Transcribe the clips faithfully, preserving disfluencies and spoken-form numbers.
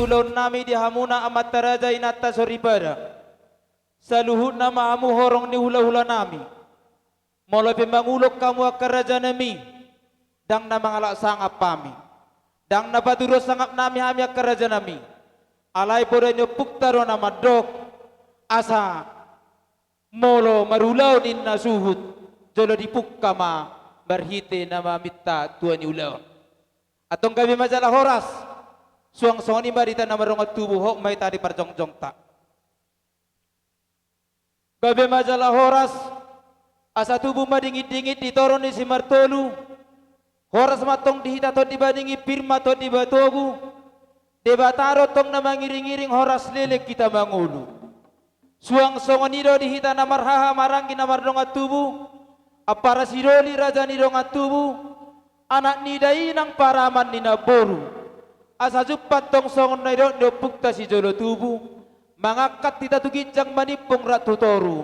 Ulaon nami di hamuna amanta raja inanta soripada. Saluhutna ma hamu horong ni hulahulanami. Molo pe mangulon hamu angka rajanami, ndang na mangalap sangap hami. Ndang na patuduhon sangapnami hami angka rajanami. Alai poda ni ompunta do na mandok, asa molo marulaon ninna suhut, jolo dipungka ma marhite na maminta tua ni ulaon. Antong gabe ma jala horas. Suang songon i ma di hita na mardongan tubu, hot ma hita di parjongjongta. Gabe ma jala horas, asa tubu ma dingindingin di toru ni si Martolu. Horas ma antong di hita tondi baningi, pir ma tondi batogu. Debata do antong na mangiringiring, horas leleng hita mangolu. Suang songon i do di hita na marhaha maranggi na mardongan tubu, ampara si Doli raja ni dongan tubu, anak ni dainang paraman ni namboru. Asa jumpang antong songon na nidok ni ompunta sijolo tubu, mangangkat hita tu ginjang manimpung rap tu toru,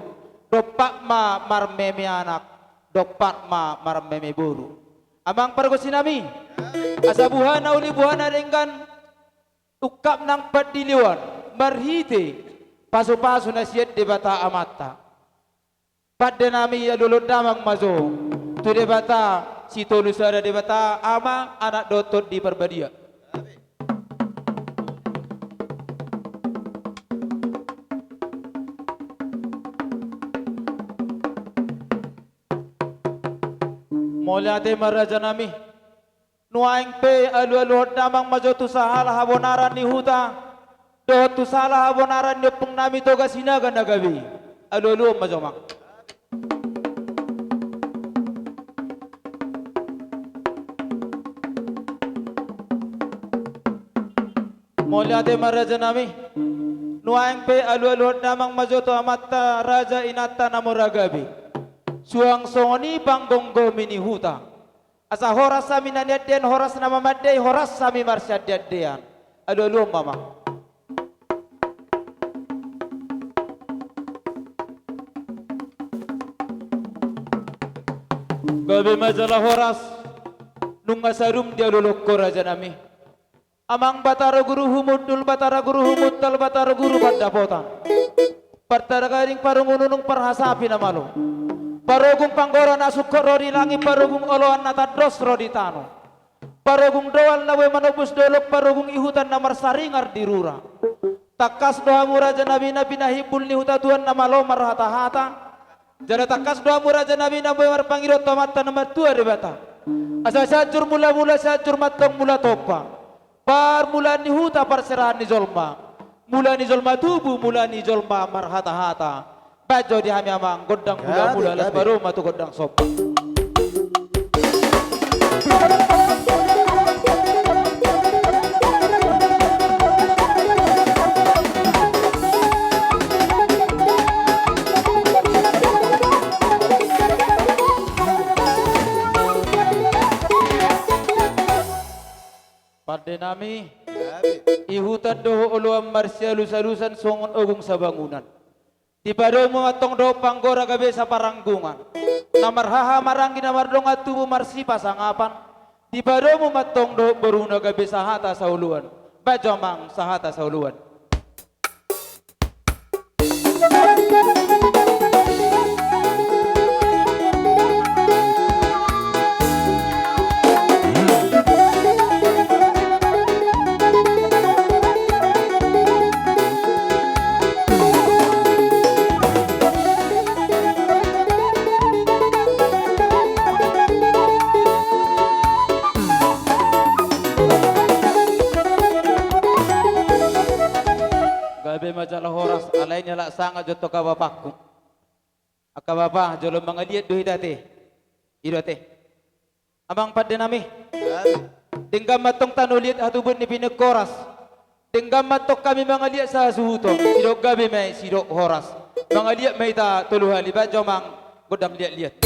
dompak ma marmeme anak, dompak ma marmeme boru. Amang pargonsinami, asa buhana uli buhana denggan, ungkap nang pandilehon, marhite pasupasu na sian Debata Amanta. Pandenami, alualuhon damang ma jo tu Debata Sitolusada, Debata Ama, Anak dohot Tondi Parbadia. Mauliate ma rajanami. Nuaeng pe alualuhon damang ma jo tu sahala habonaran ni huta dohot tu sahala habonaran ni ompungnami Toga Sinaga na gabe. Alualuhon ma jo, amang. Mauliate ma rajanami. Nuaeng pe alualuhon damang ma jo tu amanta raja, inanta na mora gabe. Suang songon i panggomgomi ni huta. Asa horas hami na niandean, horas na mamandei, horas hami marsiandeandean. Alualuhon ma, amang. Gabe ma jala horas. Nunga sadum dialualuhon ho rajanami. Amang Batara Guru Humundul, Batara Guru Humuntal, Batara Guru Pandapotan. Partagading parungununung parhasapi na malo. Parogung panggora na sungkot ro di langit, parogung oloan na tandos ro di tano. Parogung doal na boi manombus dolok, parogung ihutan na marsaringar di rura. Tangkas do hamu rajanami na pinahimbul ni huta tuan na malo marhatahata. Jala tangkas do hamu rajanami na boi marpangido tu Amanta na martua Debata. Asa Sianjur Mulamula, Sianjur ma antong Mula Tompa. Parmulaan ni huta, parserahan ni jolma. Mula ni jolma tubu, mula ni jolma marhatahata. Bahen jo di hami, amang, gondang mulamula, las baruma tu gondang somba. Pandenami, ihutan dohot oloan marsialusalusan songon ogung sabangunan. Dipadomu ma antong dohot panggora gabe saparanggungan. Na marhaha maranggi na mardongan tubu marsipasangapan. Dipadomu ma antong dohot boruna gabe sahata saoloan. Bahen jo, amang, sahata saoloan. Gabe ma jala horas, alai nialap sangap jo tu angka bapakku. Angka bapa, jolo mangaliat do hita ate. I do ate. Amang pandenami. Denggan ma antong tano liat hatubuan ni pinengkoras. Denggan ma antong hami mangaliat sahasuhuton. Sidok gabe ma i, sidok horas. Mangaliat ma hita tolu hali, bahen jo, amang, gondang liatliat.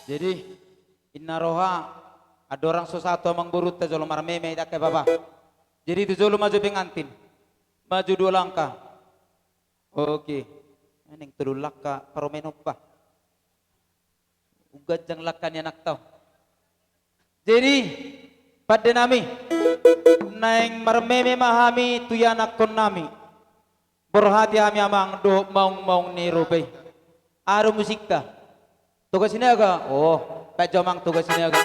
Jadi, inna roha, andorang so sahat tu amangborunta jolo marmeme, ndang pe apa-apa. Jadi tu jolo maju pengantin. Maju dua langkah. Oke. Naeng tolu langkah parumaen on, bah. Ganjang langkah ni anakta on. Jadi, pande nami, naeng marmeme ma hami tu ianakhon nami. Borhat hami amang dohot maung-maung ni robe. Aha do musikta? Toga Sinaga. Oh, baen jo amang Toga Sinaga.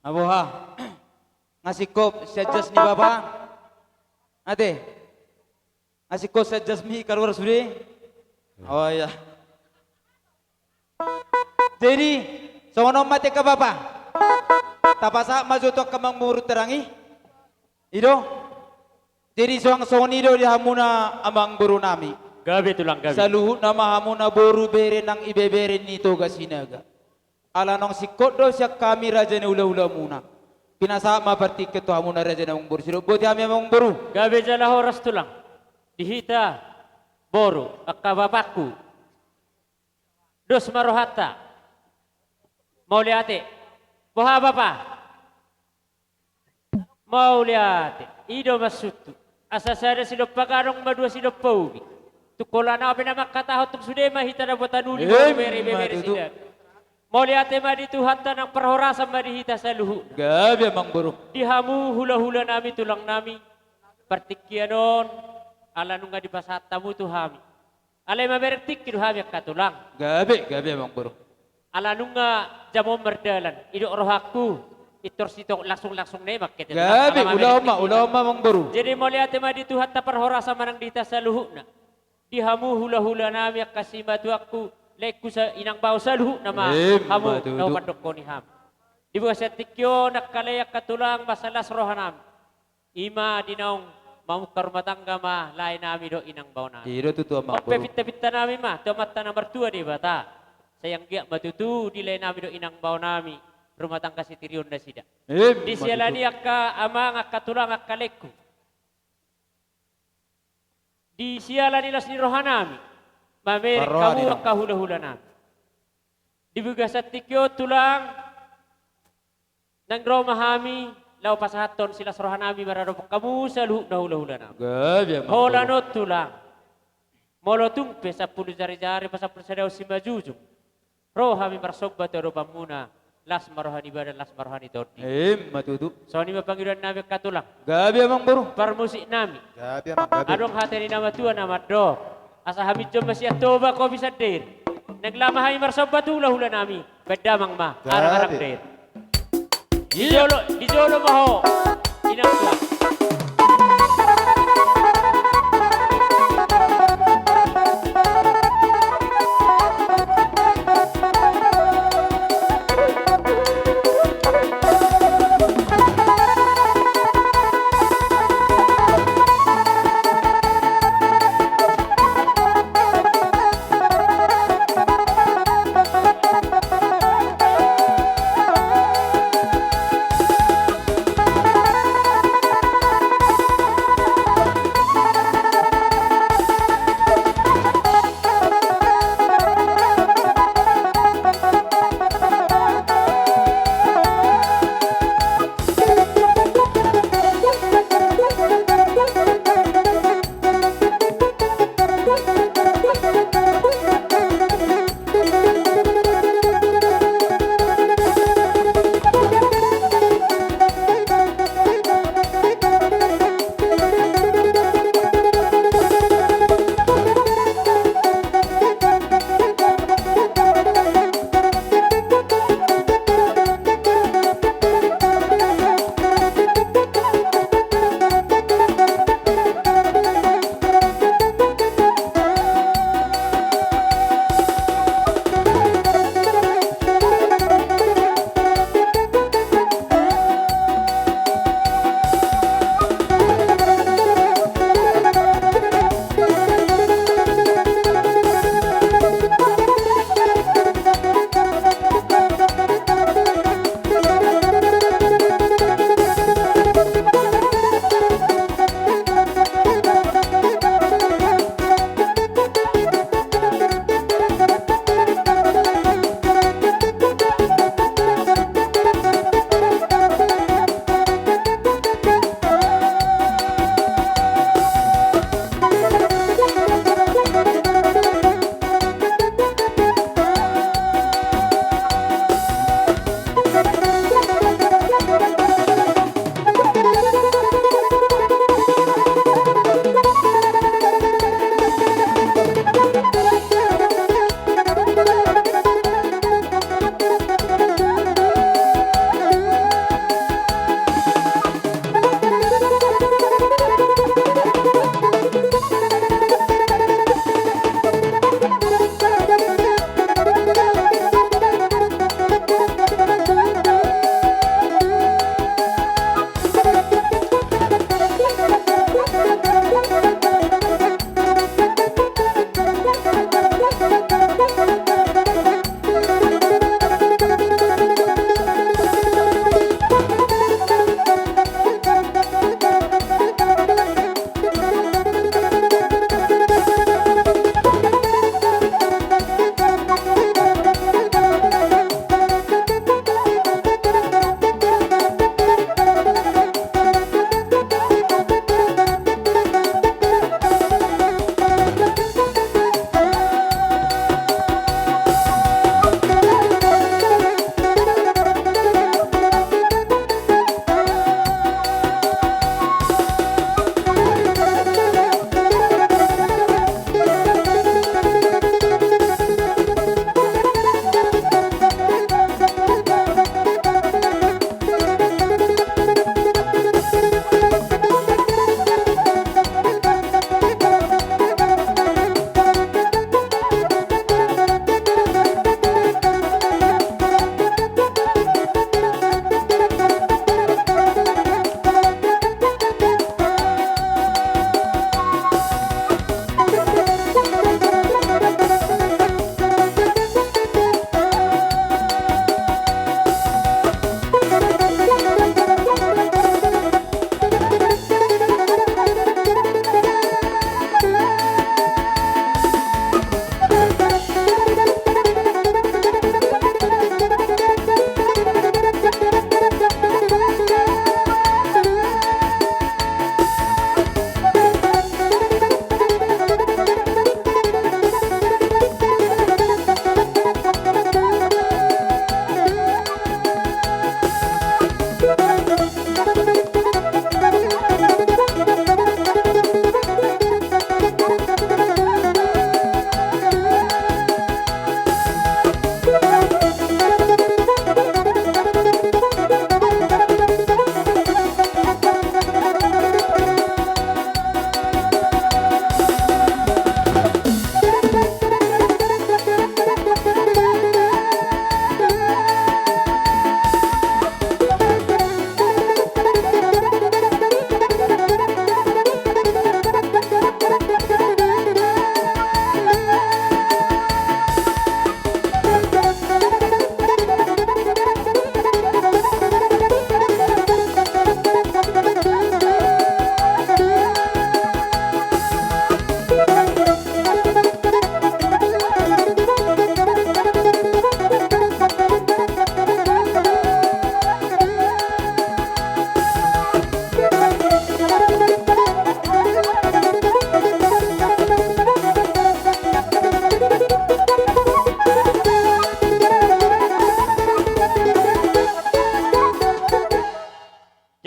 Aboha. Nga singkop sian jas ni bapa. Ate. Nga singkop sian jas mi kaluar sude. Oh iya. Jadi, songon on ma ate angka bapa. Tapasahat ma jo tu angka amangboru terang i. I do. Jadi, suang songon i do di hamuna amangboru nami. Gabe tulang, gabe. Saluhutna ma hamuna boru bere nang ibebere ni Toga Sinaga. Ala naung singkop do sian hami raja ni hulahula muna. Pinasahat ma partingkian tu hamuna raja ni amangboru. Sidok boti hami amangboru. Gabe jala horas tulang. Di hita boru, angka bapangku. Dos ma rohanta. Mauliate. Boha bapa? Mauliate. I do maksudhu. Asa sada sinompa gadong ma dua sinompa ubi. Tung holan ahu pe na mangkatahon, tung sude ma hita dapotan uli. Ima tutu. Mauliate ma di Tuhanta nang parhorasan ma di hita saluhutna. Gabe amangboru. Di hamu hulahula nami, tulang nami. Partingkian on ala nunga dipasahat hamu tu hami. Alai mamereng tingki do hami angka tulang. Gabe, gabe amangboru. Ala nunga jam on mardalan, didok rohangku, pintor sitongkol langsung-langsung na i mangkete tulang. Gabe, ulahon ma, ulahon ma amangboru. Jadi mauliate ma di Tuhanta parhorasan manang di hita saluhutna. Di hamu hulahula nami angka simatuangku, laengku sa-, inang bao saluhutna ma. Ima tutu. Hamu na hupandokkon i hami. Di bagasan tingki on angka lae angka tulang, mansai las roha nami. Ima di naung mamungka rumah tangga ma lae nami dohot inang bao nami. I do tutu amangboru. On pe pinta-pinta nami ma tu Amanta na martua Debata. Sai anggiat ma tutu di lae nami dohot inang bao nami rumah tangga sitirion nasida. Ima tutu. Di siala ni i angka amang, angka tulang, angka laengku. Di siala ni las ni roha nami. Mamereng hamu angka hulahula nami. Di bagasan tingki on tulang. Nang ro ma hami, laho pasahathon silas roha nami maradophon hamu saluhutna hulahula nami. Gabe amangboru. Holan on tulang. Molo tung pe sampulu jari-jari, pasampulu sadao simanjujung. Ro hami marsomba tu adopanmuna, las ma roha ni badan, las ma roha ni tondi. Ima tutu. Songon i ma pangidoan nami angka tulang. Gabe amangboru. Parmusik nami. Gabe amang, gabe. Adong hata ni na matua na mandok. Asa haminjon ma sian Toba, kopi sandiri. Nang laho ma hami marsomba tu hulahula nami. Baen damang ma, gabe. Arang-arang diri. Di jolo, di jolo ma ho. Inang tulang.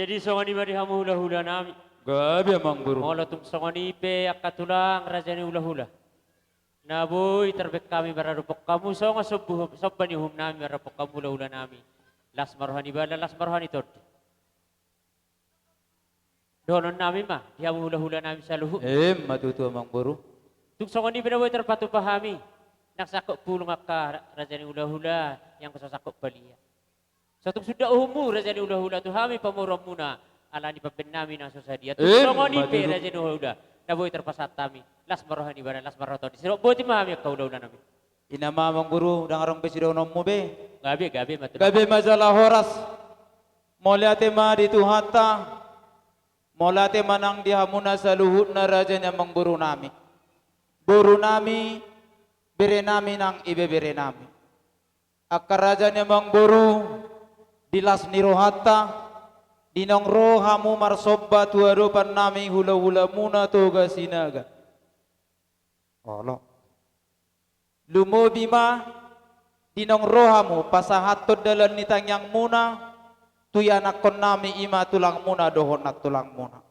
Jadi songon i ma di hamu hulahula nami. Gabe amang boru. Molo tung songon i pe angka tulang raja ni hulahula, na boi tarbaen hami maradophon hamu songon sombu, somba ni uhum nami maradophon hamu hulahula nami. Las ma roha ni bala, las ma roha ni tondi. Dohonon nami ma di hamu hulahula nami saluhut. Emma tutu amang boru. Tung songon i pe na boi tarpatupa hami, nang sangkop pulung angka raja ni hulahula, nang so sangkop balian. So tung suda uhummu raja ni hulahula tu hami pamoruonmuna, ala ni pambaen nami na so sadia. Tung songon i pe raja ni hulahula, na boi tarpasahat hami. Las ma roha ni bala, las ma roha ni tondi. Sidok boti ma hami angka hulahula nami. Ina ma amang boru, ndang adong be sidohononmu be. Gabe, gabe ma tulang. Gabe ma jala horas. Mauliate ma di Tuhanta. Mauliate ma nang di hamuna saluhutna raja ni amang boru nami. Boru nami, bere nami nang ibebere nami. Angka raja ni amang boru, di las ni rohanta, di naung ro hamu marsomba tu adopan nami hulahulamuna Toga Sinaga. Olo. Lumobi ma, di naung ro hamu pasahathon dalan ni tangiangmuna tu ianakhon nami, i ma tulangmuna dohot nantulangmuna.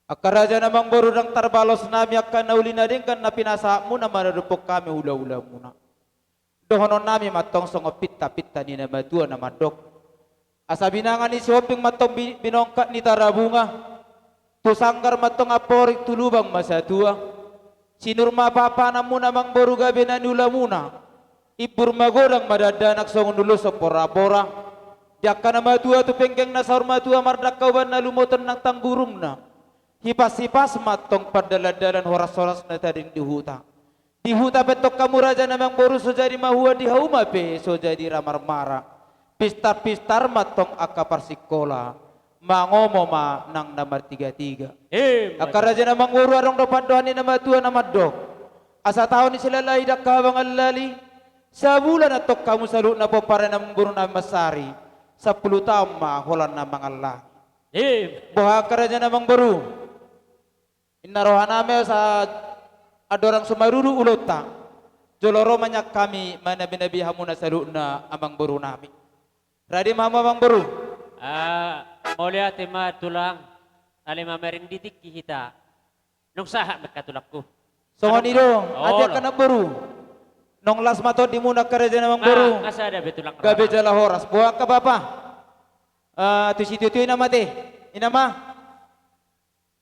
Angka raja ni amang boru, ndang tarbalos nami angka na uli na denggan na pinasahatmuna maradophon hami hulahulamuna. Dohonon nami ma antong songon pintapinta ni na matua na mandok: Asa binanga ni Sihombing ma antong bi-, binongkak ni Tarabunga, tu sanggar ma antong amporik, tu lubang ma satua. Sinur ma pahanpahananmuna amang boru gabe na niulamuna. Imbur ma godang ma dakdanak songon ulos porapora. Di angka na matua tu penggeng na saur matua mardangka uban na lumoton nang tanggurungna. Hipashipas ma antong pandalandalan horashoras na tading di huta. Di huta pe antong hamu raja ni amang boru so jadi mahuan, di hauma pe so jadi ra marmara. Pistarpistar ma antong angka parsingkola, mangomo ma nang na martigatiga. Emma tutu. Angka raja ni amang boru, adong do pandohan ni na matua na mandok: Asa taon ni silalahi dangka abangan lali. Sabulan antong hamu saluhutna pomparan ni amang boru nami mansari. Sampulu taon ma holan na mangallang. Emma tutu. Boha angka raja ni amang boru? Inna roha nami, asa andorang so maruru ulaonta, jolo ro ma nian hami manabinabi hamuna saluhutna amang boru nami. Rade ma hamu amang boru. Ah, mauliate ma tulang. Alai mamereng di tingki hita. Naung sahat ma angka tulangku. Songon i do. Ate, olo, angka namboru. Naung las ma tondimuna angka raja ni amang boru. Nga sada be tulang. Gabe jala horas. Boha angka bapa? Ah, tu sitiotio i nama ate. I nama.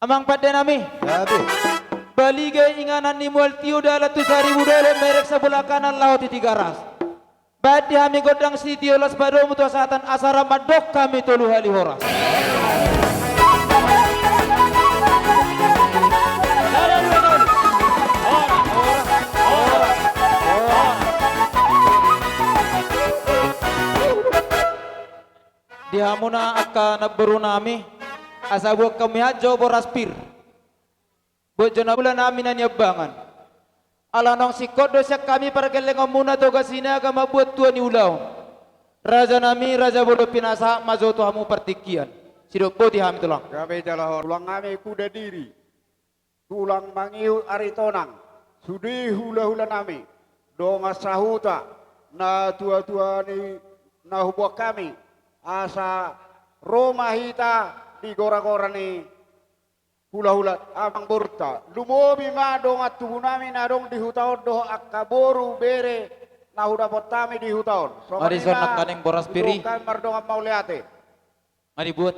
Amang pande nami. Gabe. Balige inganan ni mual tio, dalan tu Saribu Dolok, mereng sabola kanan laho tu Tigaras. Baen di hami gondang sitio, las padomu tu hasahatan, asa ra mandok hami tolu hali horas. Di hamuna angka namboru nami, asa buat hami hanjo boras pir. Buat jo na bula nami na niambangan. Ala naung singkop do sian hami pargellengonmuna Toga Sinaga mambuat tua ni ulaon. Raja nami, raja bolon, pinasahat ma jo tu hamu partingkian. Sidok boti hami tulang. Gabe jala horas. Tulang nami Kuda Diri. Tulang mangihut Aritonang, sude hulahula nami, dongan sahuta, na tuatua ni na huboan hami, asa ro ma hita di goragora ni hulahula amang borunta. Lumobi ma dongan tubu nami na adong di huta on dohot angka boru bere na hudapot hami di huta on. Songon i ma, songon nangkaning boras pir i. Hami mardongan mauliate. Mari buat.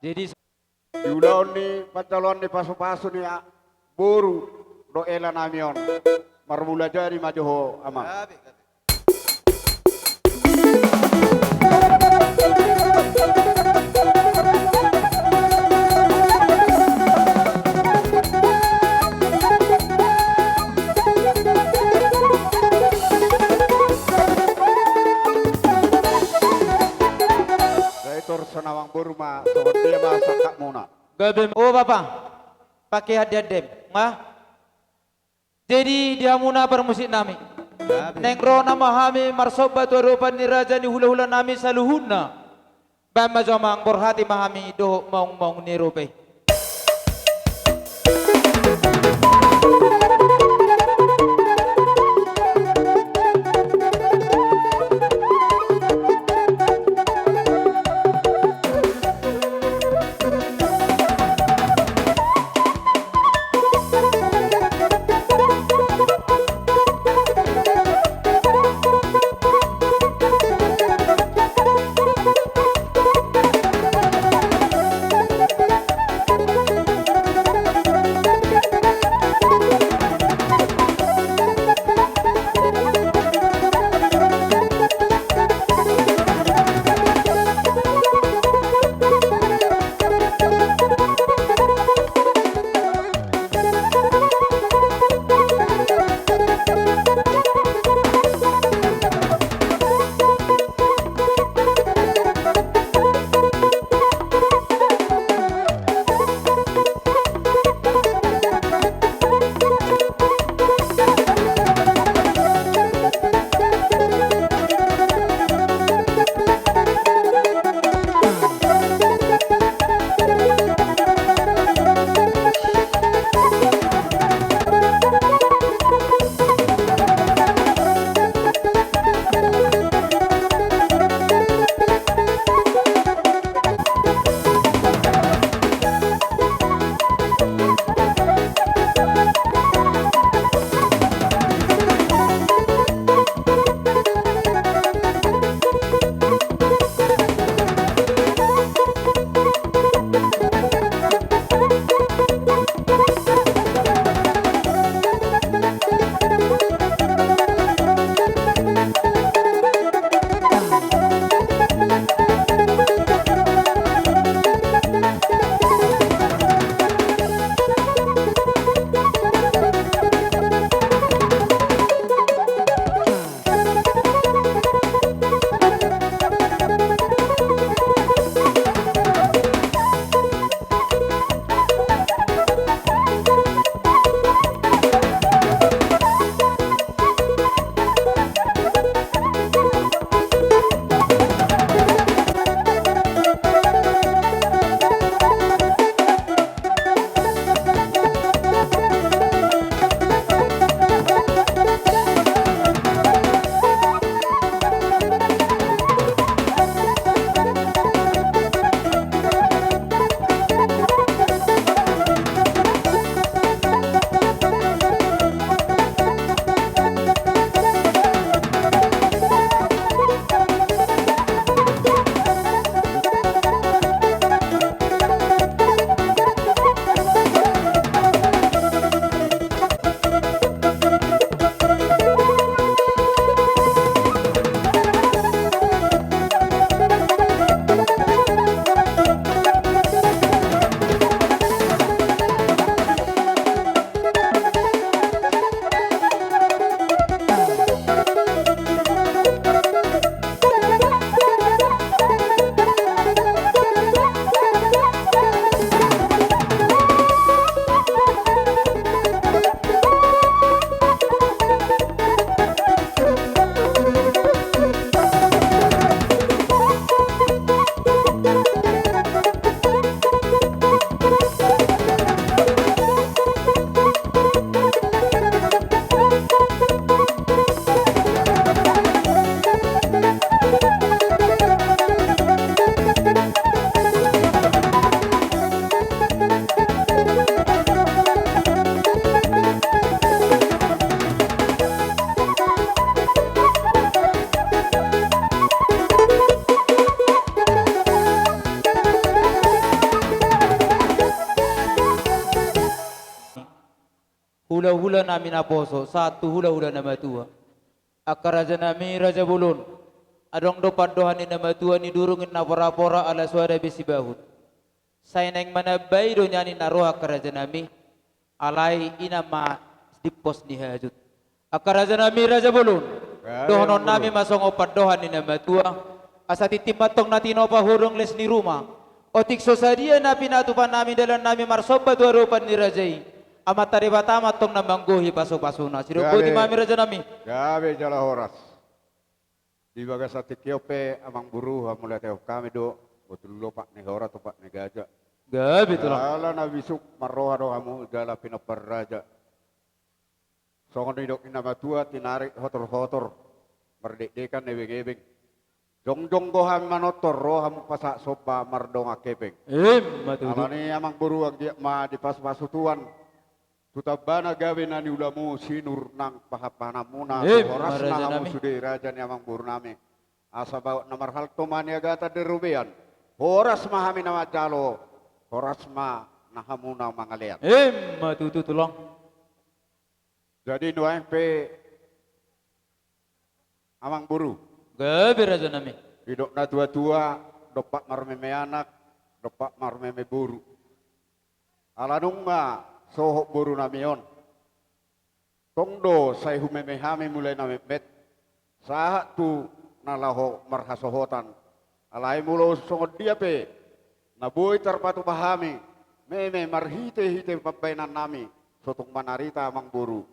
Jadi, di ulaon ni panjaloan ni pasupasu ni a-, boru dohot hela nami on. Marmula jadi ma jo ho, amang. Jadi tor songon i, amang boru, ma songon dia ma sangkapmuna. Gabe ma, o bapa, pake hadiandem nga. Jadi di hamuna parmusik nami, naeng ro nama hami marsomba tu adopan ni raja ni hulahula nami saluhutna. Baen ma jo, amang, borhati ma hami dohot maungmaung ni robe. hulahula nami naposo sahat tu hulahula na matua. Angka raja nami, raja bolon, adong do pandohan ni na matua, nidurung inna porapora ala so ada be sibahut. Sai naeng manambai do nian i na ro, angka raja nami, alai i nama dimpos ni hajut. Angka raja nami, raja bolon, dohonon nami ma songon pandohan ni na matua, asa tintin ma antong na tinopa hudong les ni ruma. Otik so sadia na pinatupa nami dalan nami marsomba tu adopan ni raja i, Amanta Debata ma antong na manggohi pasupasuna. Sidok boti ma hami, raja nami. Gabe jala horas. Di bagasan tingki on pe, amang boru, hamauliatehon hami do, botul lopak ni hora, topak ni gaja. Gabe tulang. Jala na bisuk marroha do hamu jala pinompar raja. Songon nidok ni na matua, tinarik hotorhotor, mardekdekan ebengebeng. Jongjong do hami manortor, ro hamu pasahat somba mardongan hepeng. Ima tutu. Alani amang boru, anggiat ma dipasupasu Tuhan tu tambana gabe na niulamu, sinur nang pahanpahananmuna, tu horasna hamu sude raja ni amang boru nami. Asa bagot na marhalto maniagatan di robean. Horas ma hami na manjalo, horas ma na hamuna mangalean. Ima tutu tulang. Jadi nuaeng pe amang boru. Gabe raja nami. Didok na tuatua, dompak marmeme anak, dompak marmeme boru. Ala nunga sohot boru nami on, tong do sai humeme hami mulai na metmet sahat tu na laho marhasohotan. Alai molo songon dia pe na boi tarpatupa hami meme marhitehite pambahenan nami, so tung manarita amang boru.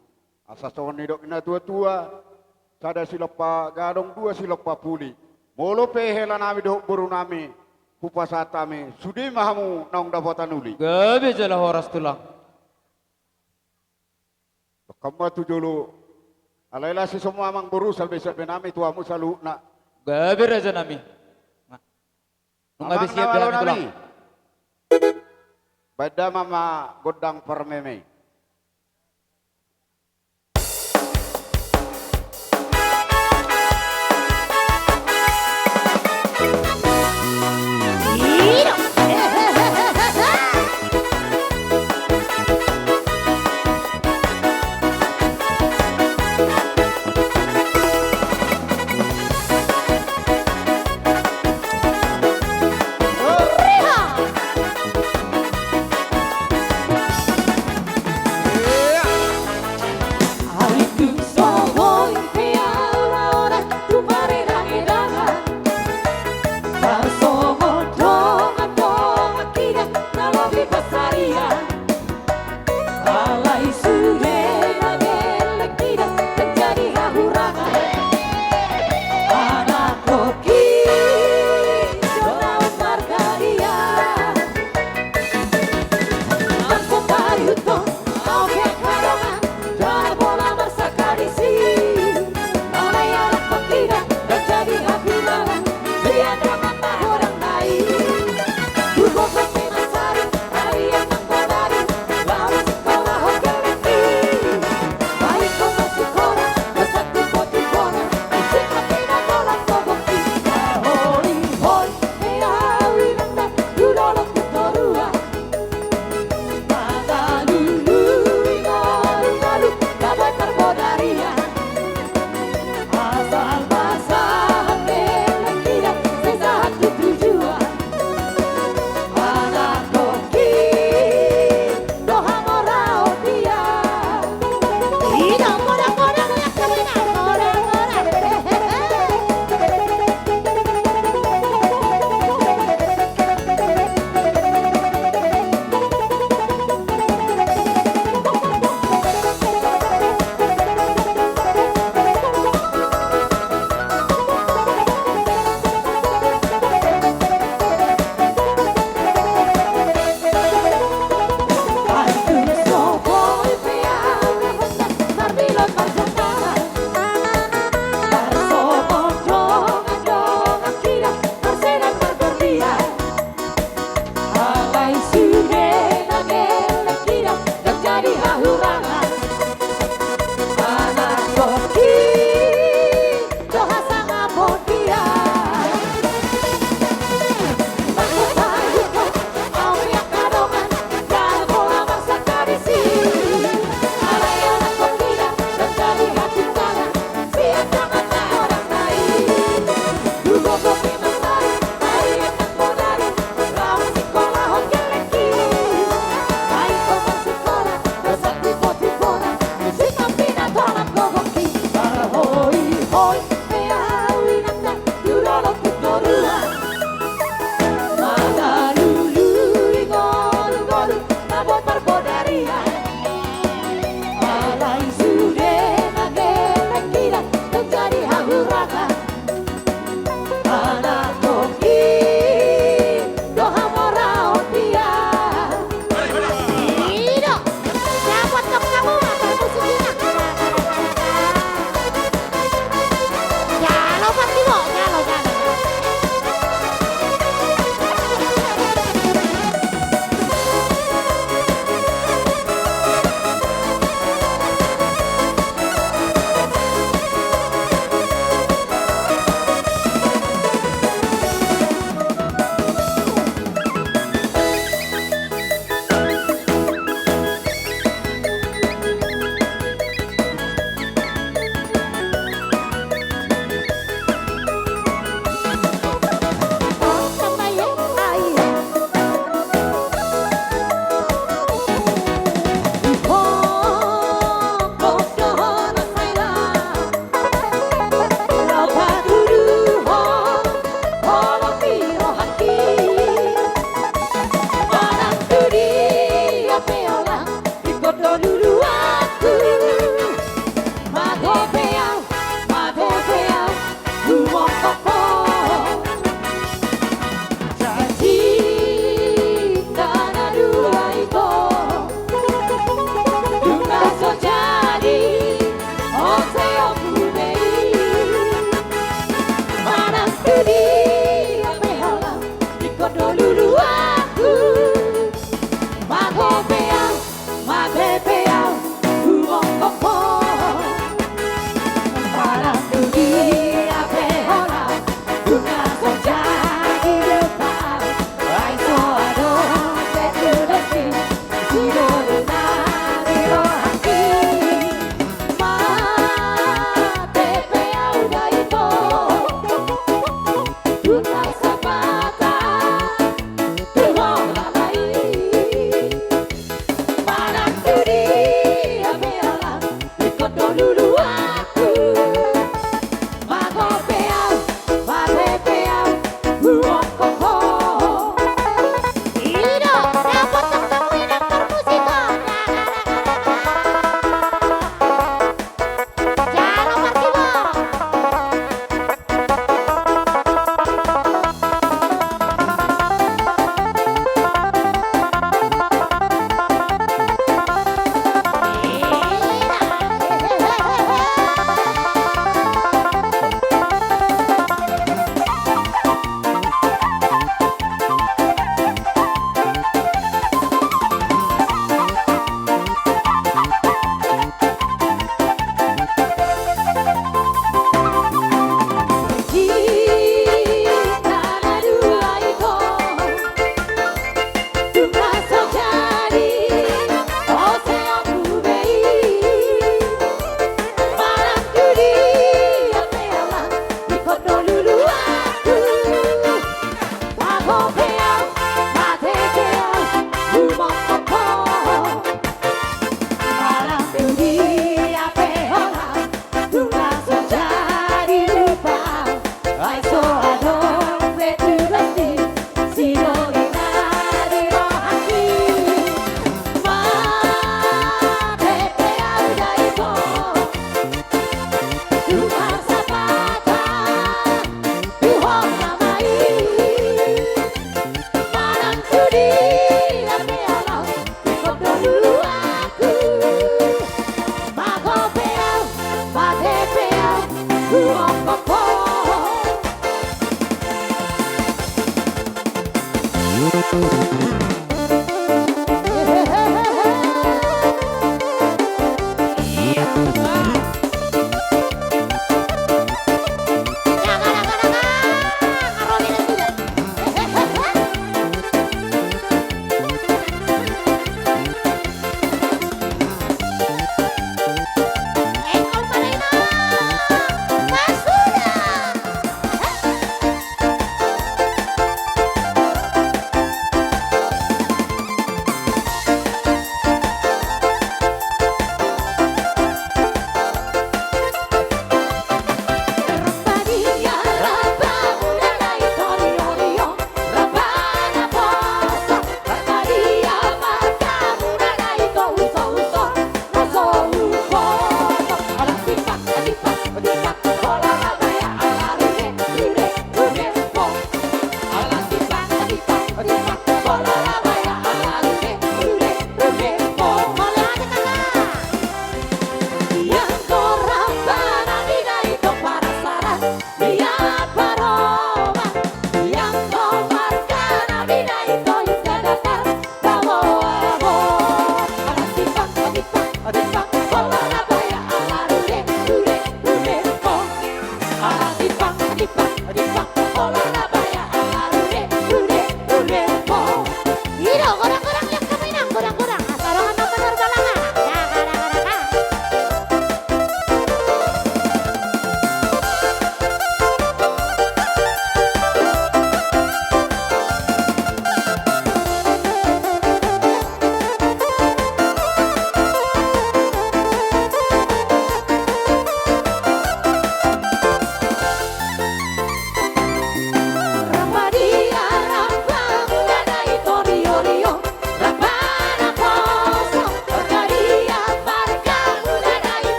Asa songon nidok ni na tuatua, sada silompa gadong, dua silompa puli. Molo pe hela nami dohot boru nami hupasahat hami, sude ma hamu naung dapotan uli. Gabe jala horas tulang. Tongka ma tu jolo. Alai las i somo amang boru, salbesalbe nami tu hamu saluhutna. Gabe raja nami. Nunga be siap hami tulang. Baen damang ma gondang parmeme.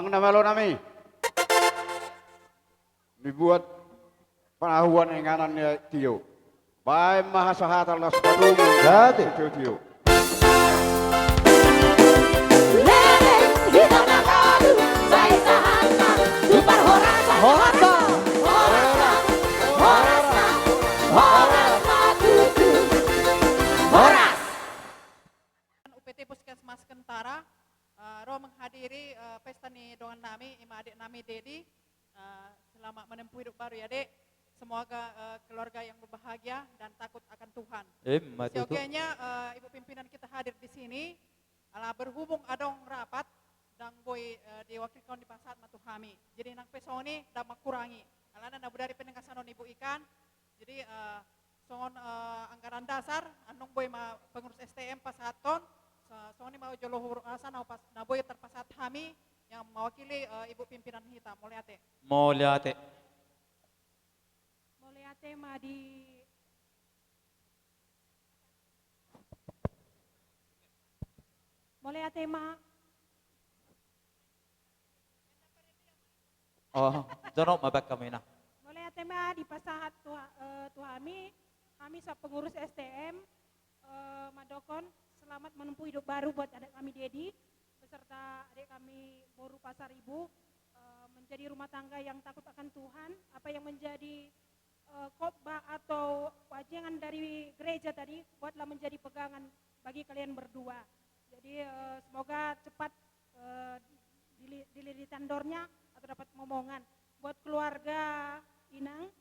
Amang na malo nami. Dibuat panahuan inganan ni tio. Baen ma hasahatan las patungu. Jadi. Tio-tio. Leleng hita na gabe, sai sahatna tu parhorasan. Horas. Horas. Horas. Horas. Horas. U P T Puskesmas Kentara, eh, ro menghadiri, eh, pesta ni dongan nami, ima adek nami Dedi. Eh, selamat menempuh hidup baru ya, Dek. Semoga, eh, keluarga yang berbahagia dan takut akan Tuhan. Ima tutu. Seyogianya, eh, Ibu pimpinan kita hadir di sini, ala berhubung adong rapat, ndang boi, eh, diwakilhon dipasahat ma tu hami. Jadi nang pe songon i ndang mangkurangi. Alana na bodari pe naeng sanon Ibu i kan. Jadi, eh, songon, eh, anggaran dasar, annon boi ma pengurus S T M pasahathon, so-, songon i ma jolo huroha na pas-, na boi tarpasahat hami, yang mewakili, eh, Ibu pimpinan hita. Mauliate. Mauliate. Mauliate ma di, mauliate ma. Oh, jonok ma baen hamu, Inang. Mauliate ma dipasahat tu ha-, eh, tu hami, hami sab pengurus S T M, eh, mandokhon selamat menempuh hidup baru buat adek kami Dedi beserta adek kami boru Pasaribu, eh, menjadi rumah tangga yang takut akan Tuhan, apa yang menjadi, eh, khotbah atau wajangan dari gereja tadi, buatlah menjadi pegangan bagi kalian berdua. Jadi, eh, semoga cepat, eh, dili-, dililitan dornya atau dapat momongan. Buat keluarga Inang,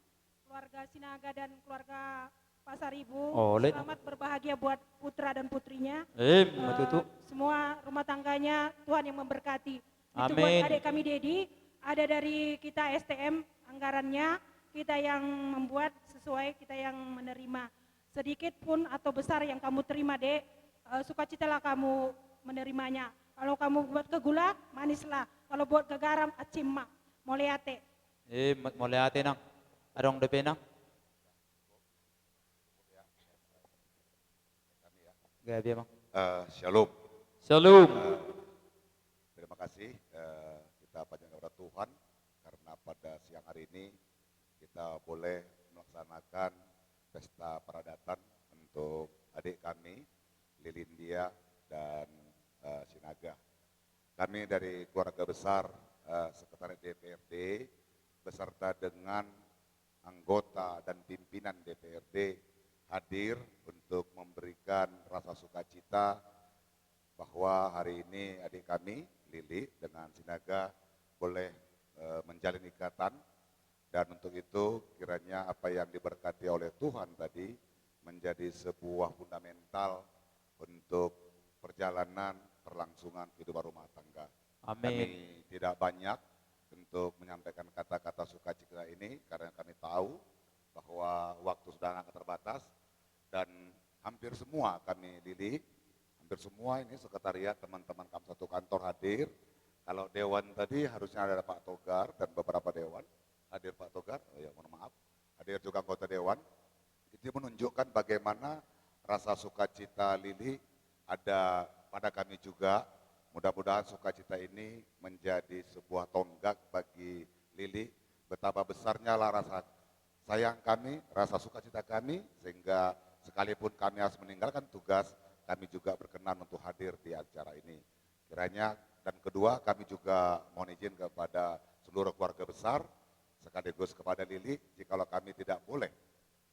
keluarga Sinaga dan keluarga Pasaribu. Oleh. Selamat berbahagia buat putra dan putrinya. Ima tutu. Eh, semua rumah tangganya Tuhan yang memberkati. Amin. Itu buat adek kami Dedi, ada dari kita S T M anggarannya, kita yang membuat sesuai, kita yang menerima. Sedikit pun atau besar yang kamu terima, Dek, eh, sukacitalah kamu menerimanya. Kalau kamu buat ke gula, manislah. Kalau buat ke garam, acim ma. Mauliate. Eh, ma-, mauliate, Nang. Adong dope, Nang? Gabe, Amang. Eh, shalom. Shalom. Eh, terima kasih, eh, kita panjatkan kepada Tuhan karena pada siang hari ini kita boleh melaksanakan pesta peradatan untuk adik kami, Lilindia dan, eh, Sinaga. Kami dari keluarga besar, eh, Sekretariat D P R D beserta dengan anggota dan pimpinan D P R D hadir untuk memberikan rasa sukacita bahwa hari ini adik kami, Lili, dengan Sinaga boleh, eh, menjalin ikatan. Dan untuk itu, kiranya apa yang diberkati oleh Tuhan tadi menjadi sebuah fundamental untuk perjalanan perlangsungan kehidupan rumah tangga. Amin. Kami tidak banyak untuk menyampaikan kata-kata sukacita ini karena kami tahu bahwa waktu sudah sangat terbatas dan hampir semua kami, Lili, hampir semua ini sekretariat, teman-teman kami satu kantor hadir. Kalau dewan tadi harusnya ada Pak Togar dan beberapa dewan hadir, Pak Togar, oh ya, mohon maaf, hadir juga anggota dewan. Itu menunjukkan bagaimana rasa sukacita Lili ada pada kami juga. Mudah-mudahan sukacita ini menjadi sebuah tonggak bagi Lili. Betapa besarnya lah rasa sayang kami, rasa sukacita kami, sehingga sekalipun kami harus meninggalkan tugas, kami juga berkenan untuk hadir di acara ini. Kiranya, dan kedua, kami juga mohon izin kepada seluruh keluarga besar, sekaligus kepada Lili, jikalau kami tidak boleh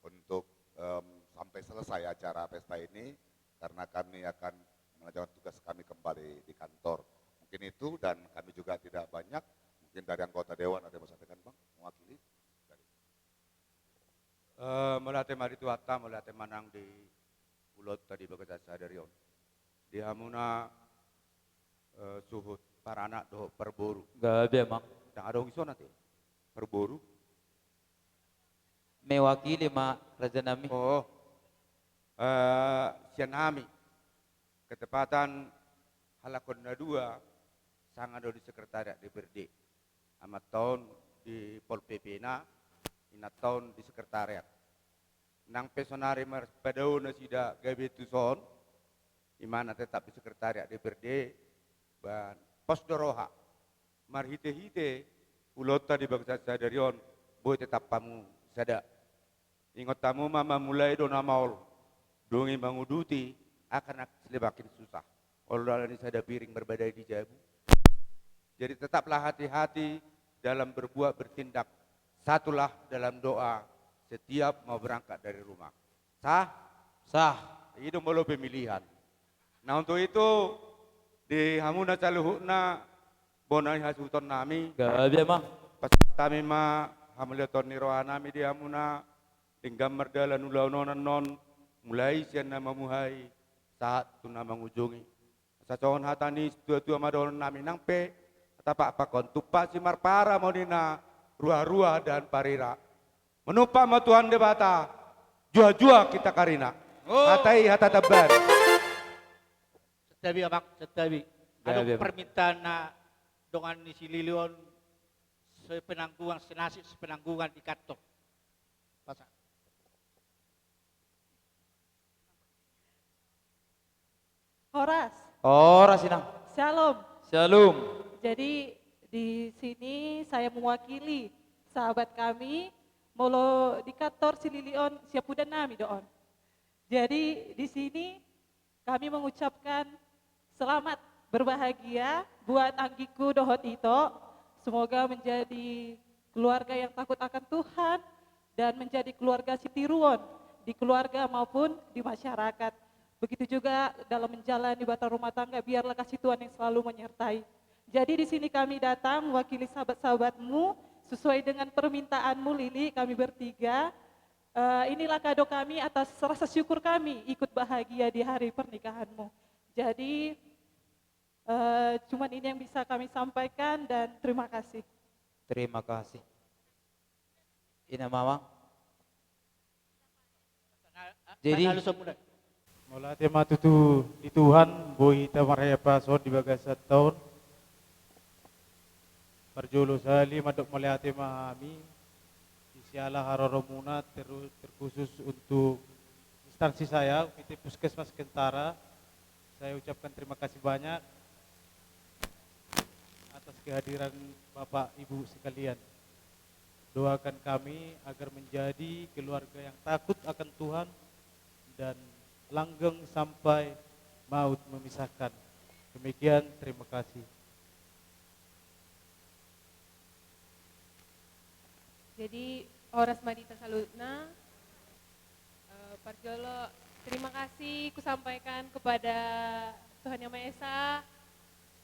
untuk, em, sampai selesai acara pesta ini, karena kami akan melanjutkan tugas kami kembali di kantor. Mungkin itu, dan kami juga tidak banyak. Mungkin dari anggota dewan ada yang mau sampaikan, Bang, mewakili? Eh, mauliate ma di Tuhanta, mauliate ma nang di ulaonta di bagasan sadari on. Di hamuna, eh, suhut paranak dohot parboru. Gabe, Amang. Ndang adong isona te. Parboru. Mewakili ma raja nami. Oh. Eh, sian hami. Ketepatan halak on na dua, sanga do di sekretariat D P R D. Amanta on di Pol P P na, inanta on di sekretariat. Nang pe sonari marpadaoon nasida gabe tuson, imana tetap di sekretariat D P R D, baen pos do roha. Marhite-hite ulaonta di bagasan sadari on, boi tetap hamu sada. Ingot hamu ma, mamulai do na maol, dung i manguduti, angka na semakin susah. Olo ala ni sada piring marbadai di jabu. Jadi tetaplah hati-hati dalam berbuat, bertindak. Satulah dalam doa, setiap mau berangkat dari rumah. Sah? Sah. I do molo pemilihan. Nah, untuk itu, di hamuna saluhutna, bona ni hasuhuton nami. Gabe, Amang. Pasahat hami ma hamauliateon ni roha nami di hamuna, denggan mardalan ulaon on annon, mulai sian na mamuhai sahat tu na mangujungi. Asa songon hata ni situa-tua ma dohonon nami, nang pe, hata pakpakon, tumpak simarpara ma ninna, ruah-ruah dahan parira. Manumpak ma Tuhan Debata, juah-juah hita karina. Oh. Hata i hata tambar. Santabi, Amang, santabi. Gabe. Adong permintaan na dongan ni si Lili on, sepenanggungan, senasib sepenanggungan di kantor. Pasahat. Horas. Horas, Inang. Shalom. Shalom. Jadi, di sini saya mewakili sahabat kami, molo di kantor si Lili on, siapudan nami do on. Jadi, di sini kami mengucapkan selamat berbahagia buat anggingku dohot ito. Semoga menjadi keluarga yang takut akan Tuhan dan menjadi keluarga sitiruon di keluarga maupun di masyarakat. Begitu juga dalam menjalani batang rumah tangga, biarlah kasih Tuhan yang selalu menyertai. Jadi di sini kami datang mewakili sahabat-sahabatmu, sesuai dengan permintaanmu, Lili, kami bertiga. Eh, inilah kado kami atas rasa syukur kami ikut bahagia di hari pernikahanmu. Jadi, eh, cuman ini yang bisa kami sampaikan dan terima kasih. Terima kasih. Ina Mamang. Jadi, Mauliate ma tutu di Tuhan, boi hita marhahipason di bagasan taon. Parjolo sahali mandok mauliate ma hami, di siala haroromuna, ter-, terkhusus untuk instansi saya, U P T Puskesmas Kentara. Saya ucapkan terima kasih banyak atas kehadiran Bapak Ibu sekalian. Doakan kami agar menjadi keluarga yang takut akan Tuhan dan langgeng sampai maut memisahkan. Demikian, terima kasih. Jadi, horas ma di hita saluhutna. Eh, parjolo, terima kasih kusampaikan kepada Tuhan Yang Maha Esa,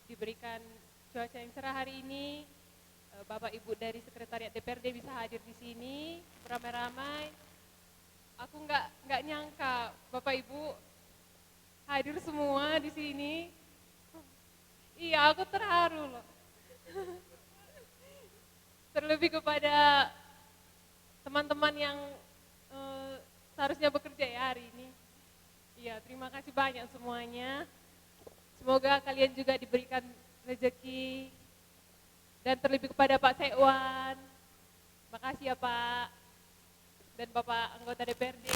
diberikan cuaca yang cerah hari ini. Eh, Bapak Ibu dari Sekretariat D P R D bisa hadir di sini beramai-ramai. Aku nggak, nggak nyangka Bapak Ibu hadir semua di sini. Iya, aku terharu loh. Terlebih kepada teman-teman yang, eh, seharusnya bekerja ya hari ini. Iya, terima kasih banyak semuanya. Semoga kalian juga diberikan rezeki. Dan terlebih kepada Pak Sekwan. Makasih ya, Pak. Dan Bapak anggota D P R D.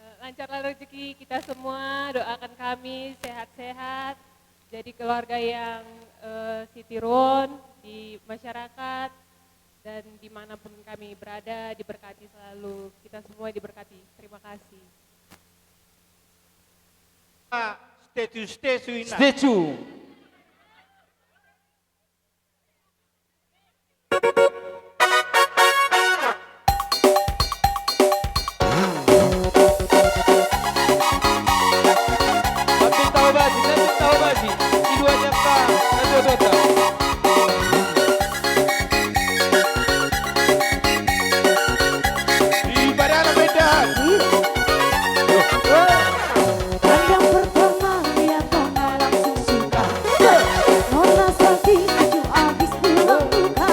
Eh, lancarlah rezeki kita semua, doakan kami sehat-sehat, jadi keluarga yang, eh, sitiruon di masyarakat, dan dimanapun kami berada, diberkati selalu. Kita semua diberkati. Terima kasih. Ah, statue, statue ina. Statue. Tapi tahu basi, tapi tahu basi. Iduanya ka, tapi odota. Di badan beda. Pandang pertama lihat nona langsung suka. Nona saking ujung habis pulang buka.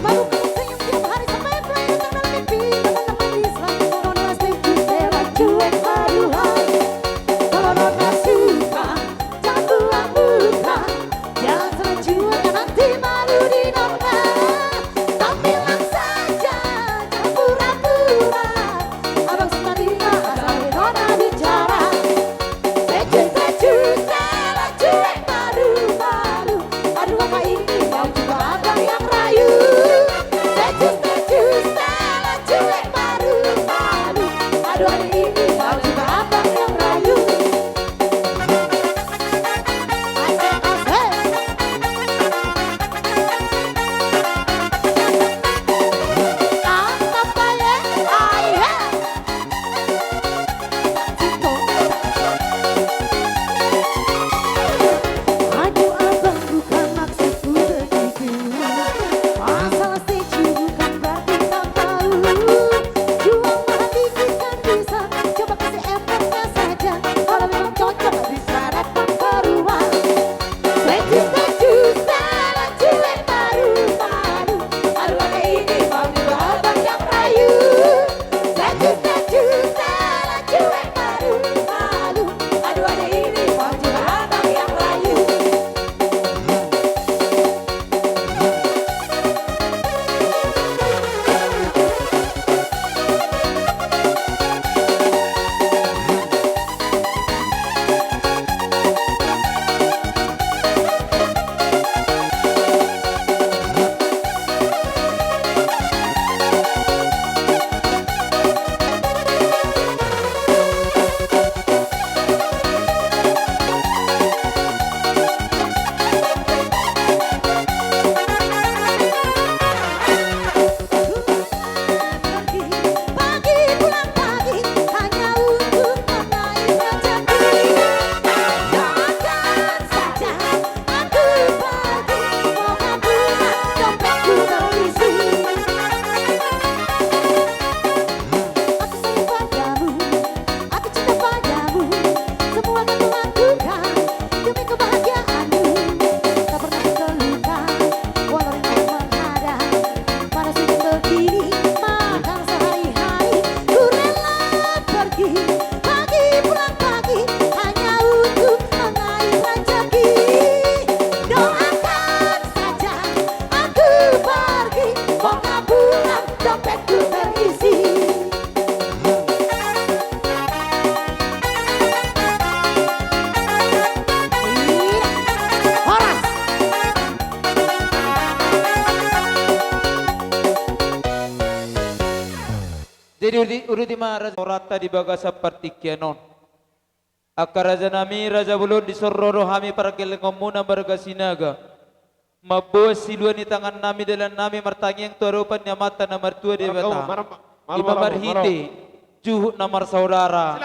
Selalu senyum tiap hari sampai pulang dalam mimpi. Teman-teman di sana, nona setuju, saya cuek, aduhai. Kalau nona suka, jangan buang-buang. Jangan sering cuek, nanti malu di nona. Tampilkan saja, jangan pura-pura. Abang suka terima asal nona bicara. Setuju, setuju, Stella cuek, malu-malu. Aduh, apa ini, kau juga abang yang rayu. Setuju, setuju, Stella cuek, malu-malu. Aduh, hari ini, kau juga abang yang rayu. Aduh abang, bukan maksudku begitu. Masalah setuju bukan berarti tak mau. Jual mahal dikit kan bisa. Uduti, uduti ma raja, horanta di bagasan partingkian on. Angka rajanami, raja bolon, dison ro do hami pargellengonmuna marga Sinaga, mamboan silua ni tangannami dalannami martangiang tu adopan ni Amanta na martua Debata. Ima marhite juhut na marsaudara,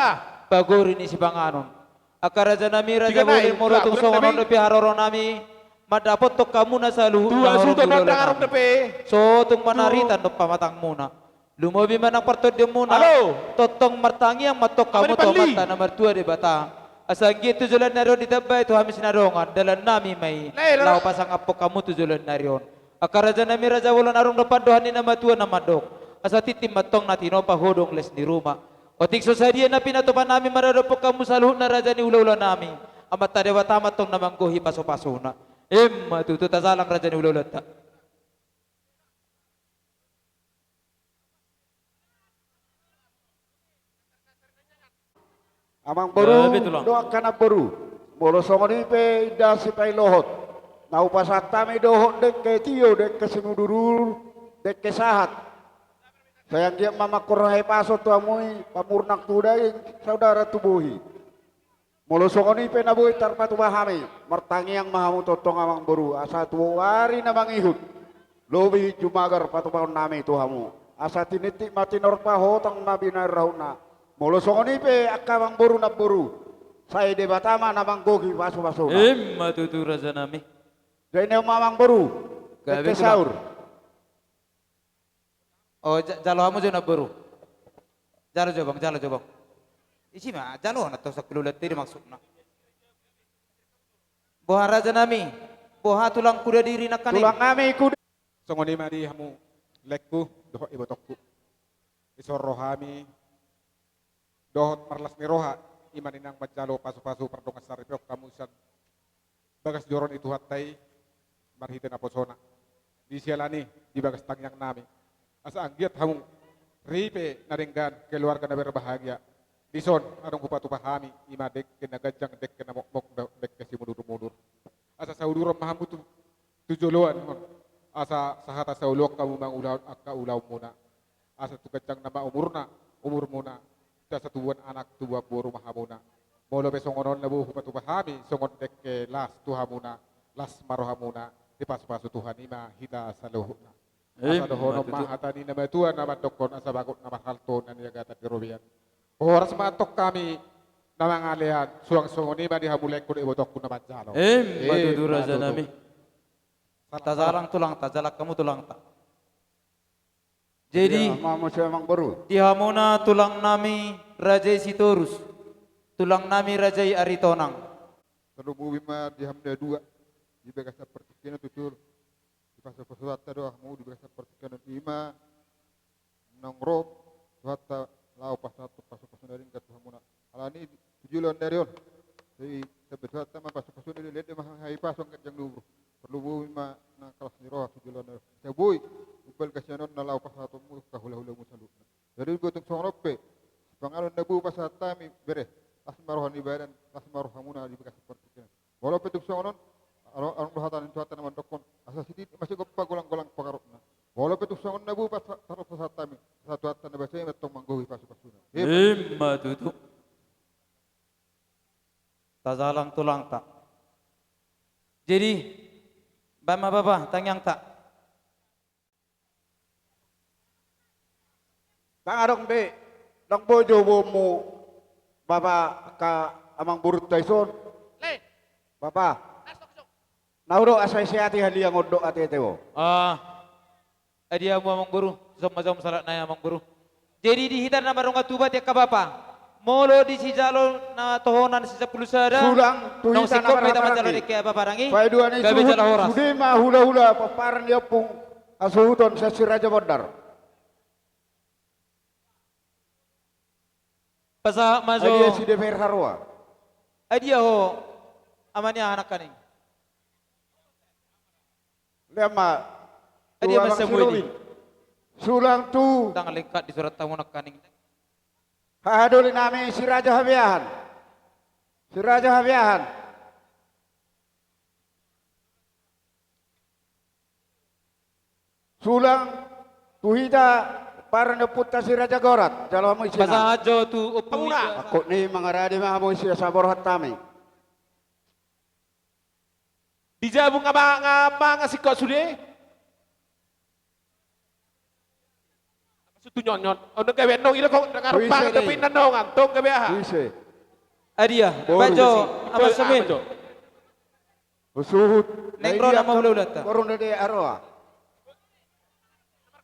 pagori ni sipanganon. Angka rajanami, raja bolon, molo tung songon on dope haroronami, mandapothon hamuna saluhutna horong ni ulaonami. So tung manaritan do pamatangmuna. Lumobi ma nang partondionmuna. Tongtong martangiang ma antong hamu tu Amanta na martua Debata, asa anggiat tu joloan ni ari on ditambai tu hami sinadongan dalannami ma i laho pasangaphon hamu tu joloan ni ari on. Angka rajanami, raja bolon, adong do pandohan ni na matua na mandok: Asa tintin ma antong na tinopa, hodong les ni ruma. Otik so sadia na pinatupanami maradophon hamu saluhutna raja ni hulahula nami, Amanta Debata ma antong na manggohi pasupasuna. Ima tutu, tajalang raja ni hulahulanta. Amangboru dohot angka namboru, molo songon i pe indahan sipailohot, na hupasahat hami dohot dengke tio, dengke simudurudur, dengke sahat. Sai anggiat ma mangkorhon hahipason tu hamu i, pamurnang tu daging, saudara tu bohi. Molo songon i pe na boi tarpatupa hami, martangiang ma hamu tongtong amangboru, asa tu ari na mangihut lobi jumagar patupaonnami tu hamu, asa tinitip ma tinorpa, hotang ma binahen rahutna. Molo songon i pe angka amangboru namboru, sai Debata ma na manggohi pasupasuna. Ima tutu rajanami. Jadi on ma amangboru, gabe tulang. Saur. O, ja-, jalo hamu jo namboru. Jalo jo bang, jalo jo bang. Isi ma, jalo na tong sangkilo lantiri maksudna. Boha rajanami, boha tulangku Dadiri nangkaning? Tulangnami Kuda. Songon i ma di hamu laengku dohot ibotongku. Dison ro hami dohot marlas ni roha, i ma ninna manjalo pasupasu pardongan saripeon hamu sian bagas joro ni Tuhanta i marhite naposona. Di siala ni i, di bagas tangiangnami, asa anggiat hamu ripe na denggan, keluarga na berbahagia. Dison adong hupatupa hami, i ma dengke na ganjang, dengke na mokmok, dengke simudurmudur. Asa sauduron ma hamu tu, tu joloan on. Asa sahata saoloan hamu mangulahon angka ulaonmuna. Asa tu ganjangna ma umurna, umurmuna. Asa tubuan anak, tubuan boru ma hamuna. Molo pe songon on na boi hupatupa hami songon dengke las tu hamuna, las ma rohamuna, dipasupasu Tuhan i ma hita saluhutna. Asa dohonon ma hata ni na matua na mandokkon: Asa bagot na marhalto na niagatan di robean, horas ma antong hami na mangalean. Suang songon i ma di hamu laengku dohot ibotongku na manjalo. Ima tutu rajanami. Tajalang tulangta, jalang hamu tulangta. Jadi, di hamuna tulangnami raja i Sitorus, tulangnami raja i Aritonang. Tarlumobi ma di hamu na dua di bagasan partingkian on tutu. Dipasupasu Tuhanta do hamu di bagasan partingkian on, i ma naung ro Tuhanta laho pasahat pasupasu na denggan tu hamuna. Alani tu joloan ni ari on, sai ditambai Tuhanta ma pasupasuna, dilehon ma hahipason ganjang ni umur. Tarlumobi ma nang las ni roha tu joloan ni ari on, asa boi umbalga sian on na laho pasahatonmu tu hulahulamu saluhutna. Jadi boi tung songon on pe, sipanganon na boi pasahat hami bere, las ma roha ni badan, las ma rohamuna di bagasan partingkian on. Molo pe tung songon on, adong do hata ni Tuhanta na mandokkon: Asa sititi ma sigompa, golanggolang pangarahutna. Molo pe tung songon na boi pasahat hami, asa Tuhanta na basa i ma antong manggohi pasupasuna. Ima tutu. Tajalang tulangta. Jadi, baen ma bapa tangiangta. Ndang adong be, ndang boi jo boanmu bapa angka amangborunta dison. Bapa, na hudok asa isehati haliang on dohot ateate on. Ah. Adi hamu amangboru, somba jom salat nai amangboru. Jadi di hita na mardongan tubu, angka bapa, molo di sijalo na tohonan sisampulu sada, sulang tu hita na marhahamaranggi. Paidua ni suhut, sude ma hulahula pomparan ni ompung hasuhuton sian Si Raja Bondar. Pasahat ma jo. Adia si Dever Haroa. Adia ho, amania anak nangkaning. Lehon ma. Adia ma Samuel i. Sulang tu. Ndang lengkap di surat tamu nangkaning. Hahadolinami Si Raja Habeahan. Si Raja Habeahan. Sulang tu hita Arna puta si Raja Gorat, jalo hamu isi na. Pasahat jo tu Ompu Hamuna. Angkut ni mangarade ma hamu isi asa borhat hami. Di jabu nga ma nga ma nga singkop sude. Sutu nyonyon. Ono gabe no ilo kau dengar. Ui, pang sere. Tapi nandongan tong gabe aha. Ui, se. Adia, boru. Bajo, si. Apa semen? Apa jo? Usuhut. Neng rona ma hula-hulanta. Boru na de aroa.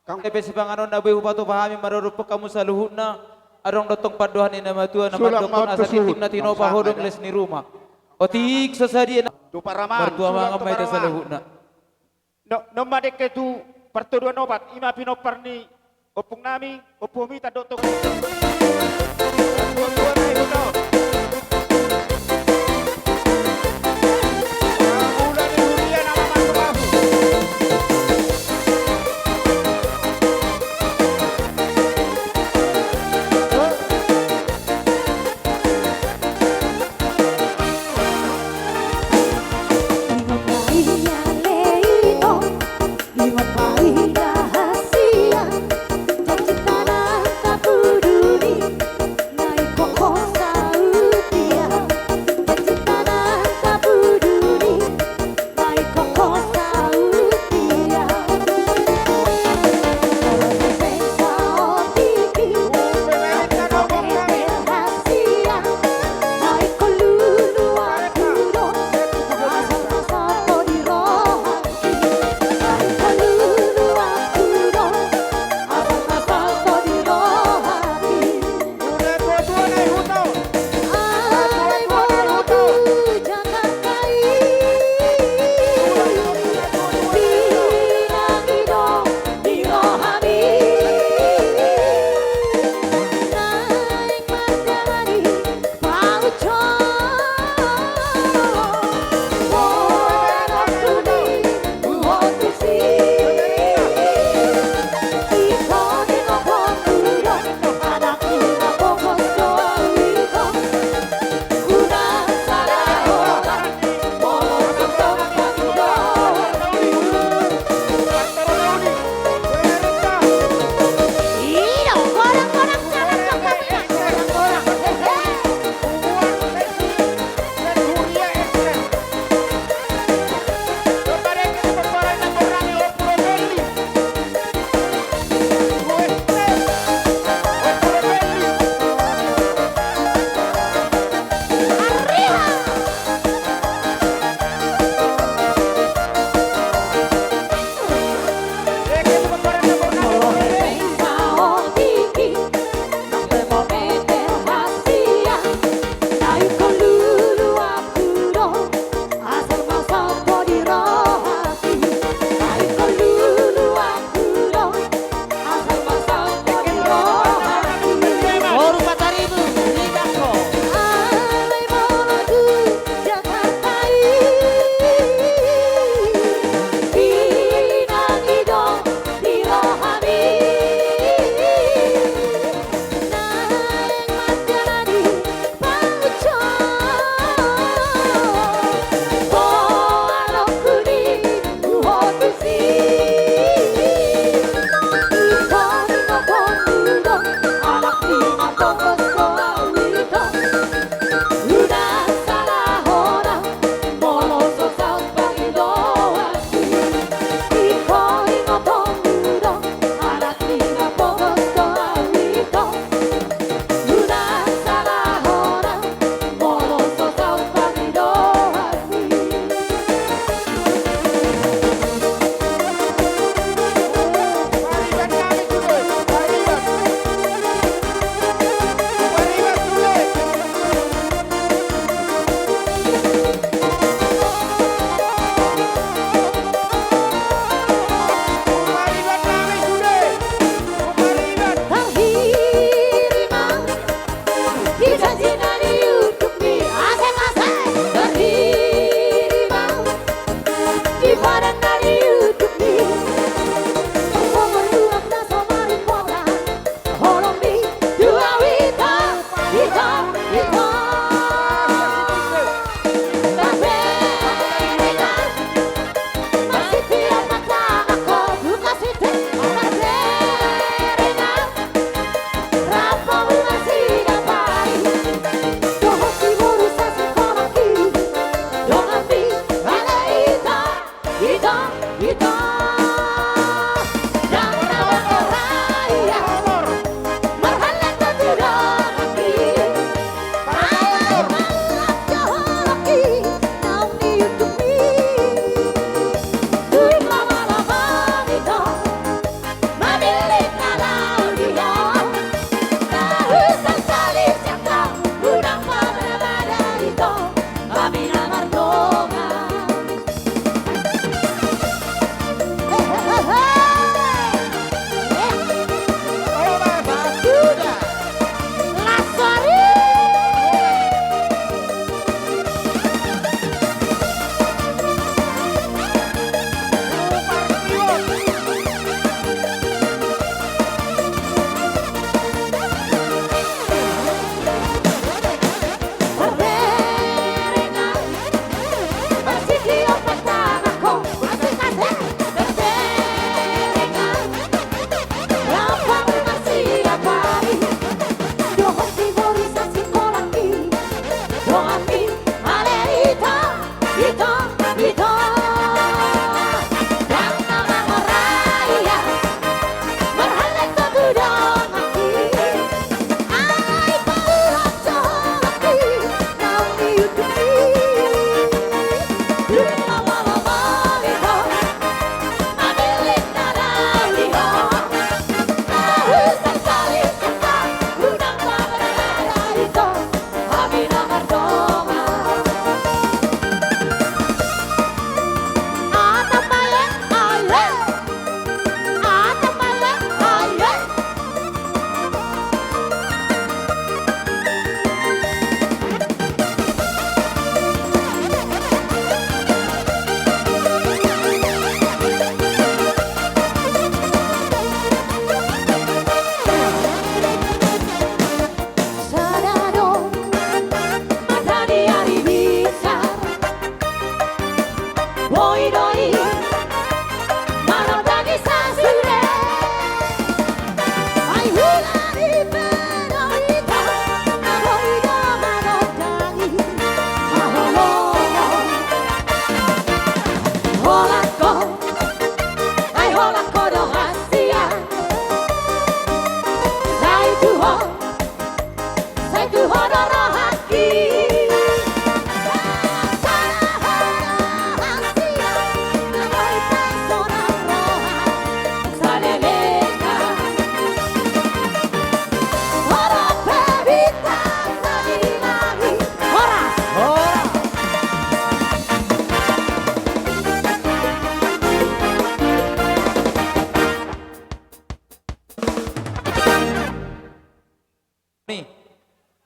Kang. Ebe sipanganon na boi hupatupa hami maradophon hamu saluhutna. Adong do tong pandohan ni na matua na mandok on asa tintin na tinopa ho do les ni ruma. Otik so sadia na. Tu parama. Martua mangan ma hita saluhutna. No, nunga dengke tu partodoan opat, ima pinompar ni ompung nami, Ompu Mita dohot Ompu.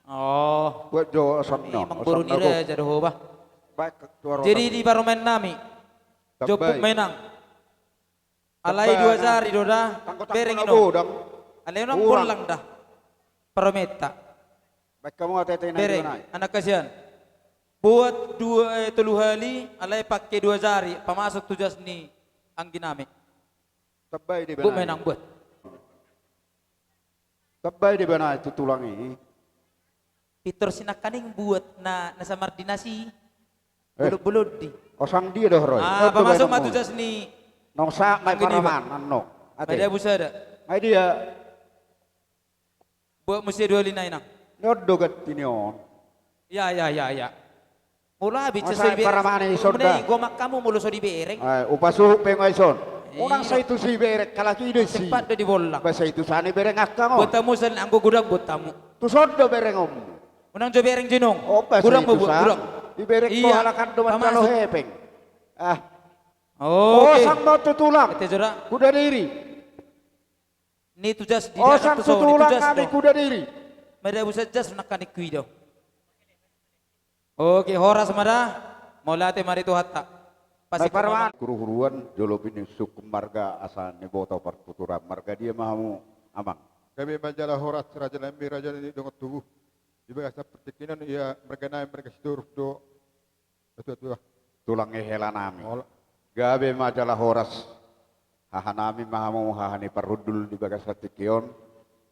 Oh. Buat jo osang na, emang boru ni raja do ho bah. Jadi di parumaen nami. Jomput ma inang. Alai dua jari do da bereng i no. Alai unang bollang da parumaenta. Bereng anak hasian. Buat dua, eh, tolu hali, alai pake dua jari pamasuk tu jas ni anggi nami. Buat ma inang, buat. Tamba i deba na tu tulang i. Pintor sinangkaning buat na, na samar dinasi. Eh. Bolon-bolon di. Osang dia do ro i. Ah, pamasuk ma tu jas ni. Nong sa mai paraman anno. Ate. Mai dia busa da. Mai dia. Buat muse dua hali na inang. Ni on do ganti ni on. Ya, ya, ya, ya. Molo abit sai so dibereng. Paramane ison da. Gomang hamu molo so dibereng. Eh, hupasuhut pe nga ison. Unang sai tu si bereng halak i do isi. Sempat do dibollang. Ba sai tu sani bereng angka on. Buat hamu sel anggo godang buat hamu. Tu son do bereng on. Unang jo bereng jinong. Oh, ba sai tu san. Godang buat, godang. Dibereng tu halak an do manjalo hepeng. Ah. Oke. Osang ma tu tulang. Kuda diri. Ni tu jas di darat tu son, tu jas do. Mai da busa jas nangkaning ku i do. Oke, horas ma da. Mauliate ma di Tuhanta. Pasahat ma. Huru-huruan jolo pinusuk marga asa niboto partuturan. Marga dia ma hamu amang? Gabe ma jala horas raja nami, raja ni dongan tubu. Di bagasan partingkian on ia marga nami marga Sitorus do. Tulang ni hela nami. Gabe ma jala horas. Haha nami ma hamu haha ni parhundul di bagasan tingki on.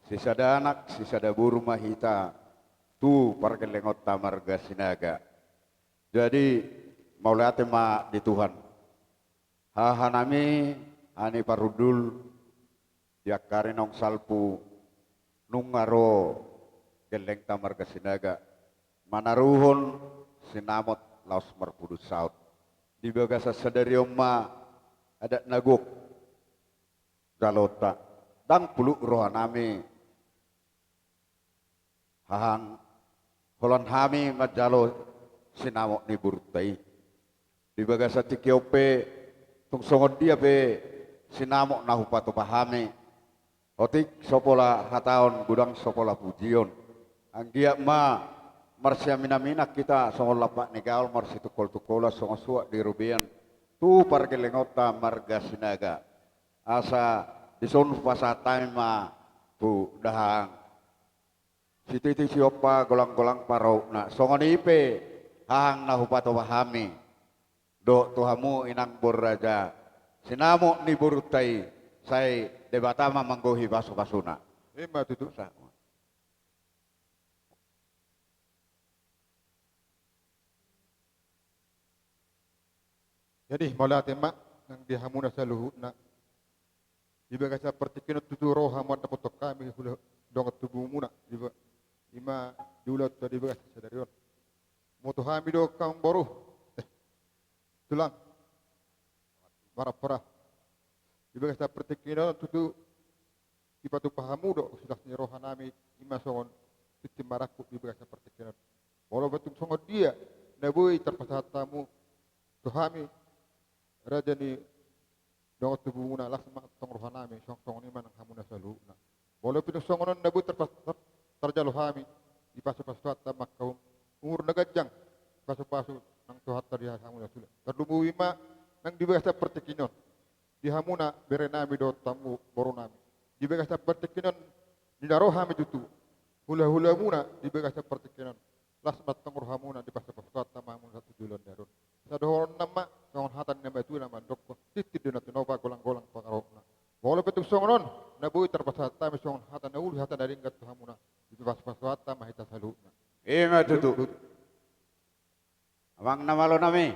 Sisada anak sisada boru ma hita tu pargellengonta marga Sinaga. Jadi mauliate ma di Tuhan. Haha nami haha ni parhundul. Di angka ari naung salpu nunga ro gellengta marga Sinaga manaruhon sinamot laos marpudun saut. Di bagasan sadari on ma adat na gok jaloonta. Ndang puluk roha nami hahang holan hami manjalo sinamot ni borunta i. Di bagasan tingki on pe tung songon dia pe sinamot na hupatupa hami. Otik so pola hataon godang so pola pujion. Anggiat ma marsiaminaminan hita songon lampak ni gaol marsitungkoltungkolan songon suak di robean tu pargellengonta marga Sinaga. Asa dison pasahat hami ma tu dahahang. Sititi siompa golanggolang parorotna songon i pe hahang na hupatupa hami. Dohot tu hamu inang boru raja sinamot ni borunta i sai Debata ma manggohi pasupasuna. Ima tutu. Jadi mauliate ma nang di hamuna saluhutna. Di bagasan partingkian on tutu ro hamu mandapothon hami hula dongan tubumuna. Ima di ulaonta di bagasan sadari on. Boto hami do angka amangboru. Eh, tulang. Marapora. Di bagasan partingkian on tutu dipatupa hamu do silas ni roha nami ima songon tintin marangkup di bagasan partingkian on. Molo pe tung songon dia na boi tarpasahat hamu tu hami raja ni dongan tubumuna las ma antong roha nami songon i ma nang hamuna saluhutna. Molo pe tung songon on na boi tarjalo hami dipasupasu Tuhanta ma angka umur na ganjang. Pasupasu nang Tuhanta di hamuna saluhutna. Tarlumobi ma nang di bagasan partingkian on. Di hamuna bere nami dohot hamu boru nami. Di bagasan partingkian on di na ro hami tutu. Hulahulamuna di bagasan partingkian on. Las ma antong rohamuna dipasupasu Tuhanta ma hamuna sahat tu joloan ni ari on. Sai dohononna ma songon hata ni natuatua na mandokkon tintin do na tinopa golanggolang pangarahutna. Molo pe tung songon on na boi tarpasahat hami songon hata na uli hata na denggan tu hamuna dipasupasu Tuhanta ma hita saluhutna. Ima tutu. Amang na malo nami.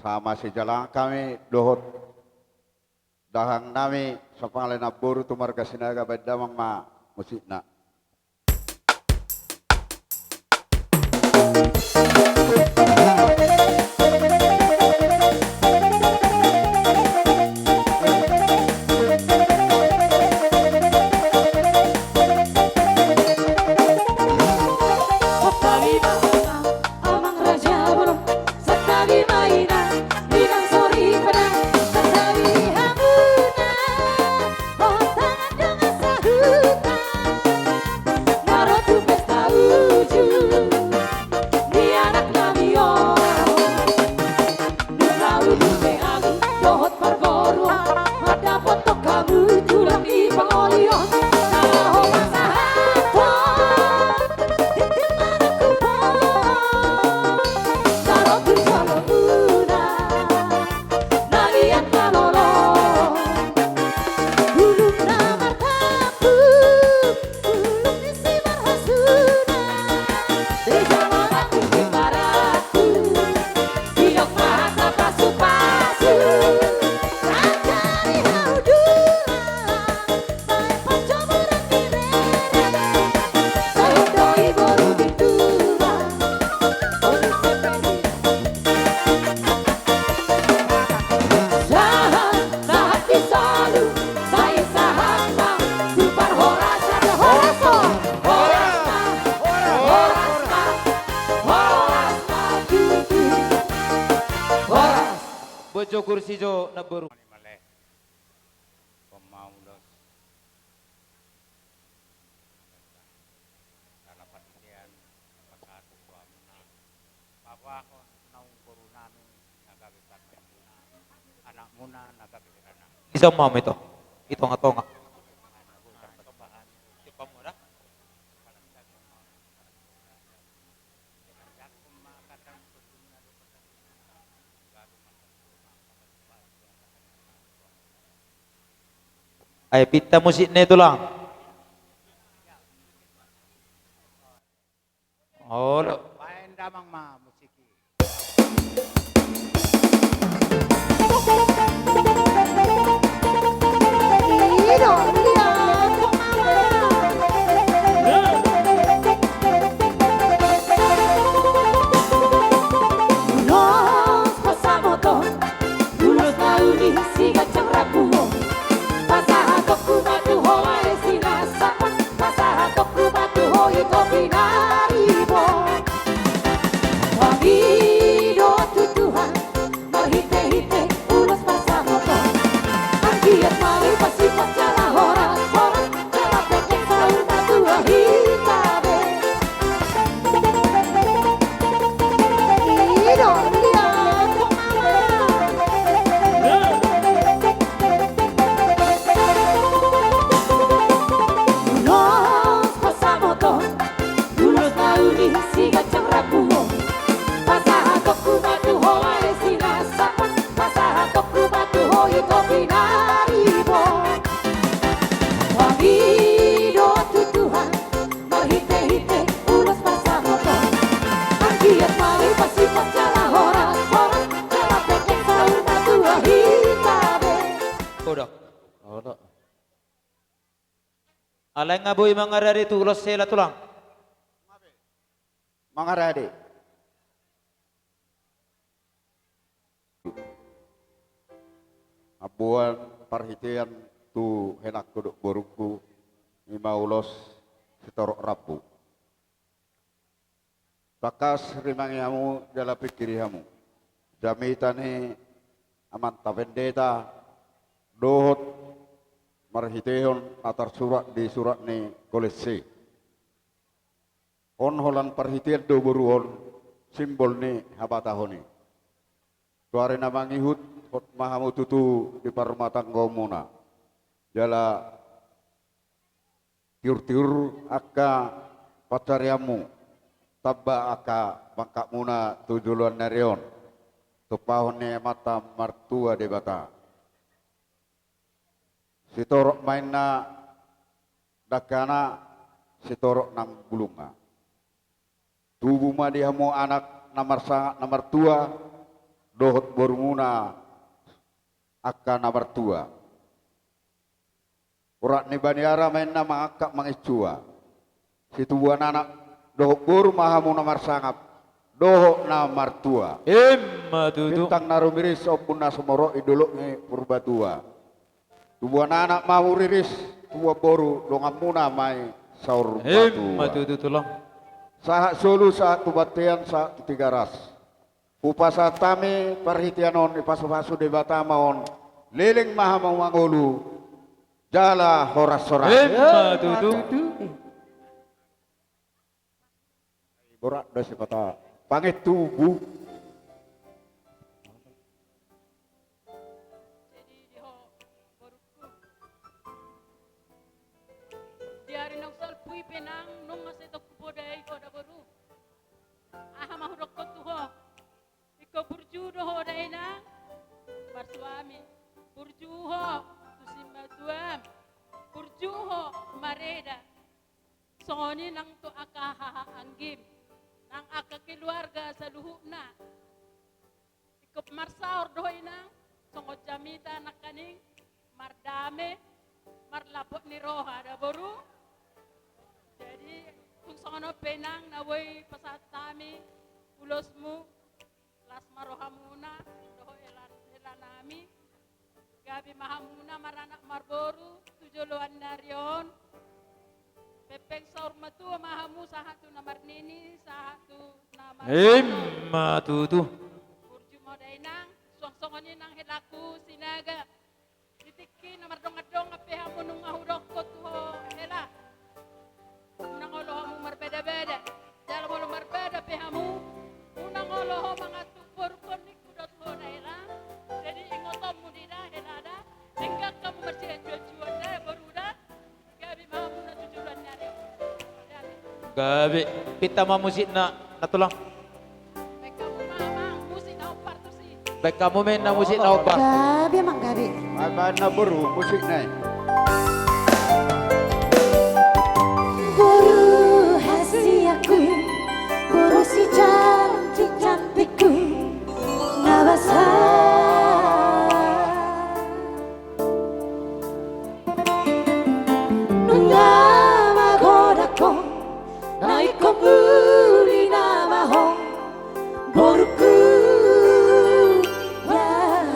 Sama sijalangan hami dohot dahahang nami sapala namboru tu marga Sinaga. Baen damang ma musikna. Syukur si jo na boru. Male. Pemaulos. Dalam partian, pasahat tu suamuna. Paboahon naung boru nami, na gabe parumaenmuna, anakmuna, na gabe heranami. Di son ma hamu ito, di tonga-tonga. Ai pinta musikna i, Tulang. Olo. Baen damang ma musik i. Ulos pasamoton, ulos na uli siganjang rambu on. Pasahatonku ma tu ho ale sinasapan, pasahatonku ma tu ho ito pinaribot. Pangidoan tu Tuhan, marhite-hite ulos pasamoton. Anggiat ma uli pasipat jala horas-horas, jala pendek saur matua hita be. Ulos pasamoton, ulos na uli siganjang rambu on. Pasahatonku ma tu ho ale sinasapan, pasahatonku ma tu ho ito pinaribot. Pangidoan tu Tuhan, marhite-hite ulos pasamoton. Anggiat ma uli pasipat jala horas-horas, jala pendek saur matua hita be. Udah. Udah. Alai nga boi mangarade tu ulos hela, Tulang. Mangarade. Mamboan parhitean tu helangku dohot borungku, i ma ulos sitorop rambu. Tangkas rimangi hamu jala pingkiri hamu jamita ni amanta pendeta dohot marhitehon na tarsurat di surat ni Kolose. On holan parhitean do boru on simbol ni habatahon i. Tu ari na mangihut hot ma hamu tutu di parrumatanggaonmuna. Jala tiur-tiur angka pansarianmu, tamba angka pangkatmuna tu joloan ni ari on, tumpahon ni Amanta Martua Debata. Sitorop ma inna dangkana, sitorop nang bulungna. Tubu ma di hamu anak na marsangap na martua, dohot borumuna angka na martua. Urat ni baniara ma inna mangangkat manginsua. Situbuan anak dohot boru ma hamu na marsangap dohot na martua. Emma tutu. Bintang na rumiris, ombun na sumorop di dolok ni Purbatua. Tubuan anak ma hamu riris, tubuan boru donganmuna ma i saur matua. Emma tutu, Tulang. Sahat solu, sahat tu bontean, sahat tu Tigaras. Hupasahat hami parhitean on, dipasu-pasu Debata ma on, leleng ma hamu mangolu jala horas-horas. Emma tutu. Borat do sipata pangintubu. Jadi di ho, borungku, di ari naung salpu i pe nang nunga sai tong hupodai ho da boru. Aha ma hudokkon tu ho? Ingkon burju do ho da inang marsuami, burju ho tu simatuam, burju ho mareda. Songon i nang tu angka haha anggim, nang angka keluarga saluhutna. Ingkon marsaor do ho inang, songon jamita nangkaning, mardame, marlapot ni roha da boru. Jadi tung songon on pe inang na boi pasahat hami ulosmu, las ma rohamuna dohot hela, helanami. Gabe ma hamuna maranak marboru tu joloan ni ari on. Pengpeng saur matua ma hamu sahat tu na marnini, sahat tu na marnono. Emma tutu. Burju ma ho da inang, suang songon i nang hela Gabe, pinta ma musikna, na tulang. Baen hamu ma, amang, musik na hombar tusi. Baen hamu ma inna musik na hombar. Gabe, amang, gabe. Baen, baen na boru musikna i. Boru hasianku, boru si cantik-cantikku, na basa. Nunga magodang ho, na ingkon uli nama ho, borungku na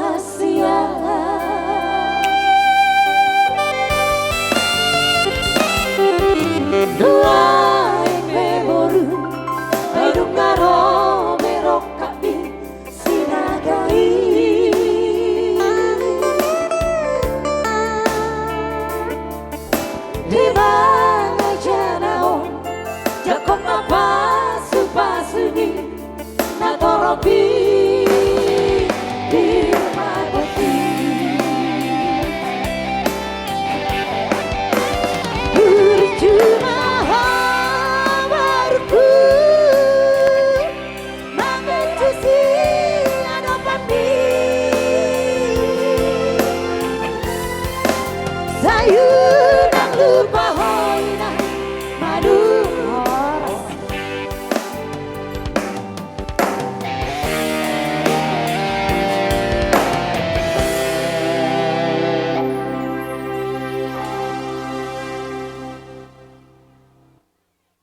hasian. Nuaeng be boru, ai nunga ro be rongkapmi. Sinaga i. Di bagasan on, jangkon ma pasu-pasu ni na torop i, di rumah boti. Burju ma ho borungku. Mangan tusi adopanmi. Sai unang lupa ho inang, madung.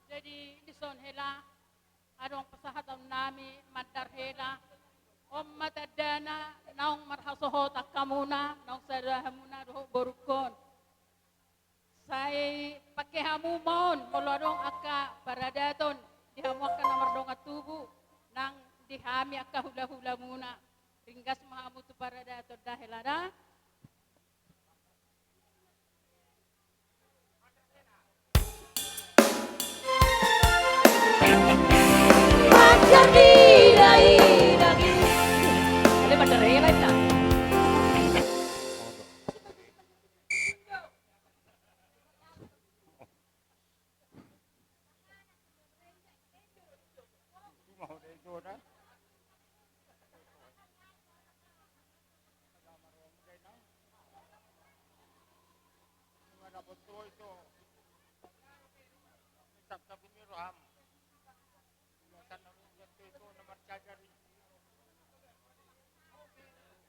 Jadi, dison hela. Adong pasahaton nami mandar hela. On ma tandana naung marhasohotan hamuna, naung sada hamuna dohot borungkon. Sai pangke hamu ma on, molo adong angka paradaton di hamu angka na mardongan tubu, nang di hami angka hula-hulamuna. Ringgas ma hamu tu paradaton da hela da.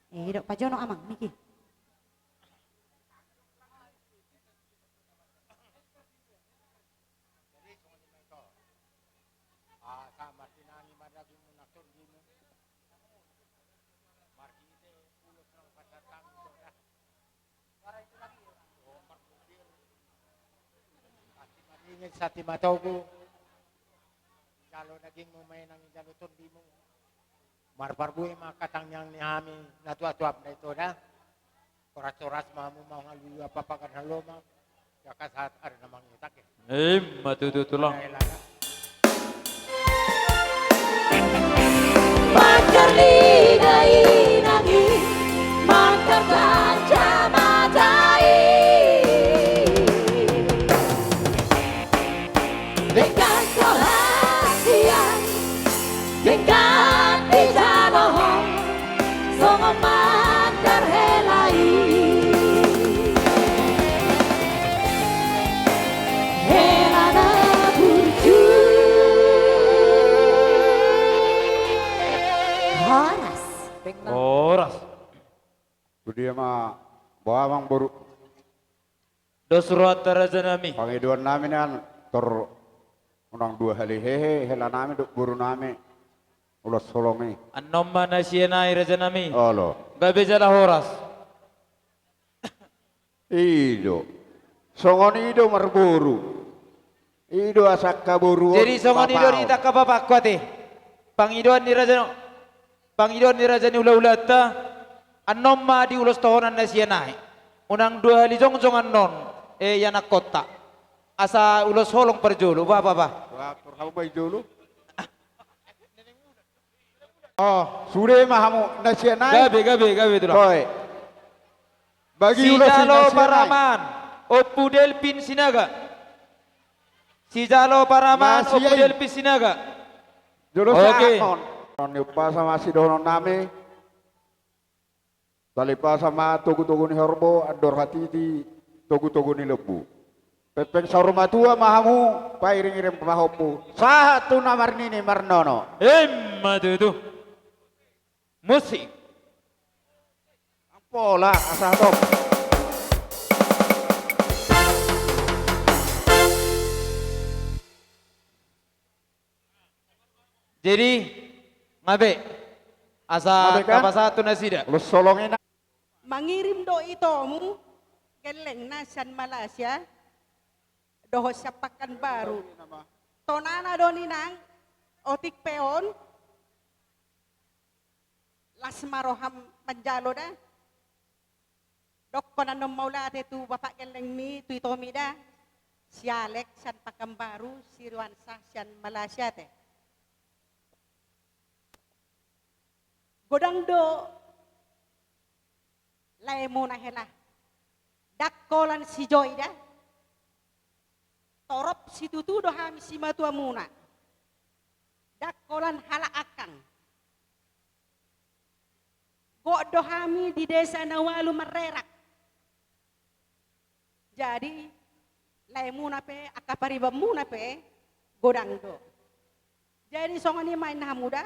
Eh, dok pajono amang, niki. Jadi songon i ma ito. Asa martinangi ma dagingmu nang tondimu. Marhite ulos nang pansaritanmu ito da. Pasti madingin, santi matogu. Jalo dagingmu ma inang, jalo tondimu. Marparbue ma angka tangiang ni hami na tuak-tuak da ito da. Horas-horas ma hamu mangalului ampapagan haloma. Jaka sahat ari na mangihuthon. Ima tutu tulang. Manjali na inang i, manjal ganja mata i. Denggan roha sian, denggan dijalo ho, songon mandar hela i. Hela na burju. Horas. Horas. Sude ma, boha amang boru. Dos rohanta raja nami. Pangidoan nami nian, tor unang dua hali hehe hela nami dohot boru nami ulos holong i. Annon ma na sian i raja nami. Olo. Gabe jala horas. I do. Songon i do marboru. I do asa angka boru on. Jadi songon i do di angka bapakku ate. Pangidoan ni raja no. Pangidoan ni raja ni hulahulanta, annon ma diulos tohonan na sian i. Unang dua hali jongjong annon, eh, ianakhonta. Asa ulos holong parjolo, bah, bah, bah. Bah, tor hamu ma i jolo. Oh, sude ma hamu na sian i. Gabe, gabe, gabe tulang. Bagi ulos na sian i. Sijalo Paraman, Ompu Delpin Sinaga. Sijalo paraman. Masih Ompu ya, Delpin Sinaga. Jolo. Oke. Sahat on. On ni umpasa ma sidohonon nami. Talipasa ma togu-togu ni horbo, andor hatiti, togu-togu ni lombu. Pengpeng saur matua ma hamu, pairing-iring pahompu. Sahat tu na marnini marnono. Emma tutu. Musik. Ampola, asa top. Jadi, ngabe? Asa tapasahat tu nasida. Mangirim do itomu, gellengna sian Malaysia, dohot sian Pakanbaru. Tonana do ninang, otik pe on, las ma roham manjalo da. Dokkon annon mauliate tu bapak gellengmi, tu itomi da. Si Alek sian Pakanbaru, si Riwansah sian Malaysia te. Godang do laemuna hela. Ndang holan sijoi da. Torop situtu do hami simatuamuna. Ndang holan halak angkang. Gok do hami di desa na ualu marrerak. Jadi, laemuna pe, angka paribanmuna pe, godang do. Jadi, songon i ma inna hamu da,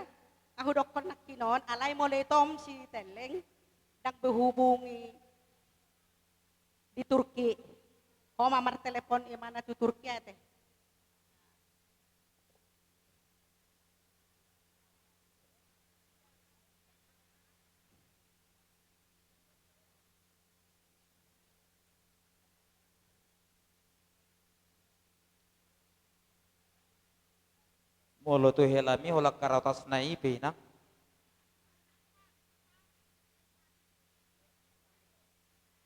ahu dokkon nangkin on, alai molo itom si Telleng, ndang be huhubungi di Turki. Ho ma martelepon imana tu Turki ate. Molo tu helami holan karatasna i pe inang.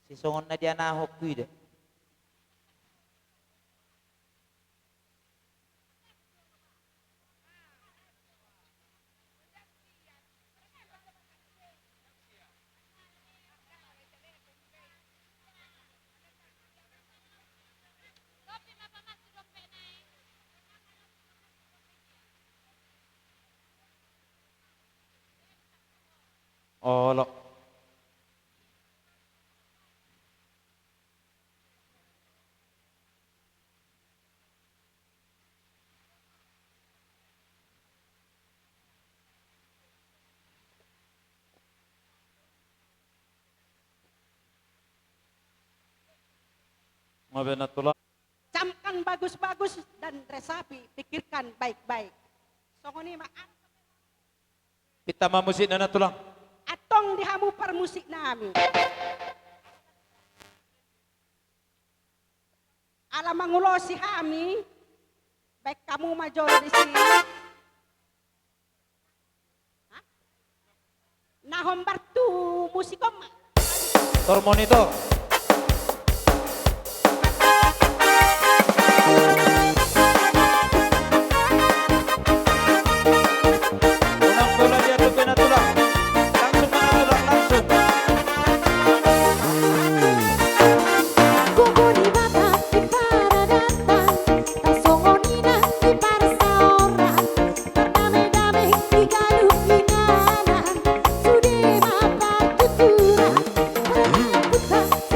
Sisongon na dianahon ku i da. Olo. Camkan bagus-bagus dan resapi, pikirkan baik-baik. Songon i ma. Pinta ma musikna, Nantulang. Antong di hamu parmusiknami. Ala mangulosi hami, baen hamu ma jolo disi. Hah? Na hombar tu musik on ma. Tor monitor. Unang pola dia tu pe, Nantulang. Langsung ma, Nantulang, langsung. Gogo ni Batak di paradaton, tarsongon i nang di parsaoran, tardamedame di ganup inganan, sude ma partuturan, paradaton.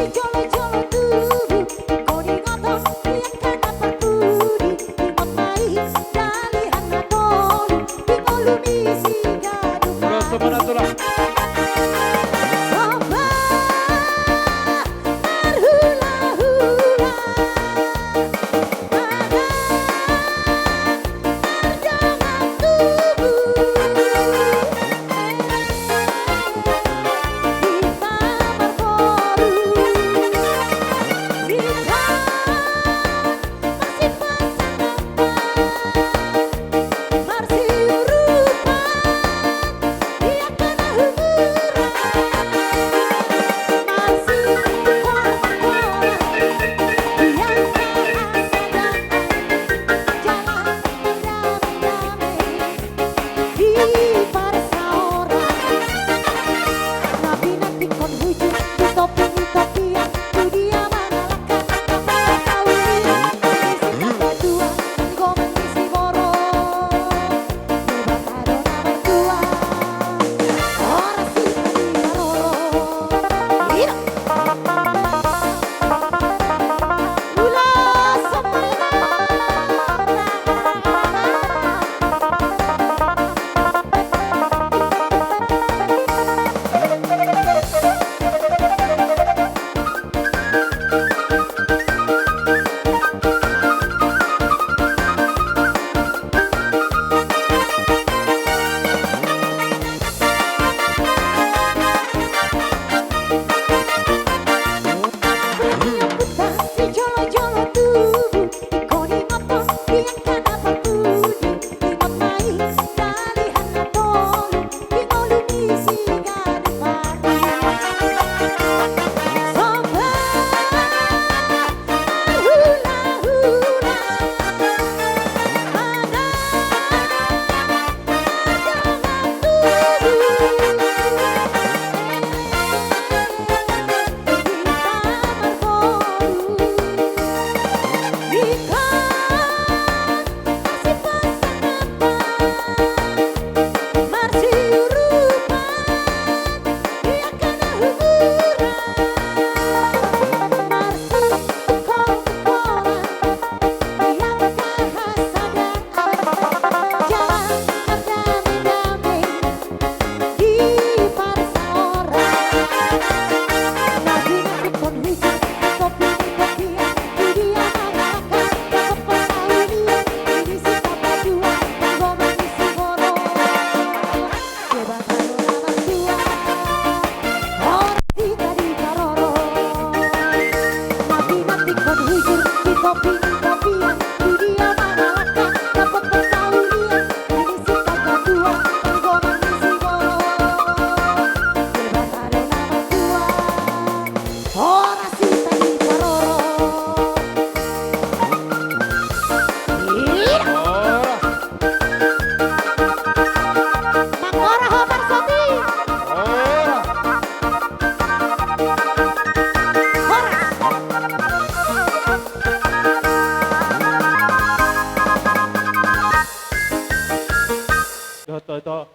Toto.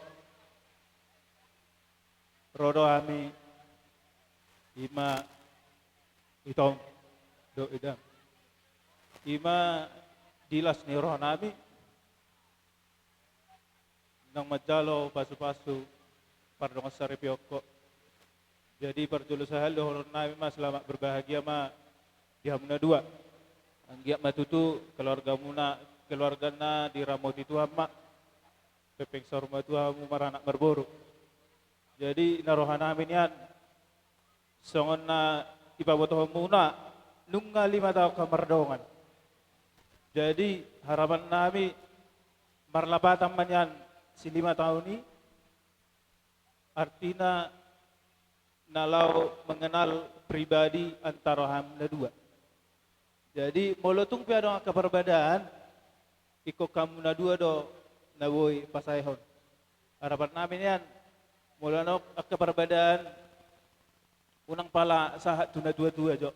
Ro do hami, ima, itong, do idam. Ima di las ni roha nami, nang manjalo pasu-pasu pardongan saripeon ho. Jadi parjolo sahali dohonon nami ma selamat berbahagia ma di hamu na dua. Anggiat ma tutu keluargamuna, keluargana diramoti Tuhan ma. Pepeng saur matua hamu maranak marboru. Jadi na roha nami nian, songon na dipabotohonmuna, nunga lima taon ho mardongan. Jadi harapan nami, marlapatan ma nian si lima taon i, artina na laho mengenal pribadi antara hamu na dua. Jadi molo tung pe adong angka parbadaan, ingkon hamu na dua do na boi pasaehon. Harapan nami nian, molo adong angka parbadaan, unang pala sahat tu na tua-tua jo.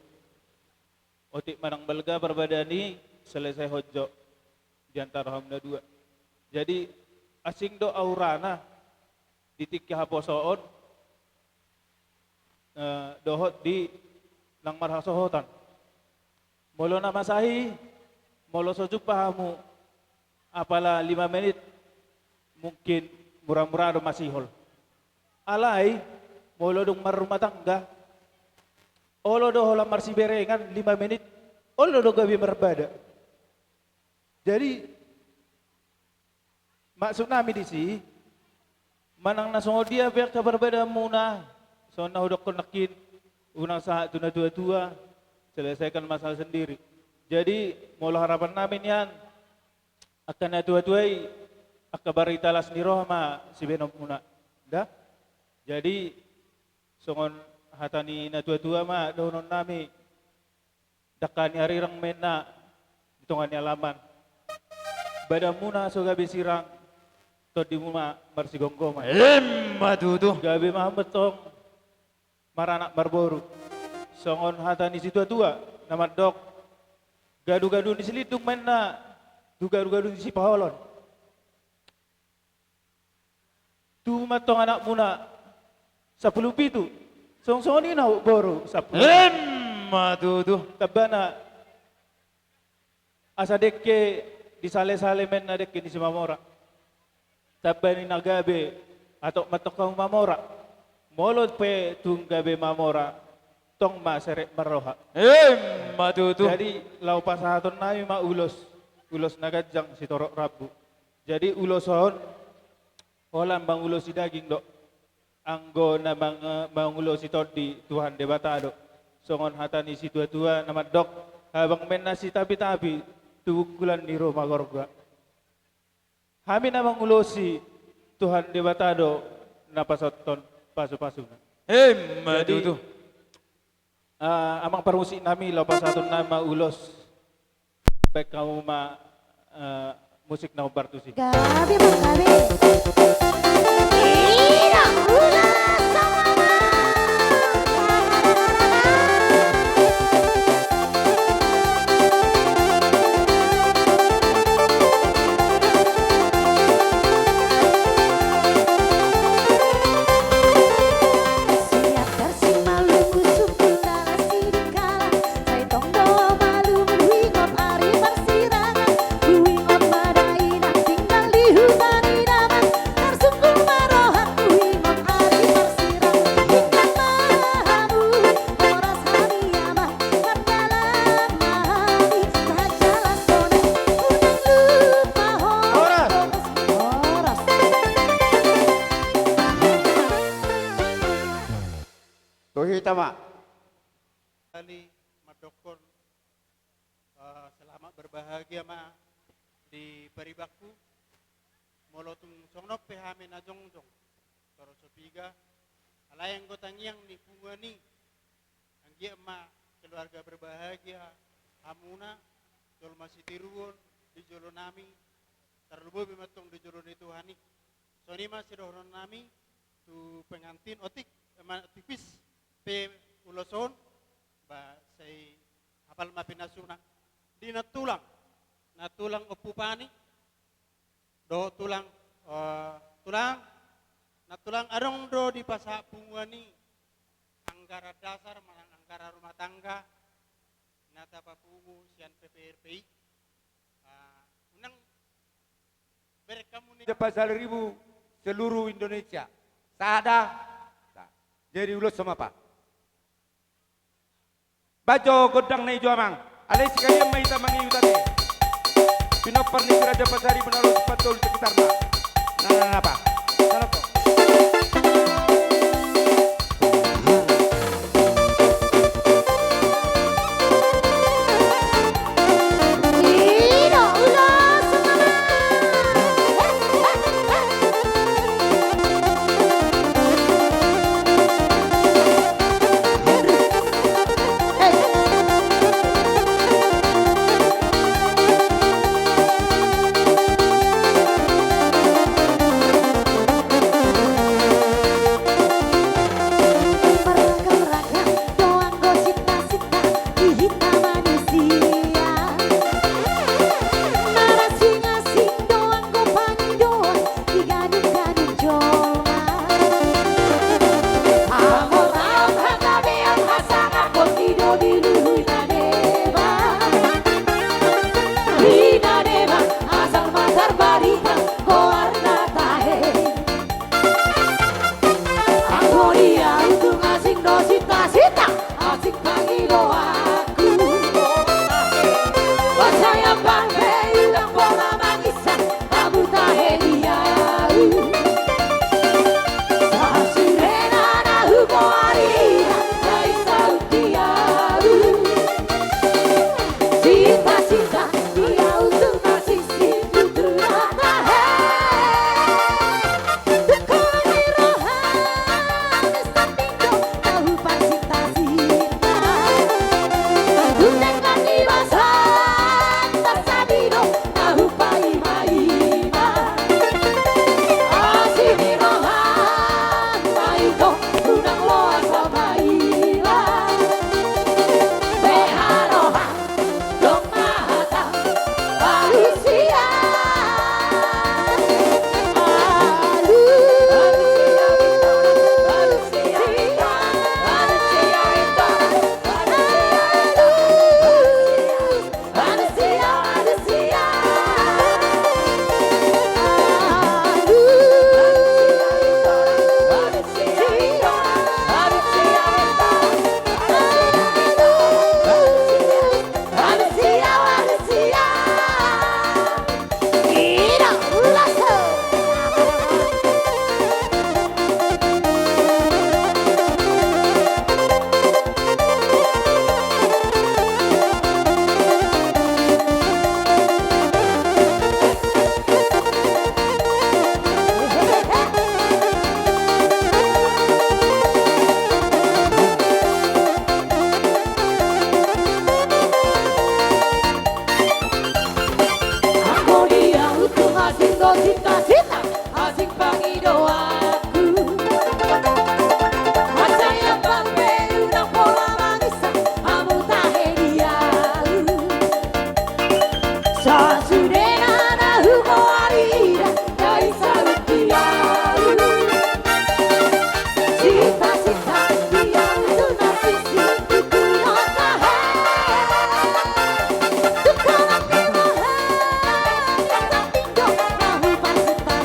Otik manang balga parbadaan i, selesaihon jo di antara hamu na dua. Jadi asing do aurana di tingki haposoon, eh, dohot di nang marhasohotan. Molo na masa i, molo so jumpa hamu, apala lima menit, mungkin mura-mura do masihol. Alai, molo dung marrumah tangga, olo do holan marsiberengan lima menit, olo do gabe marbada. Jadi, maksud nami disi, manang na songon dia pe angka parbadaanmuna, songon na hudokkon nangkin, unang sahat tu na tua-tua, selesaikan masalah sendiri. Jadi, molo harapan nami nian, angka na tua-tua i, angka barita las ni roha ma sibahenonmuna. Da? Jadi, songon hata ni na tua-tua ma dohonon nami, dangka ni arirang ma inna di tonga ni alaman. Badanmuna so gabe sirang, tondimuna marsigomgoman. Ima tutu. Gabe ma hamu antong maranak marboru. Songon hata ni situa-tua na mandok, gadu-gadu ni silindung ma inna tu gadu-gadu ni sipaholon. Tubu ma antong anakmuna sampulu pitu. Songon-songon i na boru sampulu. Ima tutu. Tambana asa dengke disale-sale ma inna dengke ni Simamora. Tamba ni na gabe, atok ma antong hamu mamora. Molo pe tung gabe mamora, tong ma serep marroha. Ima tutu. Jadi laho pasahaton nami ma ulos, ulos na ganjang sitorop rambu. Jadi ulos on, holan mangulosi daging do. Anggo na mang-, mangulosi tondi Tuhan Debata do. Songon hata ni situa-tua na mandok, habang ma inna sitapi-tapi tu bungkulan ni ruma gorga. Hami na mangulosi, Tuhan Debata do na pasahathon pasu-pasuna. Ima tutu. Ah, amang parmusik nami, laho pasahaton nami ma ulos. Baen hamu ma, eh, musik na hombar tusi. Gabe, Bang, gabe. Ina, ulos sama, Bang. Tu hita ma. Kali mandokkon, eh, selamat berbahagia ma di paribanku. Molo tung songon on pe hami na jongjong, torop so piga, alai anggo tangiang ni punguan i, anggiat ma keluarga berbahagia hamuna, jolma sitiruon di jolo nami, tarlumobi ma antong di jolo ni Tuhan i. Songon i ma sidohonon nami tu pengantin, otik, eh, ma-, tipis pe ulos on, ba sai hapal ma pinasuna. Di nantulang, nantulang Ompu Pani, dohot tulang, eh, Tulang, na tulang adong do dipasahat punguan i anggaran dasar manang anggaran rumah tangga na tapapungu sian P P R P I. Ah, unang bereng hamu ni Jampa Saliribu seluruh Indonesia. Sada. Nah, jadi ulos sama apa? Bajo gondang na ijo amang. Alai sekalian ma hita mangihut ate. Pinompar ni Raja Pasari Benalu Sipantolu sekitarna. Nah, nah, nah, apa? Salah kok. Marragam-ragam do anggo sinta-sinta di hita manusia. Marasing-asing do anggo pangidoan di ganup-ganup jolma. Anggo taon hagabeon hasangapon i do dilului na deba. Di na deba asal ma tarbarita goarna tahe. Anggo di au tung asing do sinta-sinta, asing pangidoanku. Pasahaton pe unang pola mangisan hamu tahe di au. Sasudena na hugoari na i saut di au. Sinta-sinta di au tung na sisi tutu na tahe. Tungkol ni roha na sanding do na huparsinta-sinta. Tundek ni basa na sanding do na hupaima-ima. Asi ni roha na ito unang loas hupaima. Beha roha. Anggo di au tung asing do sinta-sinta, asing pangidoanku. Mansai ampang pe unang pola mangisan hamu tahe di au. Sasudena na hugoari na i saut di au. Sinta-sinta di au tung na sisi tutu na tahe. Tungkol ni roha na sanding do na huparsinta.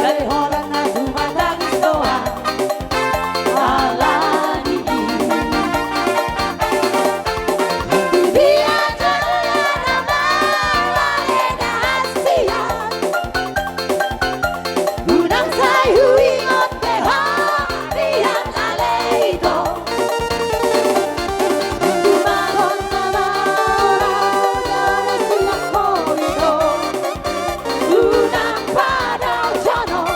Sai holan na tumatangis do au ala ni i. Di dia jala na mala eda hasian. Unang sai huingot be ho di angka leito. Tumagon na mala gara sian ho ito. Unang padaohonon.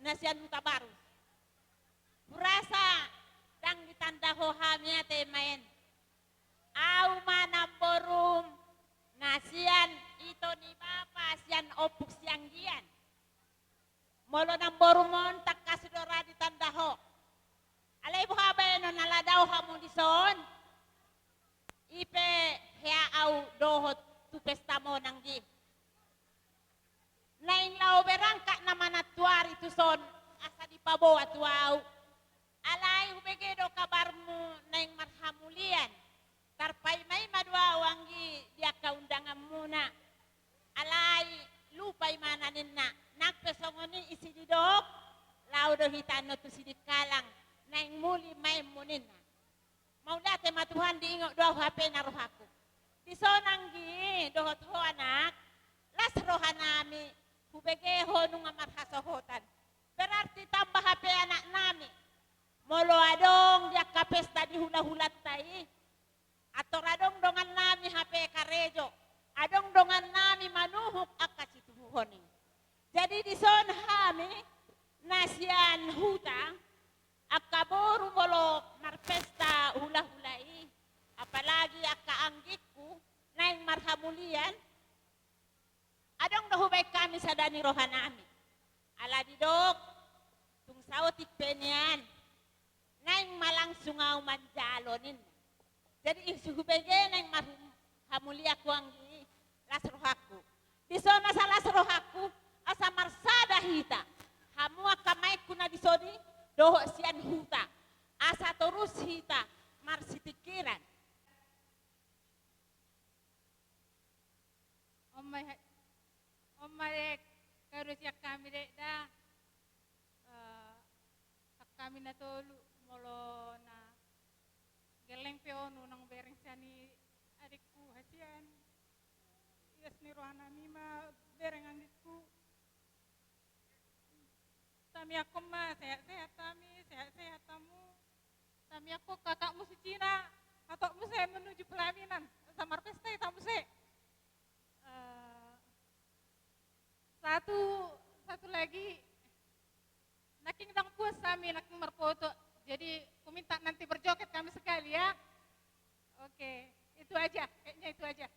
na sian Hutabaru. Hurasa ndang ditanda ho hami ate maen. Au ma namborum na sian ito ni bapa sian ompung sianggian. Molo namborum on tangkas do ra ditanda ho. Alai boha baenon ala dao hamu dison. I pe hea au dohot tu pesta monang di. Naeng laho berangkat na manantuari tuson asa dipaboa tu au. Alai hubege do kabarmu naeng marhamulian. Tarpaimaima do au anggi di angka undanganmuna. Alai lupa imana ninna. Nang pe songon i isi didok. Laho do hita annon tu Sidikalang. Naeng muli maenmu ninna. Mauliate ma Tuhan diingot do au hapena rohangku. Dison anggi dohot ho anak, las rohanami, hubege ho nunga marhasohotan. Berarti tamba hape anaknami. Molo adong di angka pesta di hulahulanta i, ator adong dongannami hape karejo, adong dongannami manuhuk angka situbuhon i. Jadi dison hami na sian huta, angka boru molo marpesta hulahula i, apalagi angka anggingku naeng marhamulian, adong do hubaen hami sada ni rohanami. Ala didok, tung saotik pe nian, naeng ma langsung au manjalo ninna. Jadi isi hubege naeng marhum hamulianku anggi, las rohangku. Dison asa las rohangku, asa marsada hita. Hamu angka maenku na dison i, dohot sian huta. Asa torus hita marsitingkiran. On ma, on ma dek, kado sian hami dek da. Eh, sian hami na tolu, molo na gelleng pe on unang bereng sian i adikku hasian. Ias ni rohanami ma bereng anggingku. Tamiangkon ma sehat-sehat hami, sehat-sehat hamu. Tamiangkon kakakmu si Cina, hatop muse menuju pelaminan, asa marpesta hita muse. Eh, satu, satu lagi, nangkin ndang puas hami, nangkin marfoto. Jadi, ku minta nanti berjoget kami sekali ya. Oke, itu aja, kayaknya itu aja.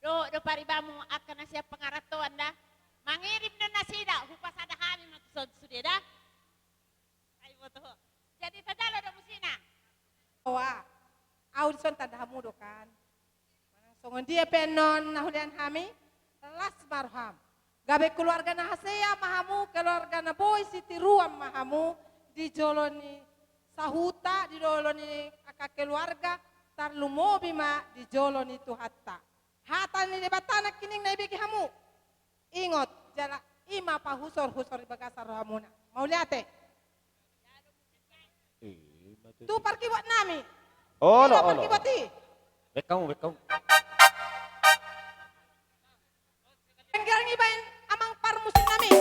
Dohot do paribanmu angka na sian pangarantoan da. Mangirim do nasida, hupasada hami ma tuson sude da. Ai boto ho. Jadi tajalo do musina. Oa, au dison tanda hamu do kan. Manang songon dia pe annon na hulean hami, las ma roham. Gabe keluarga na hasea ma hamu, keluarga na boi sitiruan ma hamu, di jolo ni sahuta, di jolo ni angka keluarga, tarlumobi ma di jolo ni Tuhanta. Hata ni Debata nangkining na ibege hamu. Ingot, jala i ma pahusor-husor di bagasan rohamuna. Mauliate. Eh, mate. Tu parkibot nami. Olo, olo. Parkibot i. Bek hamu, bek hamu. Penggiring ibaen amang parmusik nami.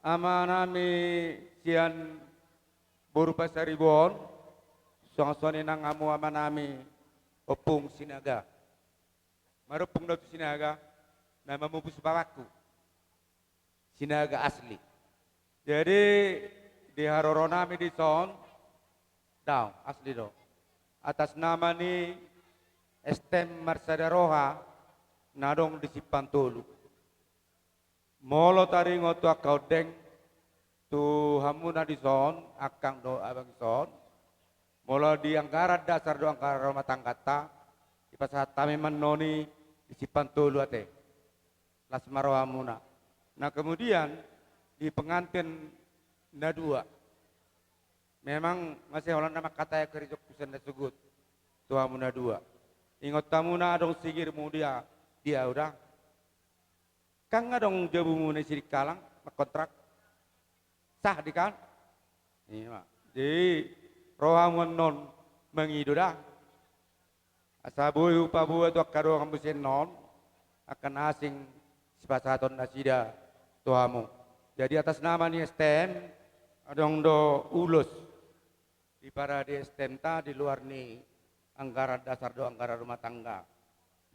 Amanami sian boru Pasaribu on, suang songon i nang hamu amanami Ompung Sinaga. Marompung do tu Sinaga, na mamupus bapakku. Sinaga asli. Jadi, di haroronami dison, daong, asli do. Atas nama ni S T M Marsada Roha, na adong di Simpang Tolu. Molo taringot tu angka ondeng, tu hamuna dison, angkang dohot abang dison, molo di anggaran dasar dohot anggaran rumah tangganta, dipasahat hami ma annon i di Simpang Tolu ate. Las ma rohamuna. Nah, kemudian di pengantin na dua. Memang masih holan na mangkatai angka rijok kusen na sogot tu hamuna dua. Ingot hamuna adong sigirmu dia, dia udah. Kan adong jabumuna i Sidikalang, mangkontrak. Sah di kan? Ima. Jadi, rohamu annon mangido da. Asa boi hupaboa tu angka dongan muse annon, angka na asing sipasahaton nasida tu hamu. Jadi atas nama ni S T M, adong do ulos di parade S T M-ta di luar ni anggaran dasar dohot anggaran rumah tangga.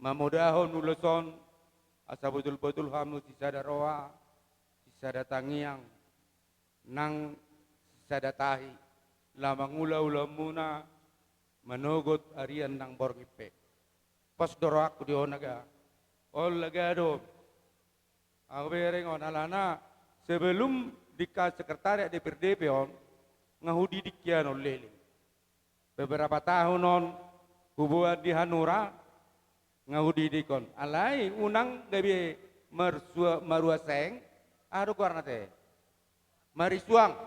Mamodahon ulos on, asa botul-botul hamu sisada roha, sisada tangiang, nang sisada tahi, laho mangula ulaonmuna, manogot arian nang borngin pe. Pos do rohangku di on aga. Ol aga do. Ahu bereng on alana sebelum di ka sekretariat D P R D P on, nga hudidik hian on leleng. Beberapa tahun on huboan di Hanura, nga hudidik on. Alai unang gabe marsua-, marua seng, aha do goarna te? Marisuang,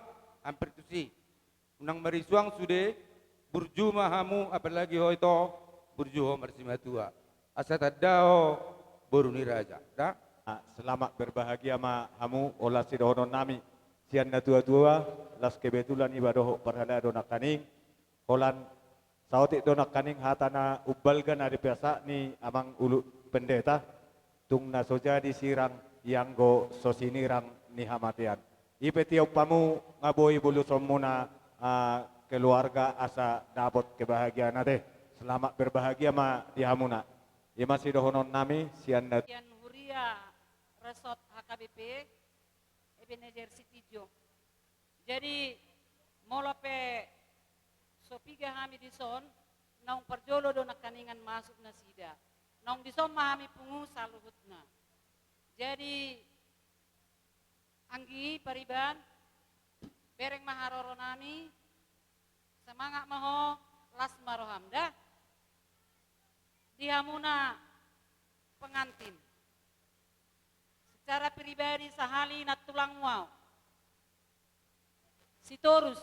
hampir tusi. Unang marisuang sude, burju ma hamu, apalagi ho ito, burju ho marsimatua. Asa tanda ho boru ni raja. Da? Ah, selamat berbahagia ma hamu, holan sidohononnami sian natua-tua, las kebetulan iba dohot parhalado nangkaning, holan saotik do nangkaning hata na umbalga na dipasahat ni amang ulu pendeta, tung na so jadi sirang ianggo so sinirang ni hamatean. I pe tiop hamu nga boi bolusonmuna, ah, keluarga asa dapot kebahagiaan ate. Selamat berbahagia ma di hamuna. Ima sidohononnami sian nat- Sian huria resort H K B P, Ebenezer Sitijong. Jadi, molo pe so piga hami dison, naung parjolo do nangkaningan masuk nasida. Naung dison ma hami pungu saluhutna. Jadi, anggi pariban, bereng ma haroronami, semangat ma ho, las ma roham da. Di hamuna pengantin. Secara pribadi sahali nantulangmu au. Sitorus.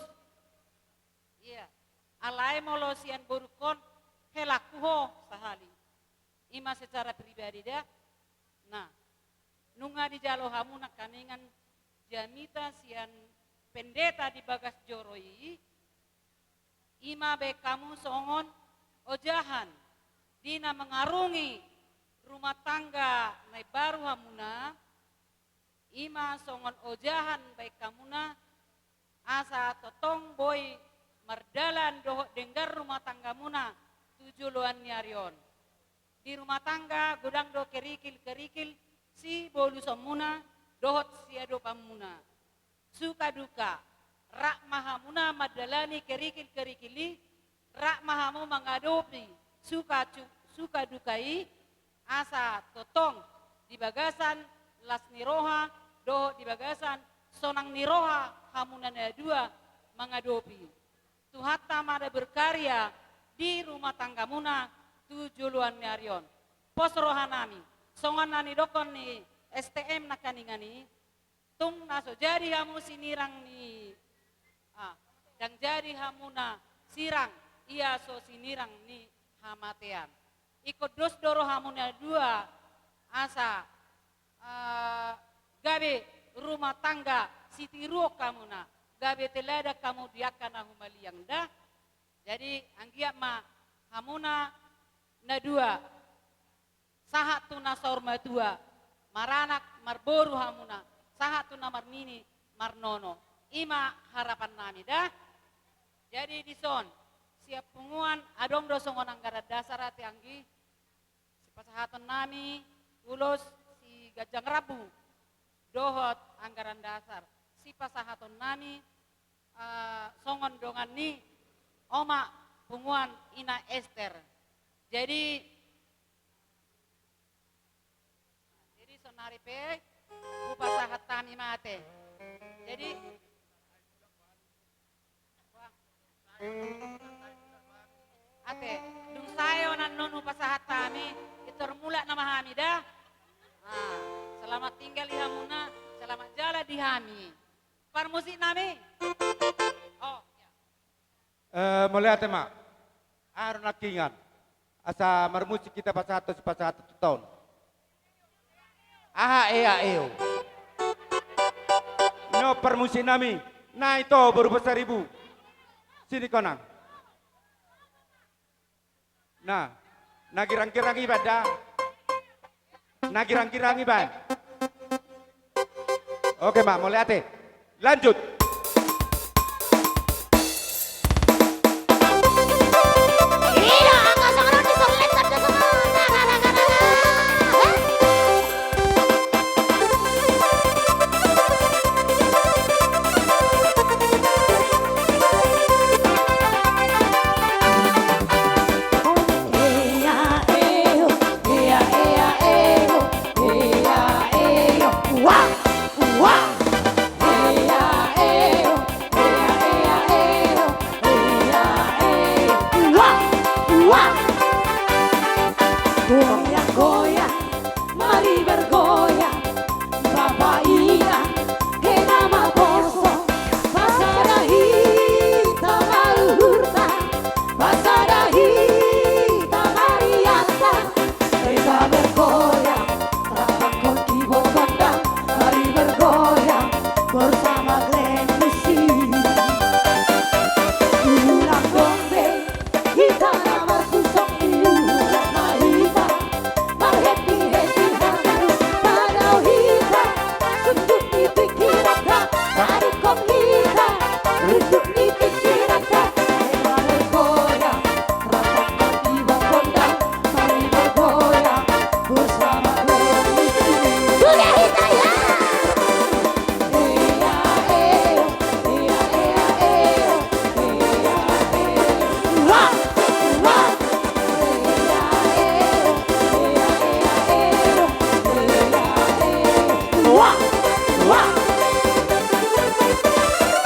Iya. Alai molo sian borungkon, helangku ho sahali. Ima secara pribadi da. Nah, nunga dijalo hamu nangkaningan jamita sian pendeta di bagas joro i, ima baen hamu songon ojahan di na mangarungi rumah tangga na imbaru hamuna, ima songon ojahan baen hamuna, asa tongtong boi mardalan dohot denggan rumah tanggamuna tu joloan ni ari on. Di rumah tangga godang do kerikil-kerikil sibolusonmuna dohot siadopanmuna. Suka duka, rap ma hamuna mandalani kerikil-kerikil i, rap ma hamu mangadopi suka cu-, suka duka i, asa tongtong di bagasan las ni roha dohot di bagasan sonang ni roha hamuna na dua mangadopi. Tuhanta ma na berkarya di rumah tanggamuna tu joloan ni ari on. Pos rohanami, songon na nidokkon ni S T M nangkaningan i, tung na so jadi hamu sinirang ni, ah, ndang jadi hamuna sirang ia so sinirang ni hamatean. Ingkon dos do rohamuna dua, asa, ah, gabe rumah tangga sitiruon hamuna, gabe teladan hamu di angka na humaliang da. Jadi, anggiat ma hamuna na dua, sahat tu na saur matua, maranak marboru hamuna, sahat tu na marnini, marnono. I ma harapan nami da. Jadi dison, siap punguan adong do songon anggaran dasar ate anggi, sipasahaton nami ulos si ganjang rambu dohot anggaran dasar, sipasahaton nami, eh, songon dongan ni oma punguan Ina Ester. Jadi, jadi sonari pe hupasahat hami ma ate. Jadi, ate, dung sae on annon hupasahat hami, pintor mulak nama hami da. Ah, selamat tinggal di hamuna, selamat jalan di hami. Parmusik nami. Oh, ya. Eh, mauliate ma. Aha do nangkiningan? Asa marmusik hita pasahat, sipasahat tu taon. Aha ea eo? Nyo parmusik nami, na ito boru Pasaribu. Sini konang. Nah, na girang-girang iba da. Na girang-girang iba. Oke ma, mauliate. Lanjut. Goyang, goyang, mari bergoyang, Bapa Ina, kena ma poso, pasada hita ma uhurta, pasada hita ma arianta, hita bergoyang, rap tangkon kibot gondang, mari bergoyang bersama Glenn Musik. Ulang dongbe, hita na marpusok di ulang ma hita, marhappy-happy hami, padao hita, sundut ni pingkiranta, tadingkon hita, runduk ni pingkiranta, hita bergoyang, rap tangkon kibot gondang, mari bergoyang bersama Glenn Musik. Sudah hita ya.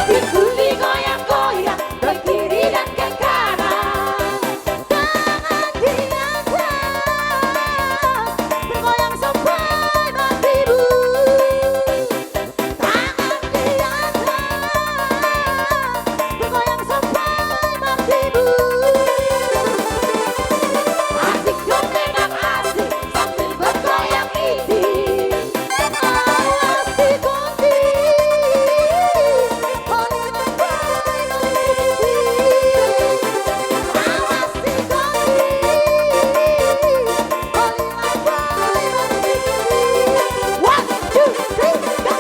Pikul digoyang-goyang, baik kiri dan ke kanan. Tangan di atas, bergoyang sampai mati bu. Tangan di atas, bergoyang sampai mati bu. Asik dong, memang asik, sambil bergoyang ini. Awas dikunci, oli mangkoi mangkisi. Awas dikunci, oli mangkoi mangkisi. One, two, three, go.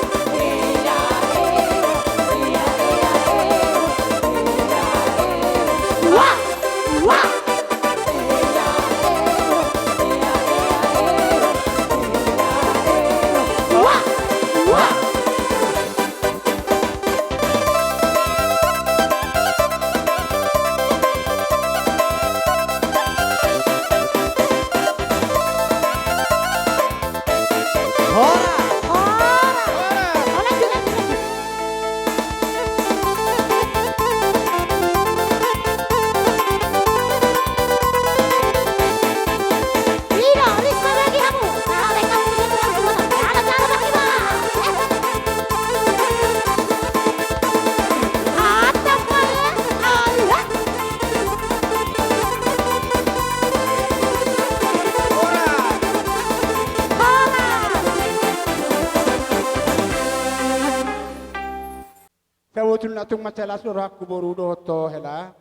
Sabotulna tung mansai las do rohangku boru dohot ho hela.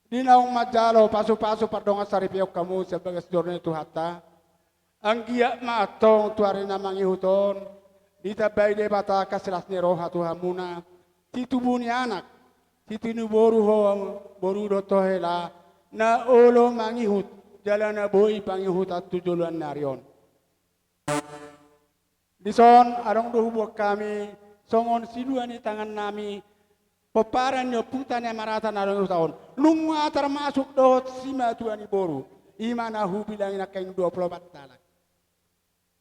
Di naung manjalo pasupasu pardongan saripeon hamu sian bagas joro ni Tuhanta. Anggiat ma antong tu ari na mangihut on, Ditambai Debata angka las ni roha tu hamuna, situbu ni anak, situbu ni boru ho, boru dohot ho hela, na olo mangihut, jala na boi pangihutan tu joloan ni ari on. Dison adong do huboan hami, songon silua ni tangannami, pomparan ni ompunta na marhata na adong di huta on. Nunga termasuk dohot simatua ni boru. I ma na hubilangi nangkin dua pulu opat halak.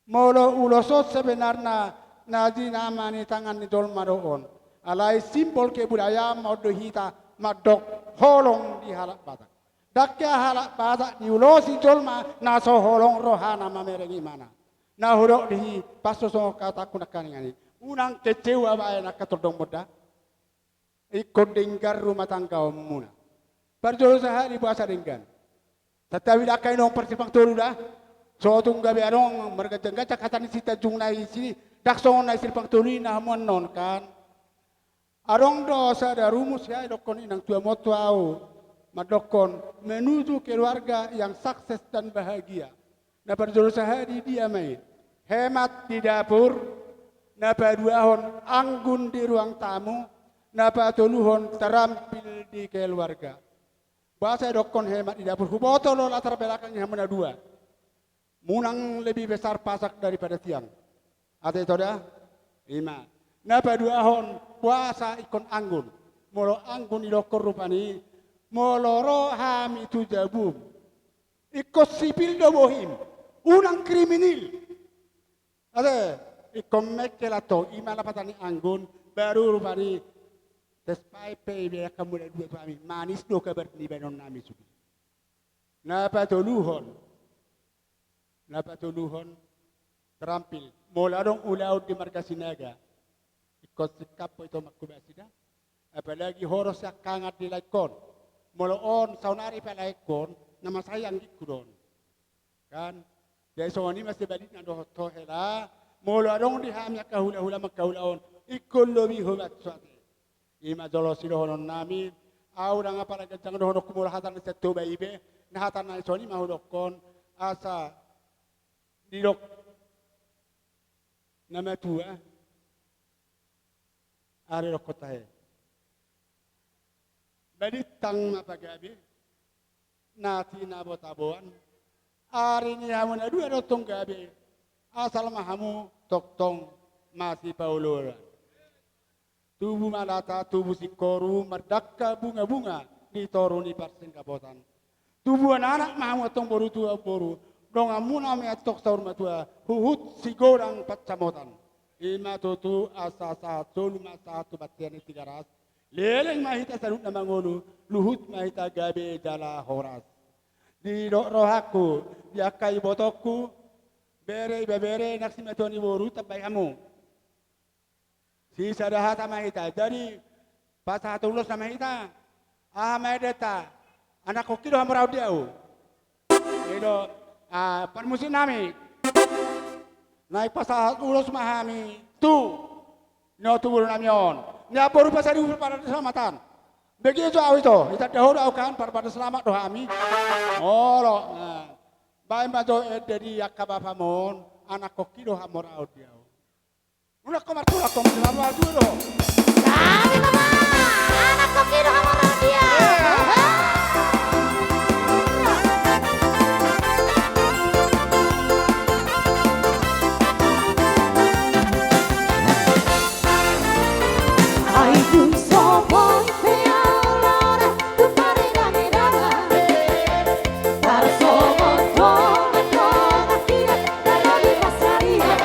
Molo ulos on sebenarna na jinama ni tangan ni jolma do on. Alai simbol kebudayaan ma on do hita mandok holong di halak Batak. Ndang hea halak Batak diulosi jolma na so holong rohana mamereng imana. Na hudok di hi, pas so songon hatangku nangkaningan i. Unang kecewa baen angka tondongmuna. Ingkon denggan rumah tanggaonmuna. Parjolo sahali boasa denggan. Santabi da angka inong parsimpang tolu da. So tung gabe adong marganjang-ganjang hata ni Sitanjung na i si, ndang songon na i Simpang Tolu i na hamu annon kan. Adong do sada rumus ya, didokkon inang tuamu on tu au, mandokkon menuju keluarga yang sukses dan bahagia. Na parjolo sahali dia ma i? Hemat di dapur, na paduahon anggun di ruang tamu, na patoluhon terampil di keluarga. Boasa didokkon hemat di dapur? Huboto do latar belakang ni hamu na dua. Munang lebih besar pasak daripada tiang. Ate ito da? I ma. Na paduahon boasa ingkon anggun. Molo anggun didokkon rupani, molo ro hami tu jabum, ingkon sipil do bohim. Unang kriminal. Ate, ingkon mengkel antong, i ma lapatan ni anggun, baru rupani, tes pae pe ibaen hamu na dua tu hami, manis do kabar ni baenonnami sude. Na patoluhon, na patoluhon, terampil. Molo adong ulaon di marga Sinaga, ingkon singkap ho ito manghobasi da. Apalagi horas siangkangan dilaengkon. Molo on saonari palaengkon, na mansai anggingku do on. Kan? Jadi songon i ma sebalikna dohot ho hela, molo adong di hami angka hulahula manghaulaon, ingkon lobi hobasi ate. I ma jolo sidohononnami, au ndang apala ganjang dohononku molo hata na sian Toba i be, na hata na songon i ma hudokkon, asa didok na matua, ari dokkon tahe. Balintang ma pagabe, na tinabo-taboan, ari ni hamu na dua do tong gabe, asal ma hamu tongtong masipaoloan. Tubu ma lata, tubu singkoru, mardangka bunga-bunga di toru ni parsingkapotan. Tubuan anak ma hamu antong boru tubuan boru, donganmuna ma i antong saur matua, huhut sigodang pansamotan. I ma tutu asa sahat solu ma sahat tu bontean ni Tigaras, leleng ma hita saluhutna mangolu, luhut ma hita gabe jala horas. Didok rohangku, di angka ibotongku, bere ibebere nang simatua ni boru tambai hamu. Sisada hata ma hita. Jadi pasahat ulos na ma hita. Aha ma endenta? Anakkon hi do hamoraon di ahu. I do, ah, parmusiknami. Naeng pasahat ulos ma hami tu, nio tu borunami on. Nian boru pasadibu parpadaselamatan. Begitu ahu ito, itanda ho do ahu kan, parpadaselamatan do hami. Olo, nah. Baen ma jo ende di angka bapam on, anakkon hi do hamoraon di ahu. Unang ho martulak ho, martulak ho, martulak ho. Jadi ma, anakkon hi do hamoraon di ahu. Ai dung so boi pe ahu ro da tu pareda ni daba. Tarsongon dongan-dongan hita na lobi pansarian.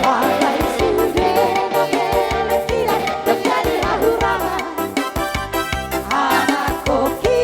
Alai sude mangele hita, ndang jadi ahu rama. Anakkon hi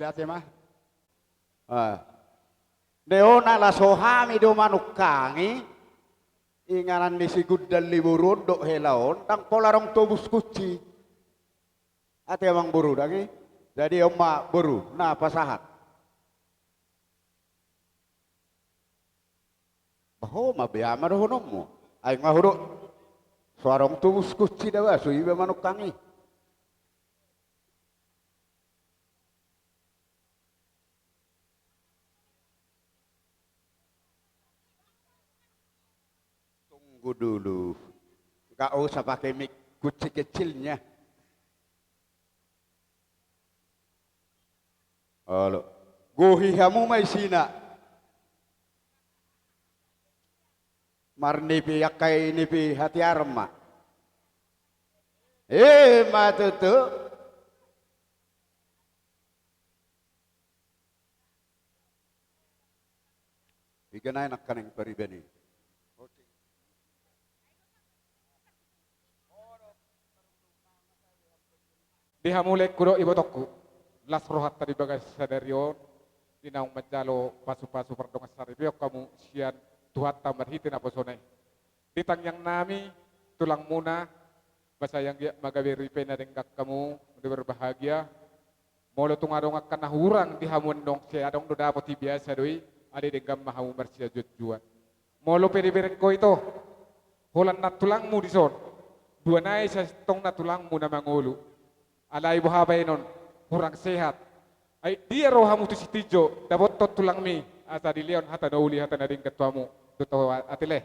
Ate ma. Ah. Neo na laso hami do manungkangi, inganan ni si Gundal ni boru on dohot hela on, ndang pola adong tobus kunci. Ate amang boru dang i. Jadi on ma boru, na pasahat. Bah, ho ma be aha ma dohononmu. Ai nga hudok. So adong tobus kunci da bah, so iba manungkangi. Tunggu dulu. Nggak usah pakai mic kunci kecilnya. Olo. Gohi hamu ma isina. Marnipi angka i nipi hatiar ma. Eh, ma tutu. Iga nai nangkaning pariban i. Di hamu laengku dohot ibotongku, las rohanta di bagasan sadari on, di naung manjalo pasupasu pardongan saripeon hamu sian Tuhanta marhite naposona i. Di tangiangnami, tulangmuna, ba sai anggiat ma gabe ripe na denggan hamu, na berbahagia. Molo tung adong angka na hurang di hamu annon, sai adong do dapot i, biasa do i, alai denggan ma hamu marsiajuanjuan. Molo pe dibereng ho ito, holan na tulangmu dison, dua nai sai tong na tulangmu na mangolu. Alai boha baenon, hurang sehat. Ai dia ro hamu tu Sitinjak, dapothon tulangmi, asa dilehon hata na uli, hata na denggan tu hamu, dohot tu atele.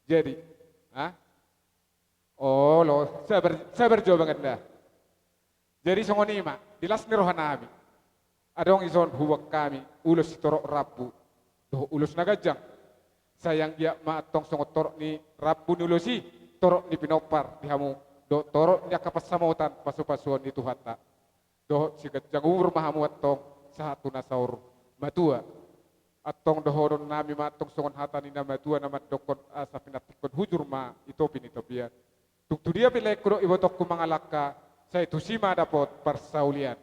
Jadi, ha? Olo, sabar, sabar jo baganda. Jadi songon i ma, di las ni rohanami. Adong dison huboan hami, ulos sitorop rambu, dohot ulos na ganjang. Sai anggiat ma antong songon torop ni rambu ni ulos i, torop ni pinompar di hamu, dohot torop ni angka pansamotan pasupasuon ni Tuhanta. Dohot siganjang umur ma hamu antong, sahat tu na saur matua. Antong dohononnami ma antong songon hata ni na matua na mandokkon asa pinantikhon hujur ma i topi ni tapian. Tung tu dia pe laengku dohot ibotongku mangalangka, sai tusi ma dapot parsaulian.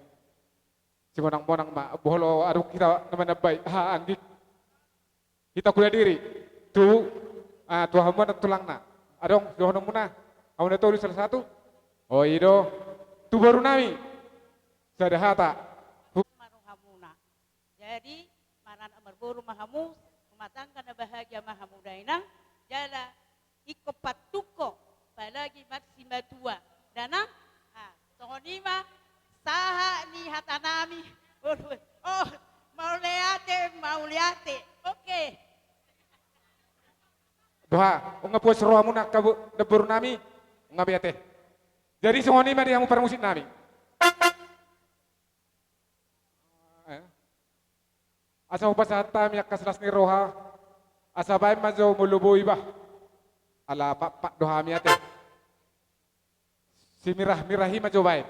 Simonangmonang ma, molo adong hita na manambai, aha, anggik. Hita kula diri, tu, ah, tu hamu na tulangna. Adong dohononmuna, hamu na tolu salah satu. O i do, tu borunami, sada hata. Hu- Maru hamuna. Jadi, maranak marboru ma hamu, rumah tangga na bahagia ma hamu dainang, jala ingkon patungko, apalagi marsimatua. Dainang, ah, songon i ma, sahat ni hatanami. Waduh, oh, mauliate, mauliate. Oke. Boha, nunga puas rohamuna angka bo-, namborunami, nunga be ate. Jadi songon i ma di hamu parmusiknami. Eh. Asa hupasahat hami angka silas ni roha, asa baen ma jo molo boi bah. Ala pakpak do hami ate. Simirahmirah i ma jo baen.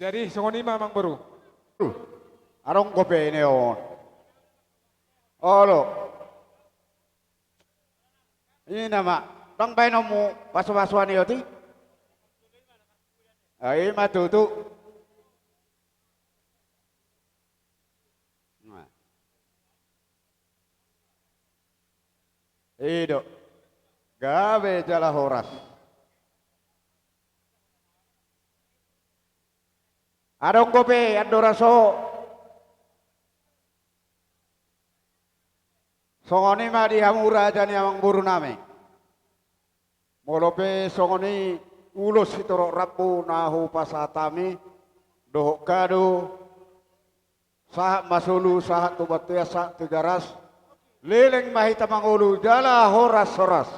Jadi songon i ma amangboru. Adong dope i on. Olo. I nama, ndang baenonmu pasu-pasuan i oti? Ah, i ma tutu. Nah. I do. Gabe jala horas. Adong dope andorang so. Songon i ma di hamu raja ni amangboru nami. Molo pe songon i ulos sitorop rambu na hupasahat hami, dohot kado, sahat ma solu, sahat tu bontean, sahat tu Tigaras. Leleng ma hita mangolu jala horas-horas.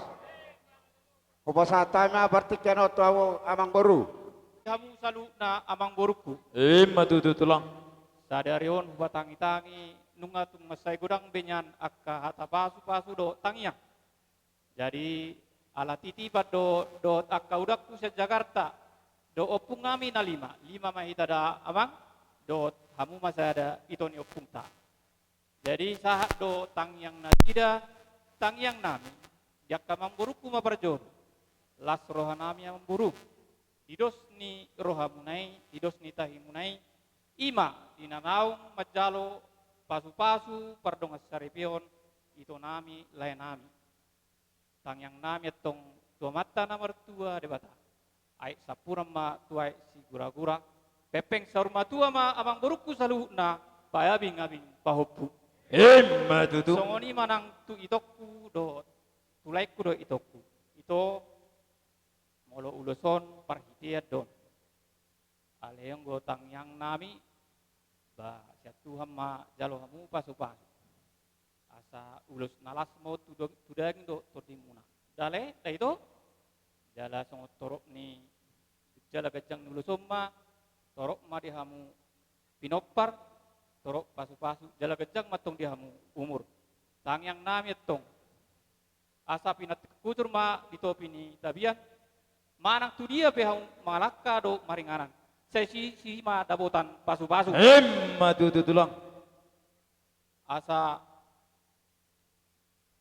Hupasahat hami ma partingkian on tu hamu amangboru. Hamu saluhutna amangborungku. I ma tutu tulang. Sadari on hupatangi-tangi nunga tung mansai godang be nian angka hata pasu-pasu dohot tangiang. Jadi ala titipan do dohot angka udangku sian Jakarta, dohot ompung nami na lima, lima ma hita da amang, dohot hamu ma sada ito ni ompungta. Jadi sahat do tangiang nasida, tangiang nami, di angka amangborungku ma parjolo. Las roha nami amangboru, di dos ni rohamuna i, di dos ni tahimuna i, i ma di na naung manjalo pasu-pasu pardongan saripeon ito nami, lae nami. Tangiang nami antong tu Amanta na martua Debata. Aek sampuran ma tu aek sigura-gura. Pengpeng saur matua ma amangborungku saluhutna, paabing-abing pahompu. I ma tutu. Songon i ma nang tu itongku dohot tu laengku dohot itongku. Ito, molo ulos on parhitean do on. Alai anggo tangiang nami, ba sian Tuhan ma jalo hamu pasu-pasu. Asa ulos na las ma on tu do-, tu daging dohot tondimuna. Dale, da ito? Jala songon torop ni jala ganjang ni ulos on ma, torop ma di hamu pinompar, torop pasu-pasu, jala ganjang ma antong di hamu umur. Tangiang nami antong. Asa pinantikkon hujur ma di topi ni tapian, manang tu dia pe hamu mangalangka dohot maringanan. Sai disi ma dapotan pasu-pasu. I ma tutu tulang. Asa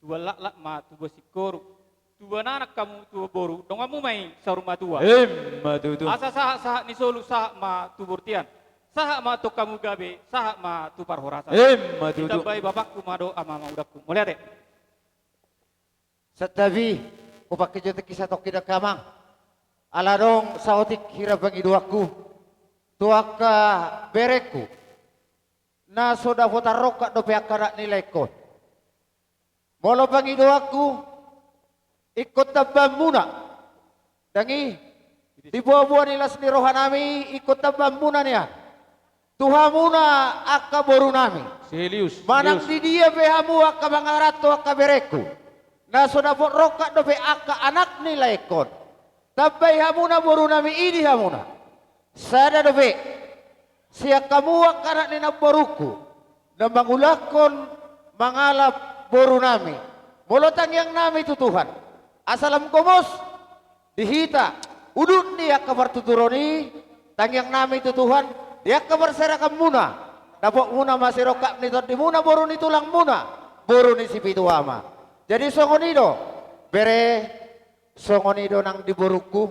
tubuan laklak ma tubuan singkoru. Tubuan anak hamu tubuan boru, donganmu ma i saur matua. I ma tutu. Asa sahat-sahat ni solu sahat ma tu bontean. Sahat ma antong hamu gabe, sahat ma tu parhorasan. I ma tutu. Ditambai bapakku ma dohot amang udangku. Mauliate. Santabi, hupangkejot tingki satongkin da amang. Ala adong saotik hira pangidoanku tu angka berengku na so dapotan rongkap dope angka anak ni laengkon. Molo pangidoanku, ingkon tambaanmuna. Ndang i, di boa-boa ni las ni roha nami, ingkon tambaanmuna nian tu hamuna angka boru nami. Si Helius, manang Helius. Di dia pe hamu angka pangaranto angka berengku na so dapot rongkap dope angka anak ni laengkon. Tambai hamuna boru nami i di hamuna. Sada dope sian hamu angka anak ni namborungku na mangulakkon mangalap boru nami. Molo tangiang nami tu Tuhan, asa lam gomos di hita udut ni angka partuturon i, tangiang nami tu Tuhan, di angka parserakanmuna, dapotmuna ma sirongkap ni tondimuna, boru ni tulangmuna, boru ni Sipitu Ama. Jadi songon i do, bere, songon i do nang di borungku,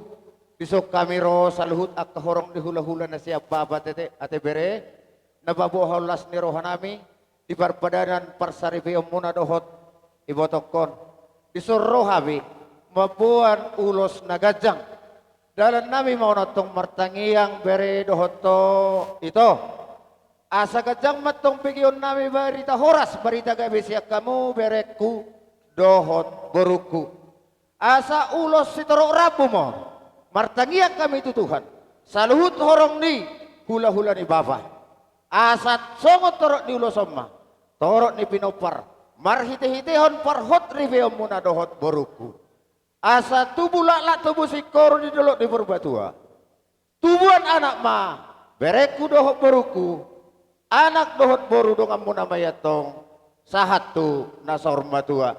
dison hami ro saluhut angka horong ni hula-hula na sian bapa ate, ate bere, na paboahon las ni roha nami, di parpadanan parsaripeonmuna dohot ibotongkon. Dison ro hami mamboan ulos na ganjang. Dalan nami ma on antong martangiang bere dohot ito. Asa ganjang ma antong begeon nami barita horas, barita gabe sian hamu berengku dohot borungku. Asa ulos sitorop rambu ma on. Martangiang hami tu Tuhan. Saluhut horong ni hula-hula ni bapa. Asa songon torop ni ulos on ma, torop ni pinompar, marhite-hitehon parhot ripeonmuna dohot borungku. Asa tubu laklak tubu singkoru di dolok ni Purbatua. Tubuan anak ma, berengku dohot borungku, anak dohot boru donganmuna ma i antong, sahat tu na saur matua.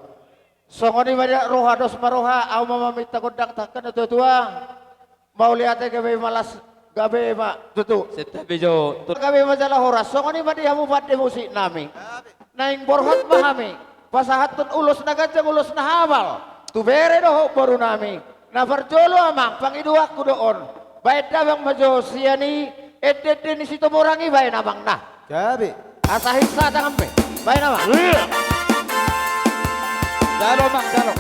Songon i ma di roha, dos ma roha, ahu ma maminta gondang tu angka na tua-tua. Mauliate gabe ma las Gabe ma tutu. Santabi jo. Gabe ma jala horas, songon i ma di hamu pande musik nami. Naeng borhat ma hami pasahathon ulos na ganjang, ulos na hapal tu bere dohot boru nami. Na parjolo amang, pangidoanku do on, baen damang ma jo sian i ende-ende ni Situmorang i, baen amang na. Gabe. Asa hinsa tangan pe. Baen amang. Iya. Jalo amang, jalo.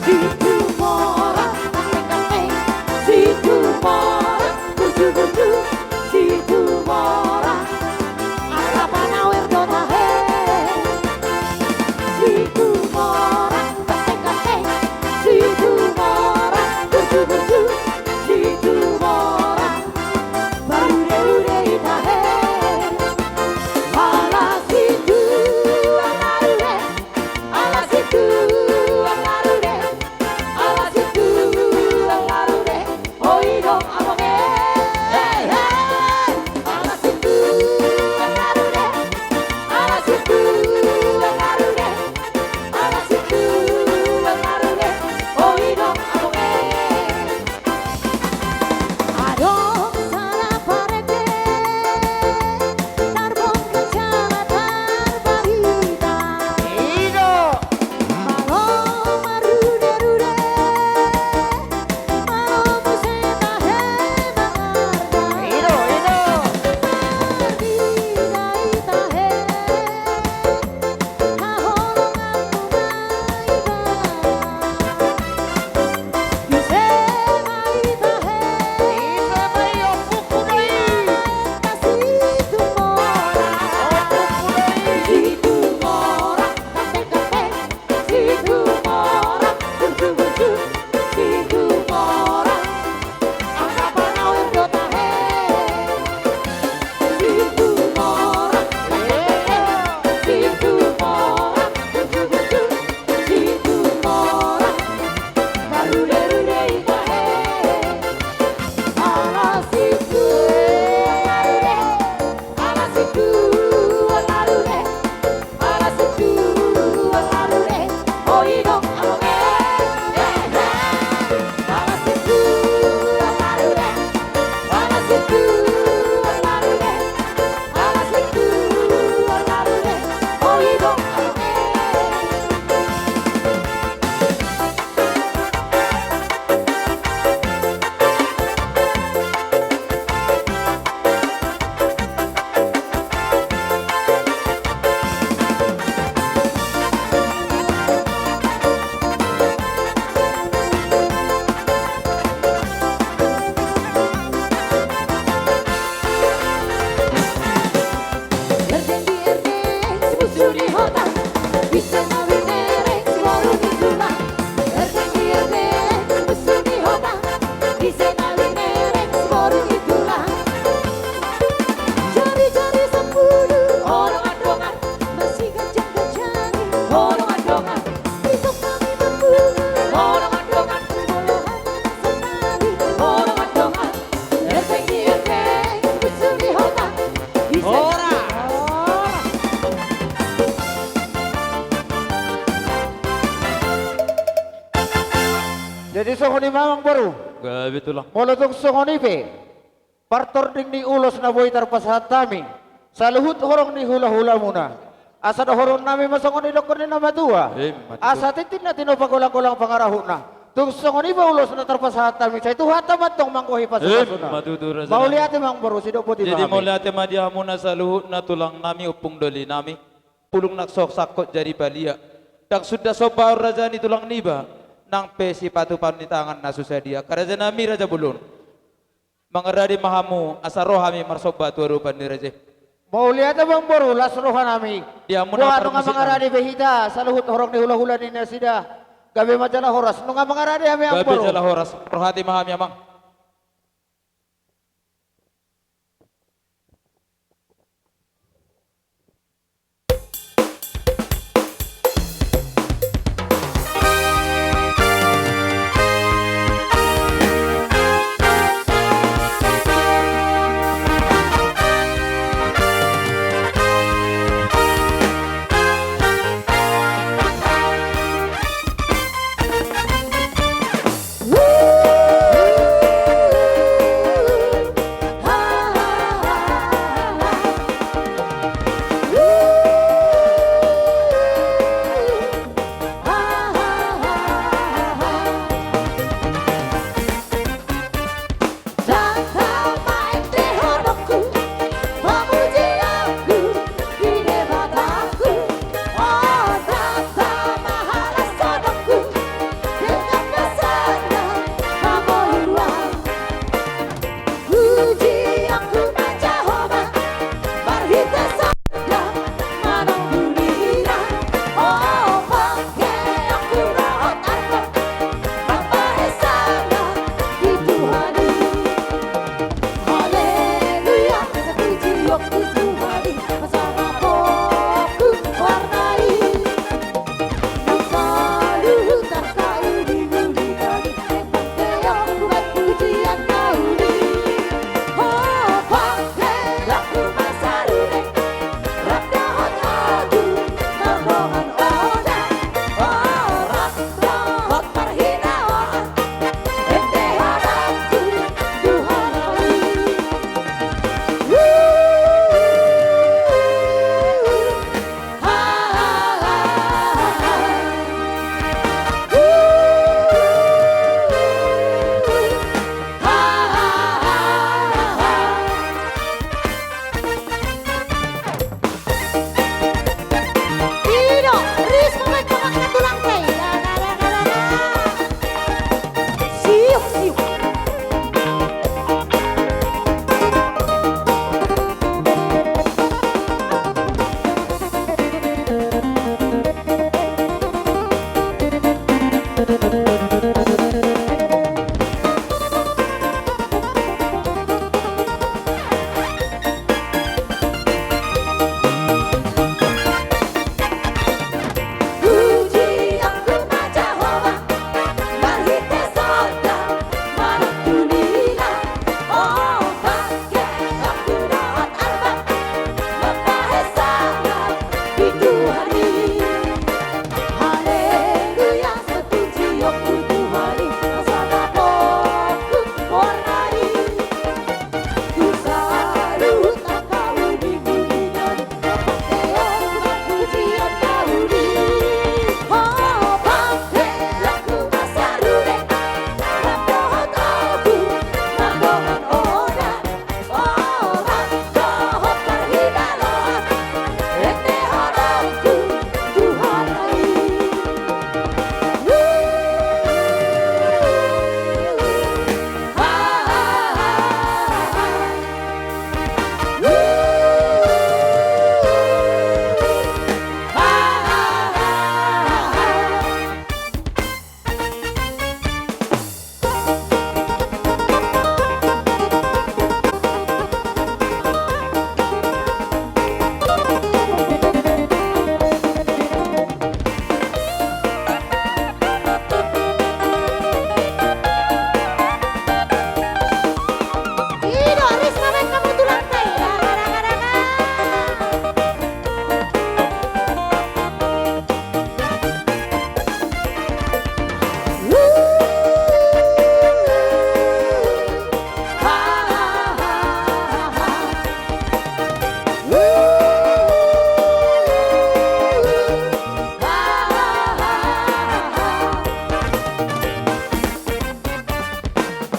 Situmorang, ganteng-ganteng, Situmorang, burju-burju, Situmorang, angka panawer do tahe. Situmorang, ganteng-ganteng, Situmorang, burju-burju, Situmorang, marude-rude i tahe. Ala Situmorang marude, ala Situmorang marude, ala Situmorang marude. Oi dong abang e. Hei, hei. Ala Situmorang marude, ala Situmorang marude, ala Situmorang marude. Oi dong abang e. Adong sada parende, tarbongkar jala tarbarita. I do. Malo marude-rude, malo muse tahe mangarda. I do, i do. Marnida i tahe. Jadi songon i ma amang boru. Gabe tulang. Molo tung songon i pe partording ni ulos na boi tarpasahat hami saluhut horong ni hulahulamuna, asa dohonon nami ma songon i dohonon ni na matua. Ima tutu. Asa tintin na tinopa, golang-golang pangarahutna. Tung songon i pe ulos na tarpasahat hami, sai Tuhanta ma antong manggohi pasupasuna. Ima tutu raja nami. Mauliate ma amang boru, sidok boti ma hami. Jadi mauliate ma di hamuna saluhutna tulang nami, ompung doli nami. Pulung na so sangkot jadi palia, ndang suda sombaon raja ni tulang niba, nang pe sipatupaon ni tangan na so sadia. Angka raja nami, raja bolon, mangarade ma hamu asa ro hami marsomba tu adopan ni raja i. Mauliate ma amang boru, las roha nami. Di hamuna parmusik nami. Boha nunga mangarade be hita saluhut horong ni hulahula ni nasida. Gabe ma jala horas, nunga mangarade hami amang boru. Gabe jala horas, borhati ma hami amang.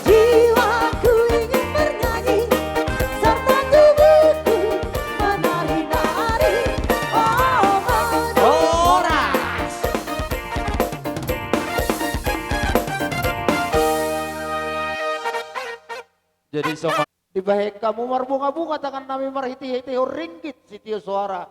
Jiwaku ingin bernyanyi, serta tubuhku menari-nari. Oh, menari. Horas. Jadi, songon dibahen hamu marbunga-bunga tangan nami marhite-hitehon ringgit sitio soara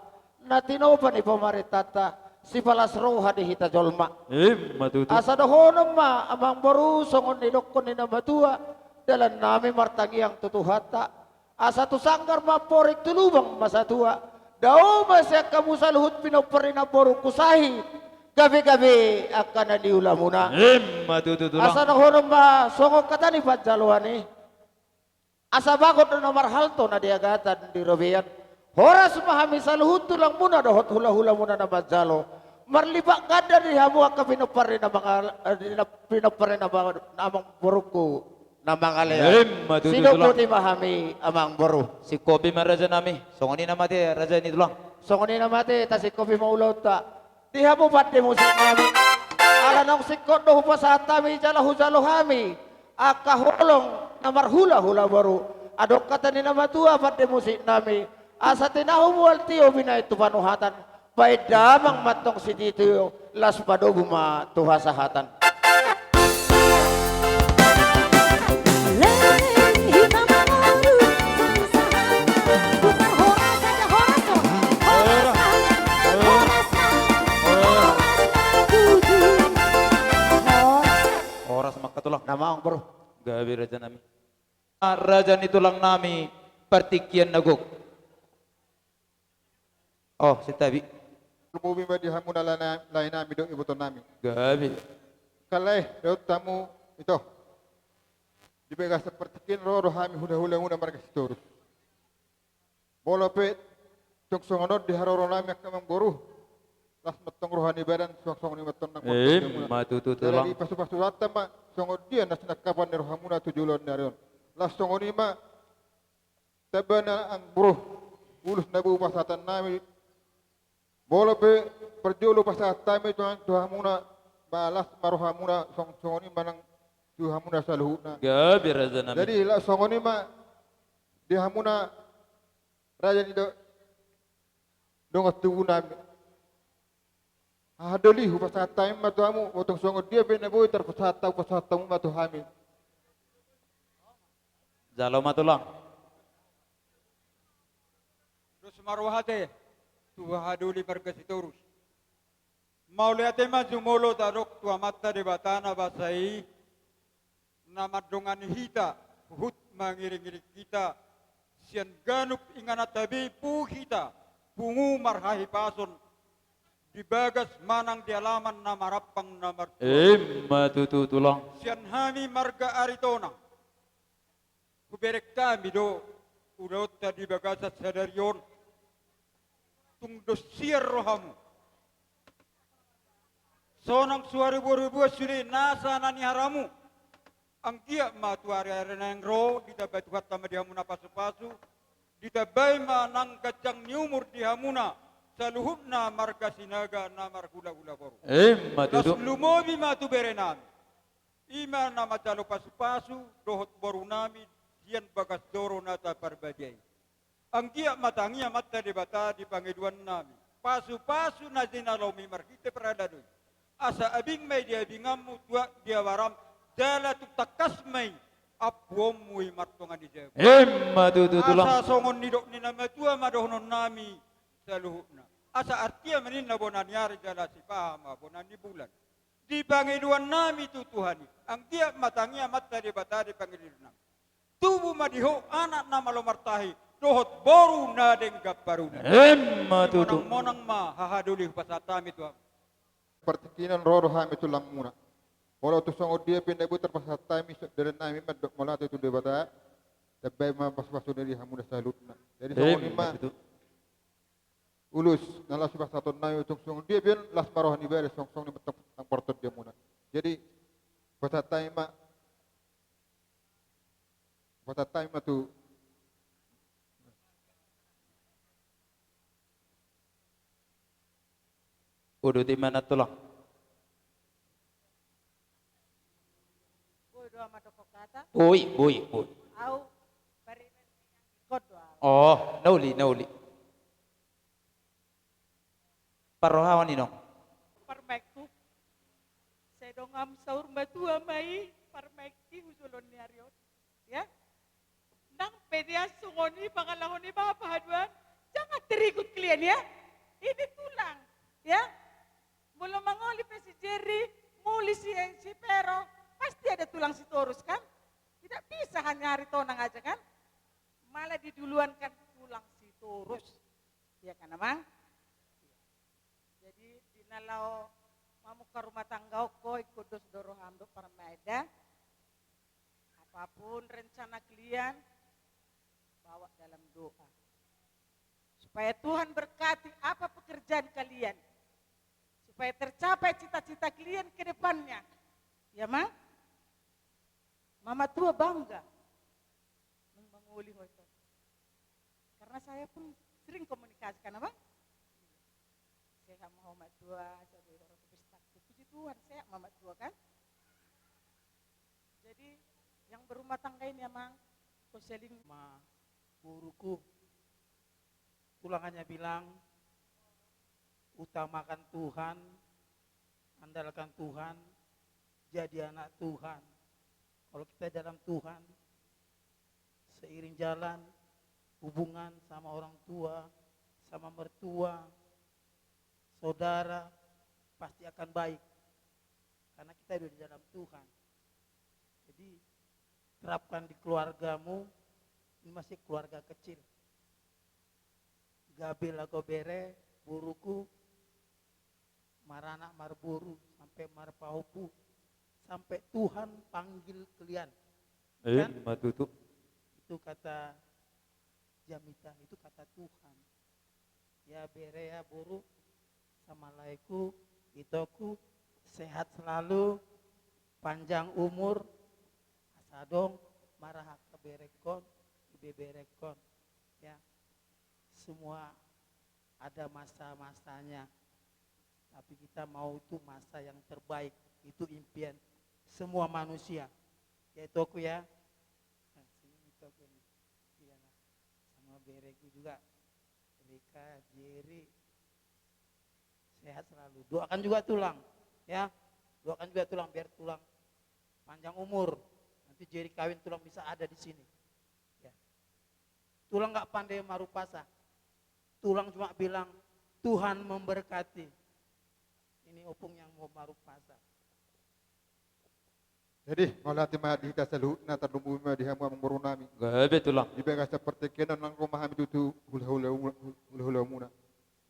na tinopa ni pamarentanta, sipalas roha di hita jolma. Ima tutu. Asa dohonon ma amangboru songon nidokkon ni na matua, dalan nami martangiang tu Tuhanta. Asa tu sanggar ma amporik, tu lubang ma satua. Dao ma sian hamu saluhut pinompar ni namborungku sahit gabe-gabe angka na niulamuna. Ima tutu, Tulang. Asa dohonon ma songon hata ni panjaloan i. Asa bagot do na marhalto, na diagatan di robean. Horas ma hami saluhut tulangmuna dohot hula-hulamuna na manjalo. Marlipat ganda di hamu angka pinompar ni na mangal-, eh, di na pinompar ni na ba-, na amangborungku na mangalean. Ima tutu, Tulang. Sidok boti ma hami, amangboru. Singkopi ma, raja nami. Songon i nama ate, raja ni tulang. Songon i nama ate, tasingkopi ma ulaonta. Di hamu pande musik nami. Ala naung singkop do hupasahat hami jala hujalo hami angka holong na marhula-hula boru. Adong hata ni na matua pande musik nami. Asa tinahu mual tio binahen tu panuhatan. Bahen damang ma antong sitio, las padomu ma tu hasahatan. Horas ma angka tulang. Nama amangboru? Gabe, raja nami. Ah, raja ni tulang nami, partingkian na gok. Oh, santabi. Lumobi ma di hamu na lae na-, lae nami dohot iboto nami. Gabe. Angka lae dohot hamu ito. Di bagasan partingkian ro do hami hula-hulamuna marga Sitorus. Molo pe tung songon on di haroro nami angka amangboru, las ma antong roha ni badan, songon i ma antong nang. Ima tutu, Tulang. Jala dipasu-pasu Tuhanta ma songon dia na sinangkapan ni rohamuna tu joloan ni ari on. Las songon i ma tamba na amangboru, ulos na boi pasahaton nami. Molo pe parjolo pasahat hami tu, tu hamuna, ba las ma rohamuna, song-, songon i ma nang tu hamuna saluhutna. Gabe, raja nami. Jadi, las songon i ma di hamuna, raja ni do-, dongan tubu nami. Aha doli hupasahat hami ma tu hamu, botung songon dia pe na boi tarpasahat, hupasahat hamu ma tu hami. Jalo ma, tulang. Dos ma roha ate tu haha doli marga Sitorus. Mauliate ma jumolo tadok tu Amanta Debata na basa i, na mandongani hita, huhut mangiringiring hita, sian ganup ingananta be pungu hita, pungu marhahipason, di bagas manang di alaman na marampang na martua. Emma tutu, Tulang. Sian hami marga Aritonang, hubereng hami do ulaonta di bagasan sadari on. Tung dos sian rohamu, sonang suari boru buat sude nasa na niharamu. Anggiat ma tu ari-ari naeng ro, ditambai Tuhanta ma di hamuna pasupasu, ditambai ma nang ganjang ni umur di hamuna saluhutna marga Sinaga na marhulahula boru. Emma tutu. Las lumobi ma tu berenami, i ma na manjalo pasupasu dohot borunami sian bagas joro na taparbadiai. Anggiat ma tangi Amanta Debata di pangidoannami, pasupasu na jinalomi marhite parhalado i, asa abing ma i di abinganmu, tuak di abaram, jala tung tangkas ma i ampuonmu i martonga ni jabu. Emma tutu, Tulang. Asa songon nidok ni na matua ma dohononnami saluhutna, asa artia ma ninna bona ni ari jala sipaha ma bona ni bulan. Di pangidoannami tu Tuhan i, anggiat ma tangi Amanta Debata di pangidoannami. Tubu ma di ho anak na malo martahi, dohot boru na denggan parula. Emma tutu. Monang-monang ma hahadoli hupasahat hami tu hamu. Partingkian ro do hami tulangmuna. Molo tung songon dia pe na boi tarpasahat hami, so-, dalannami mandok mauliate tu Debata, tambai ma pasupasuna di hamuna saluhutna. Jadi songon i ma. Emma tutu. Ulos na laos sipasahatonnami, tung songon dia pe on las ma roha ni bere, songon i ma tang-, tang partondiamuna. Jadi, pasahat hami ma, pasahat hami ma tu. Uduti ma na, Tulang. Boi do ahu mandok hata? Boi, boi, boi. Ahu bariman ni anggi hot do ahu. Oh, na uli, na uli. Parrohaon i, Nong. Parmaenku. Sai dongan saur matua ma i, parmaenki tu joloan ni ari on. Ya. Nang pe dia songon i pangalaho ni bapa haduan, jangan terikut kalian, ya. Ini tulang, ya. Molo mangoli pe si Jerry, muli si, si Pero, pasti ada tulang Sitorus, kan? Tidak bisa hanya Aritonang aja, kan? Malah diduluankan tulang Sitorus. Iya kan, Amang? Iya. Jadi, di na laho mamungka rumah tangga on, ho ingkon dos do roham dohot parmaen da. Apapun rencana kalian, bawa dalam doa. Supaya Tuhan berkati apa pekerjaan kalian. Supaya tercapai cita-cita kalian ke depannya. Ya, Mang? Mama tua bangga. Meng-, mangoli ho itu. Karena saya pun sering komunikasi, kan, Abang? Sehat ma ho, Mak Tua, saya beri horor ke pesta. Puji Tuhan, sehat ma, Mak Tua, kan? Jadi, yang berumah tangga ini, Amang, ko seling ma boruku. Tulang hanya bilang, utamakan Tuhan, andalkan Tuhan, jadi anak Tuhan. Kalau kita dalam Tuhan, seiring jalan, hubungan sama orang tua, sama mertua, saudara, pasti akan baik. Karena kita udah di dalam Tuhan. Jadi, terapkan di keluargamu, ini masih keluarga kecil. Gabe laho bere, boruku, maranak marboru, sampai marpahompu, sampai Tuhan panggil kalian. Kan? Emma tutu. Itu kata Jamita, itu kata Tuhan. Ya, bere, ya, boru, samalaeku, itoku, sehat selalu, panjang umur, asa adong ma ra haberekkon, ibeberekkon. Ya. Semua ada masa-masanya. Tapi kita mau itu masa yang terbaik. Itu impian semua manusia. Ya, itoku, ya. Nah, sini itoku nih. Iya, nah. Sama bereku juga. Rika, Jerry. Sehat selalu. Doakan juga tulang, ya. Doakan juga tulang, biar tulang panjang umur. Nanti Jerry kawin, tulang bisa ada di sini. Ya. Tulang nggak pandai marupasa. Tulang cuma bilang, "Tuhan memberkati." Ini Opung yang mau marung pasar. Jadi, mauliate ma di hita saluhutna, tarlumobi ma di hamu amangboru nami. Gabe tulang. Di bagasan partingkian on, nang ro ma hami tutu hulahula, hulahula muna.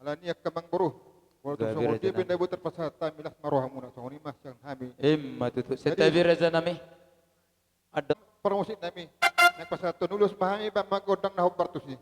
Alani i angka amangboru, molo tung songon dia pe na boi tarpasahat hami, las ma roha muna, songon i ma sian hami. Ima tutu. Jadi, santabi raja nami. Ada parmusik nami. Naeng pasahathon ulos ma hami, bahen ma gondang na hombar tusi.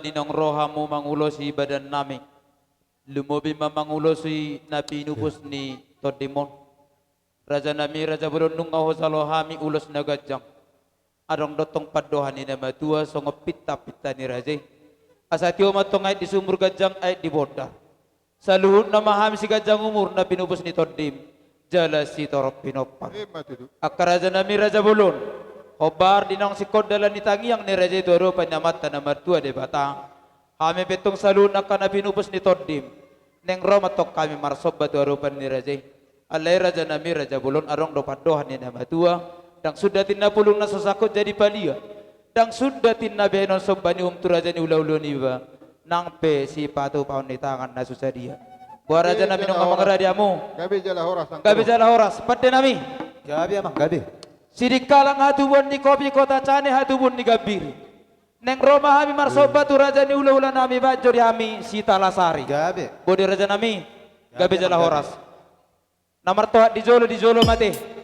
Ninna rohamu mangulosi badan nami, lumobi ma mangulosi na pinupus ni tondim on. Raja nami, raja bolon, nunga hujalo hami ulos na ganjang. Adong do tong pandohan ni na matua songon pinta-pinta ni raja i. Asa tio ma tong aek di sumur, ganjang aek di bondar. Saluhutna ma hami siganjang umur na pinupus ni tondim jala sitorop pinompar. Ima tutu. Angka raja nami raja bolon, hombar di naung singkop dalan ni tangiang ni raja i tu adopan ni Amanta na martua Debata. Hami pe antong saluhut angka na pinupus ni tondim, naeng ro ma antong hami marsomba tu adopan ni raja i. Alai raja nami raja bolon, adong do pandohan ni na matua: Ndang sundat inna pulung na so sangkut jadi palia, ndang sundat inna bahenon somba ni uhum tu raja ni hulahula niba, nang pe sipatupaon ni tangan na so sadia. Boha raja nami, nunga mangarade hamu? Gabe jala horas. Gabe jala horas. Pande nami. Gabe amang, gabe. Sidikalang hatubuan ni kopi, kota cane hatubuan ni gambir. Naeng ro ma hami marsomba tu raja ni hulahula nami, bahen jo di hami sitalasari. Gabe. Boha di raja nami? Gabe jala horas. Na martohap di jolo, di jolo ma ate.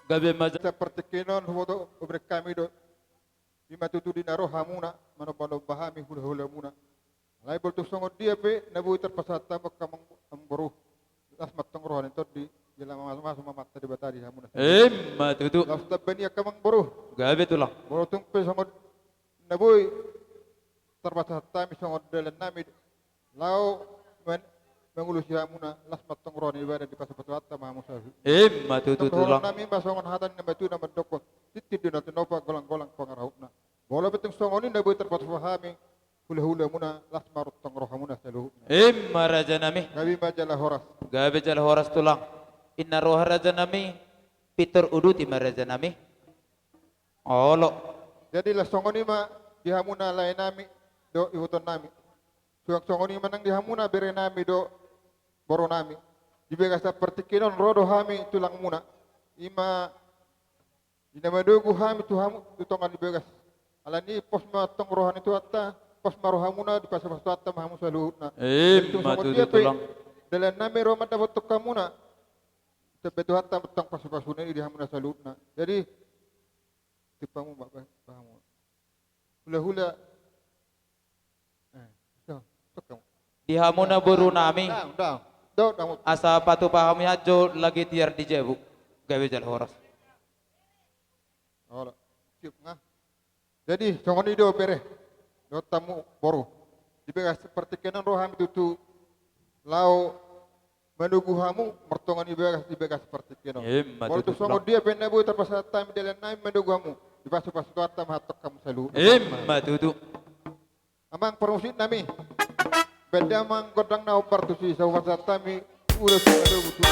Gabe ma jala. Sapartingkian on huboto, hubereng hami do. Ima tutu di na ro hamuna manombanomba hami hulahulamuna. Alai bolo tung songon dia pe na boi tarpasahat hamu angka amang, amangboru, las ma antong roha ni tondi, jala mamasumasu ma amanta Debata di hamuna. Ima tutu. Laos tamba ni angka amangboru. Gabe tulang. Bolo tung pe songon na boi tarpasahat hami songon dalan nami laho man-, mangulosi hamuna, las ma antong roha ni badan, dipasupasu Tuhanta ma hamu saluhut. Ima tutu tulang. Dohonon nami ma songon hata ni natuatua na mandokkon: Tintin do na tinopa, golanggolang pangarahutna. Molo pe tung songon i na boi tarpatupa hami hulahulamuna, las ma antong rohamuna saluhutna. Ima raja nami. Gabe ma jala horas. Gabe jala horas tulang. Inna roha raja nami, pintor uduti ma raja nami. Olo. Jadi las songon i ma di hamuna lae nami dohot iboto nami. Suang songon i ma nang di hamuna bere nami dohot boru nami. Di bagasan partingkian on ro do hami tulangmuna. Ima di na manogu hami tu hamu tu tonga ni bagas. Alani i pos ma antong roha ni Tuhanta, pos ma rohamuna, dipasupasu Tuhanta ma hamu saluhutna. Ima tutu tulang. Dalan nami ro mandapothon hamuna. Sampe Tuhanta ma antong pasupasuna i di hamuna saluhutna. Jadi, timpamu ma, ba-, bahamu. Hulahula. Eh, so, sok kamu. Di hamuna boru nami. Dang, dang. Dang, dang. Asa patupa hami hanjo lagi tiar di jabu. Gabe jala horas. Olo. Siap, nga. Jadi, songon i do bere. Dohot hamu boru. Di bagasan partingkian on ro hami tutu laho manogu hamu martonga ni bagas di bagasan partingkian on. Ima tutu. Molo tung songon dia pe na boi tarpasahat hami dalan nami manogu hamu, dipasupasu Tuhanta ma antong hamu saluhut. Ima tutu. Amang parmusik nami, baen damang gondang na hombar tusi, sai hupasahat hami ulos manogu tu.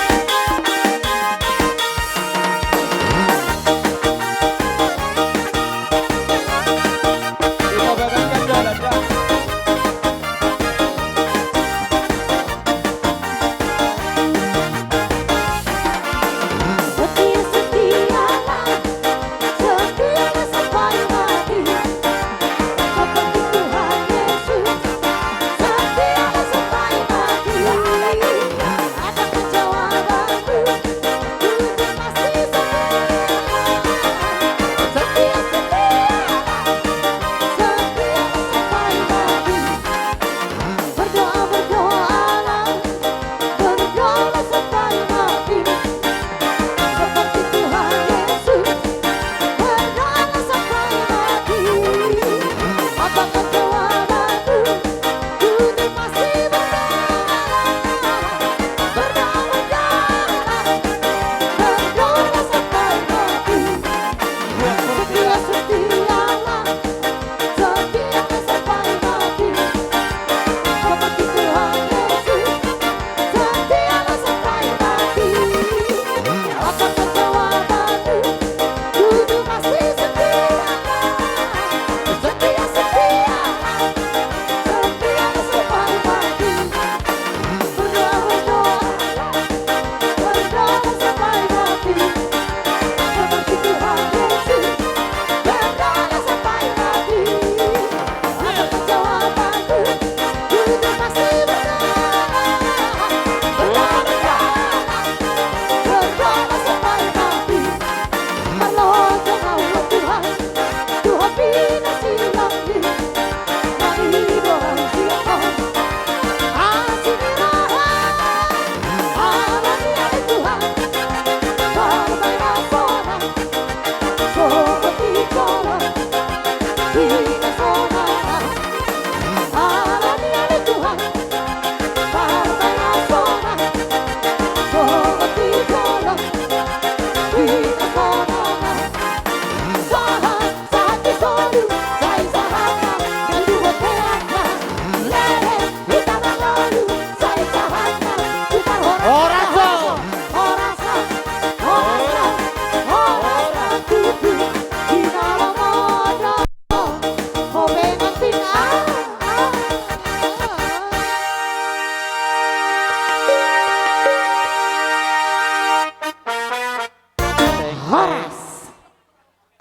Horas.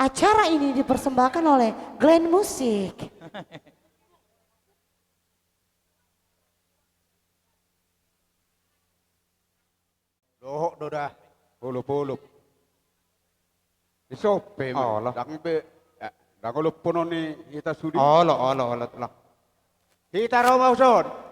Acara ini dipersembahkan oleh Glenn Music. Dohot do da. Polop, polop. Di son pe. Olo. Ndang be, eh, ndang olo ponon ni hita sude. Olo, olo, olo, olo. Hita ro ma uson.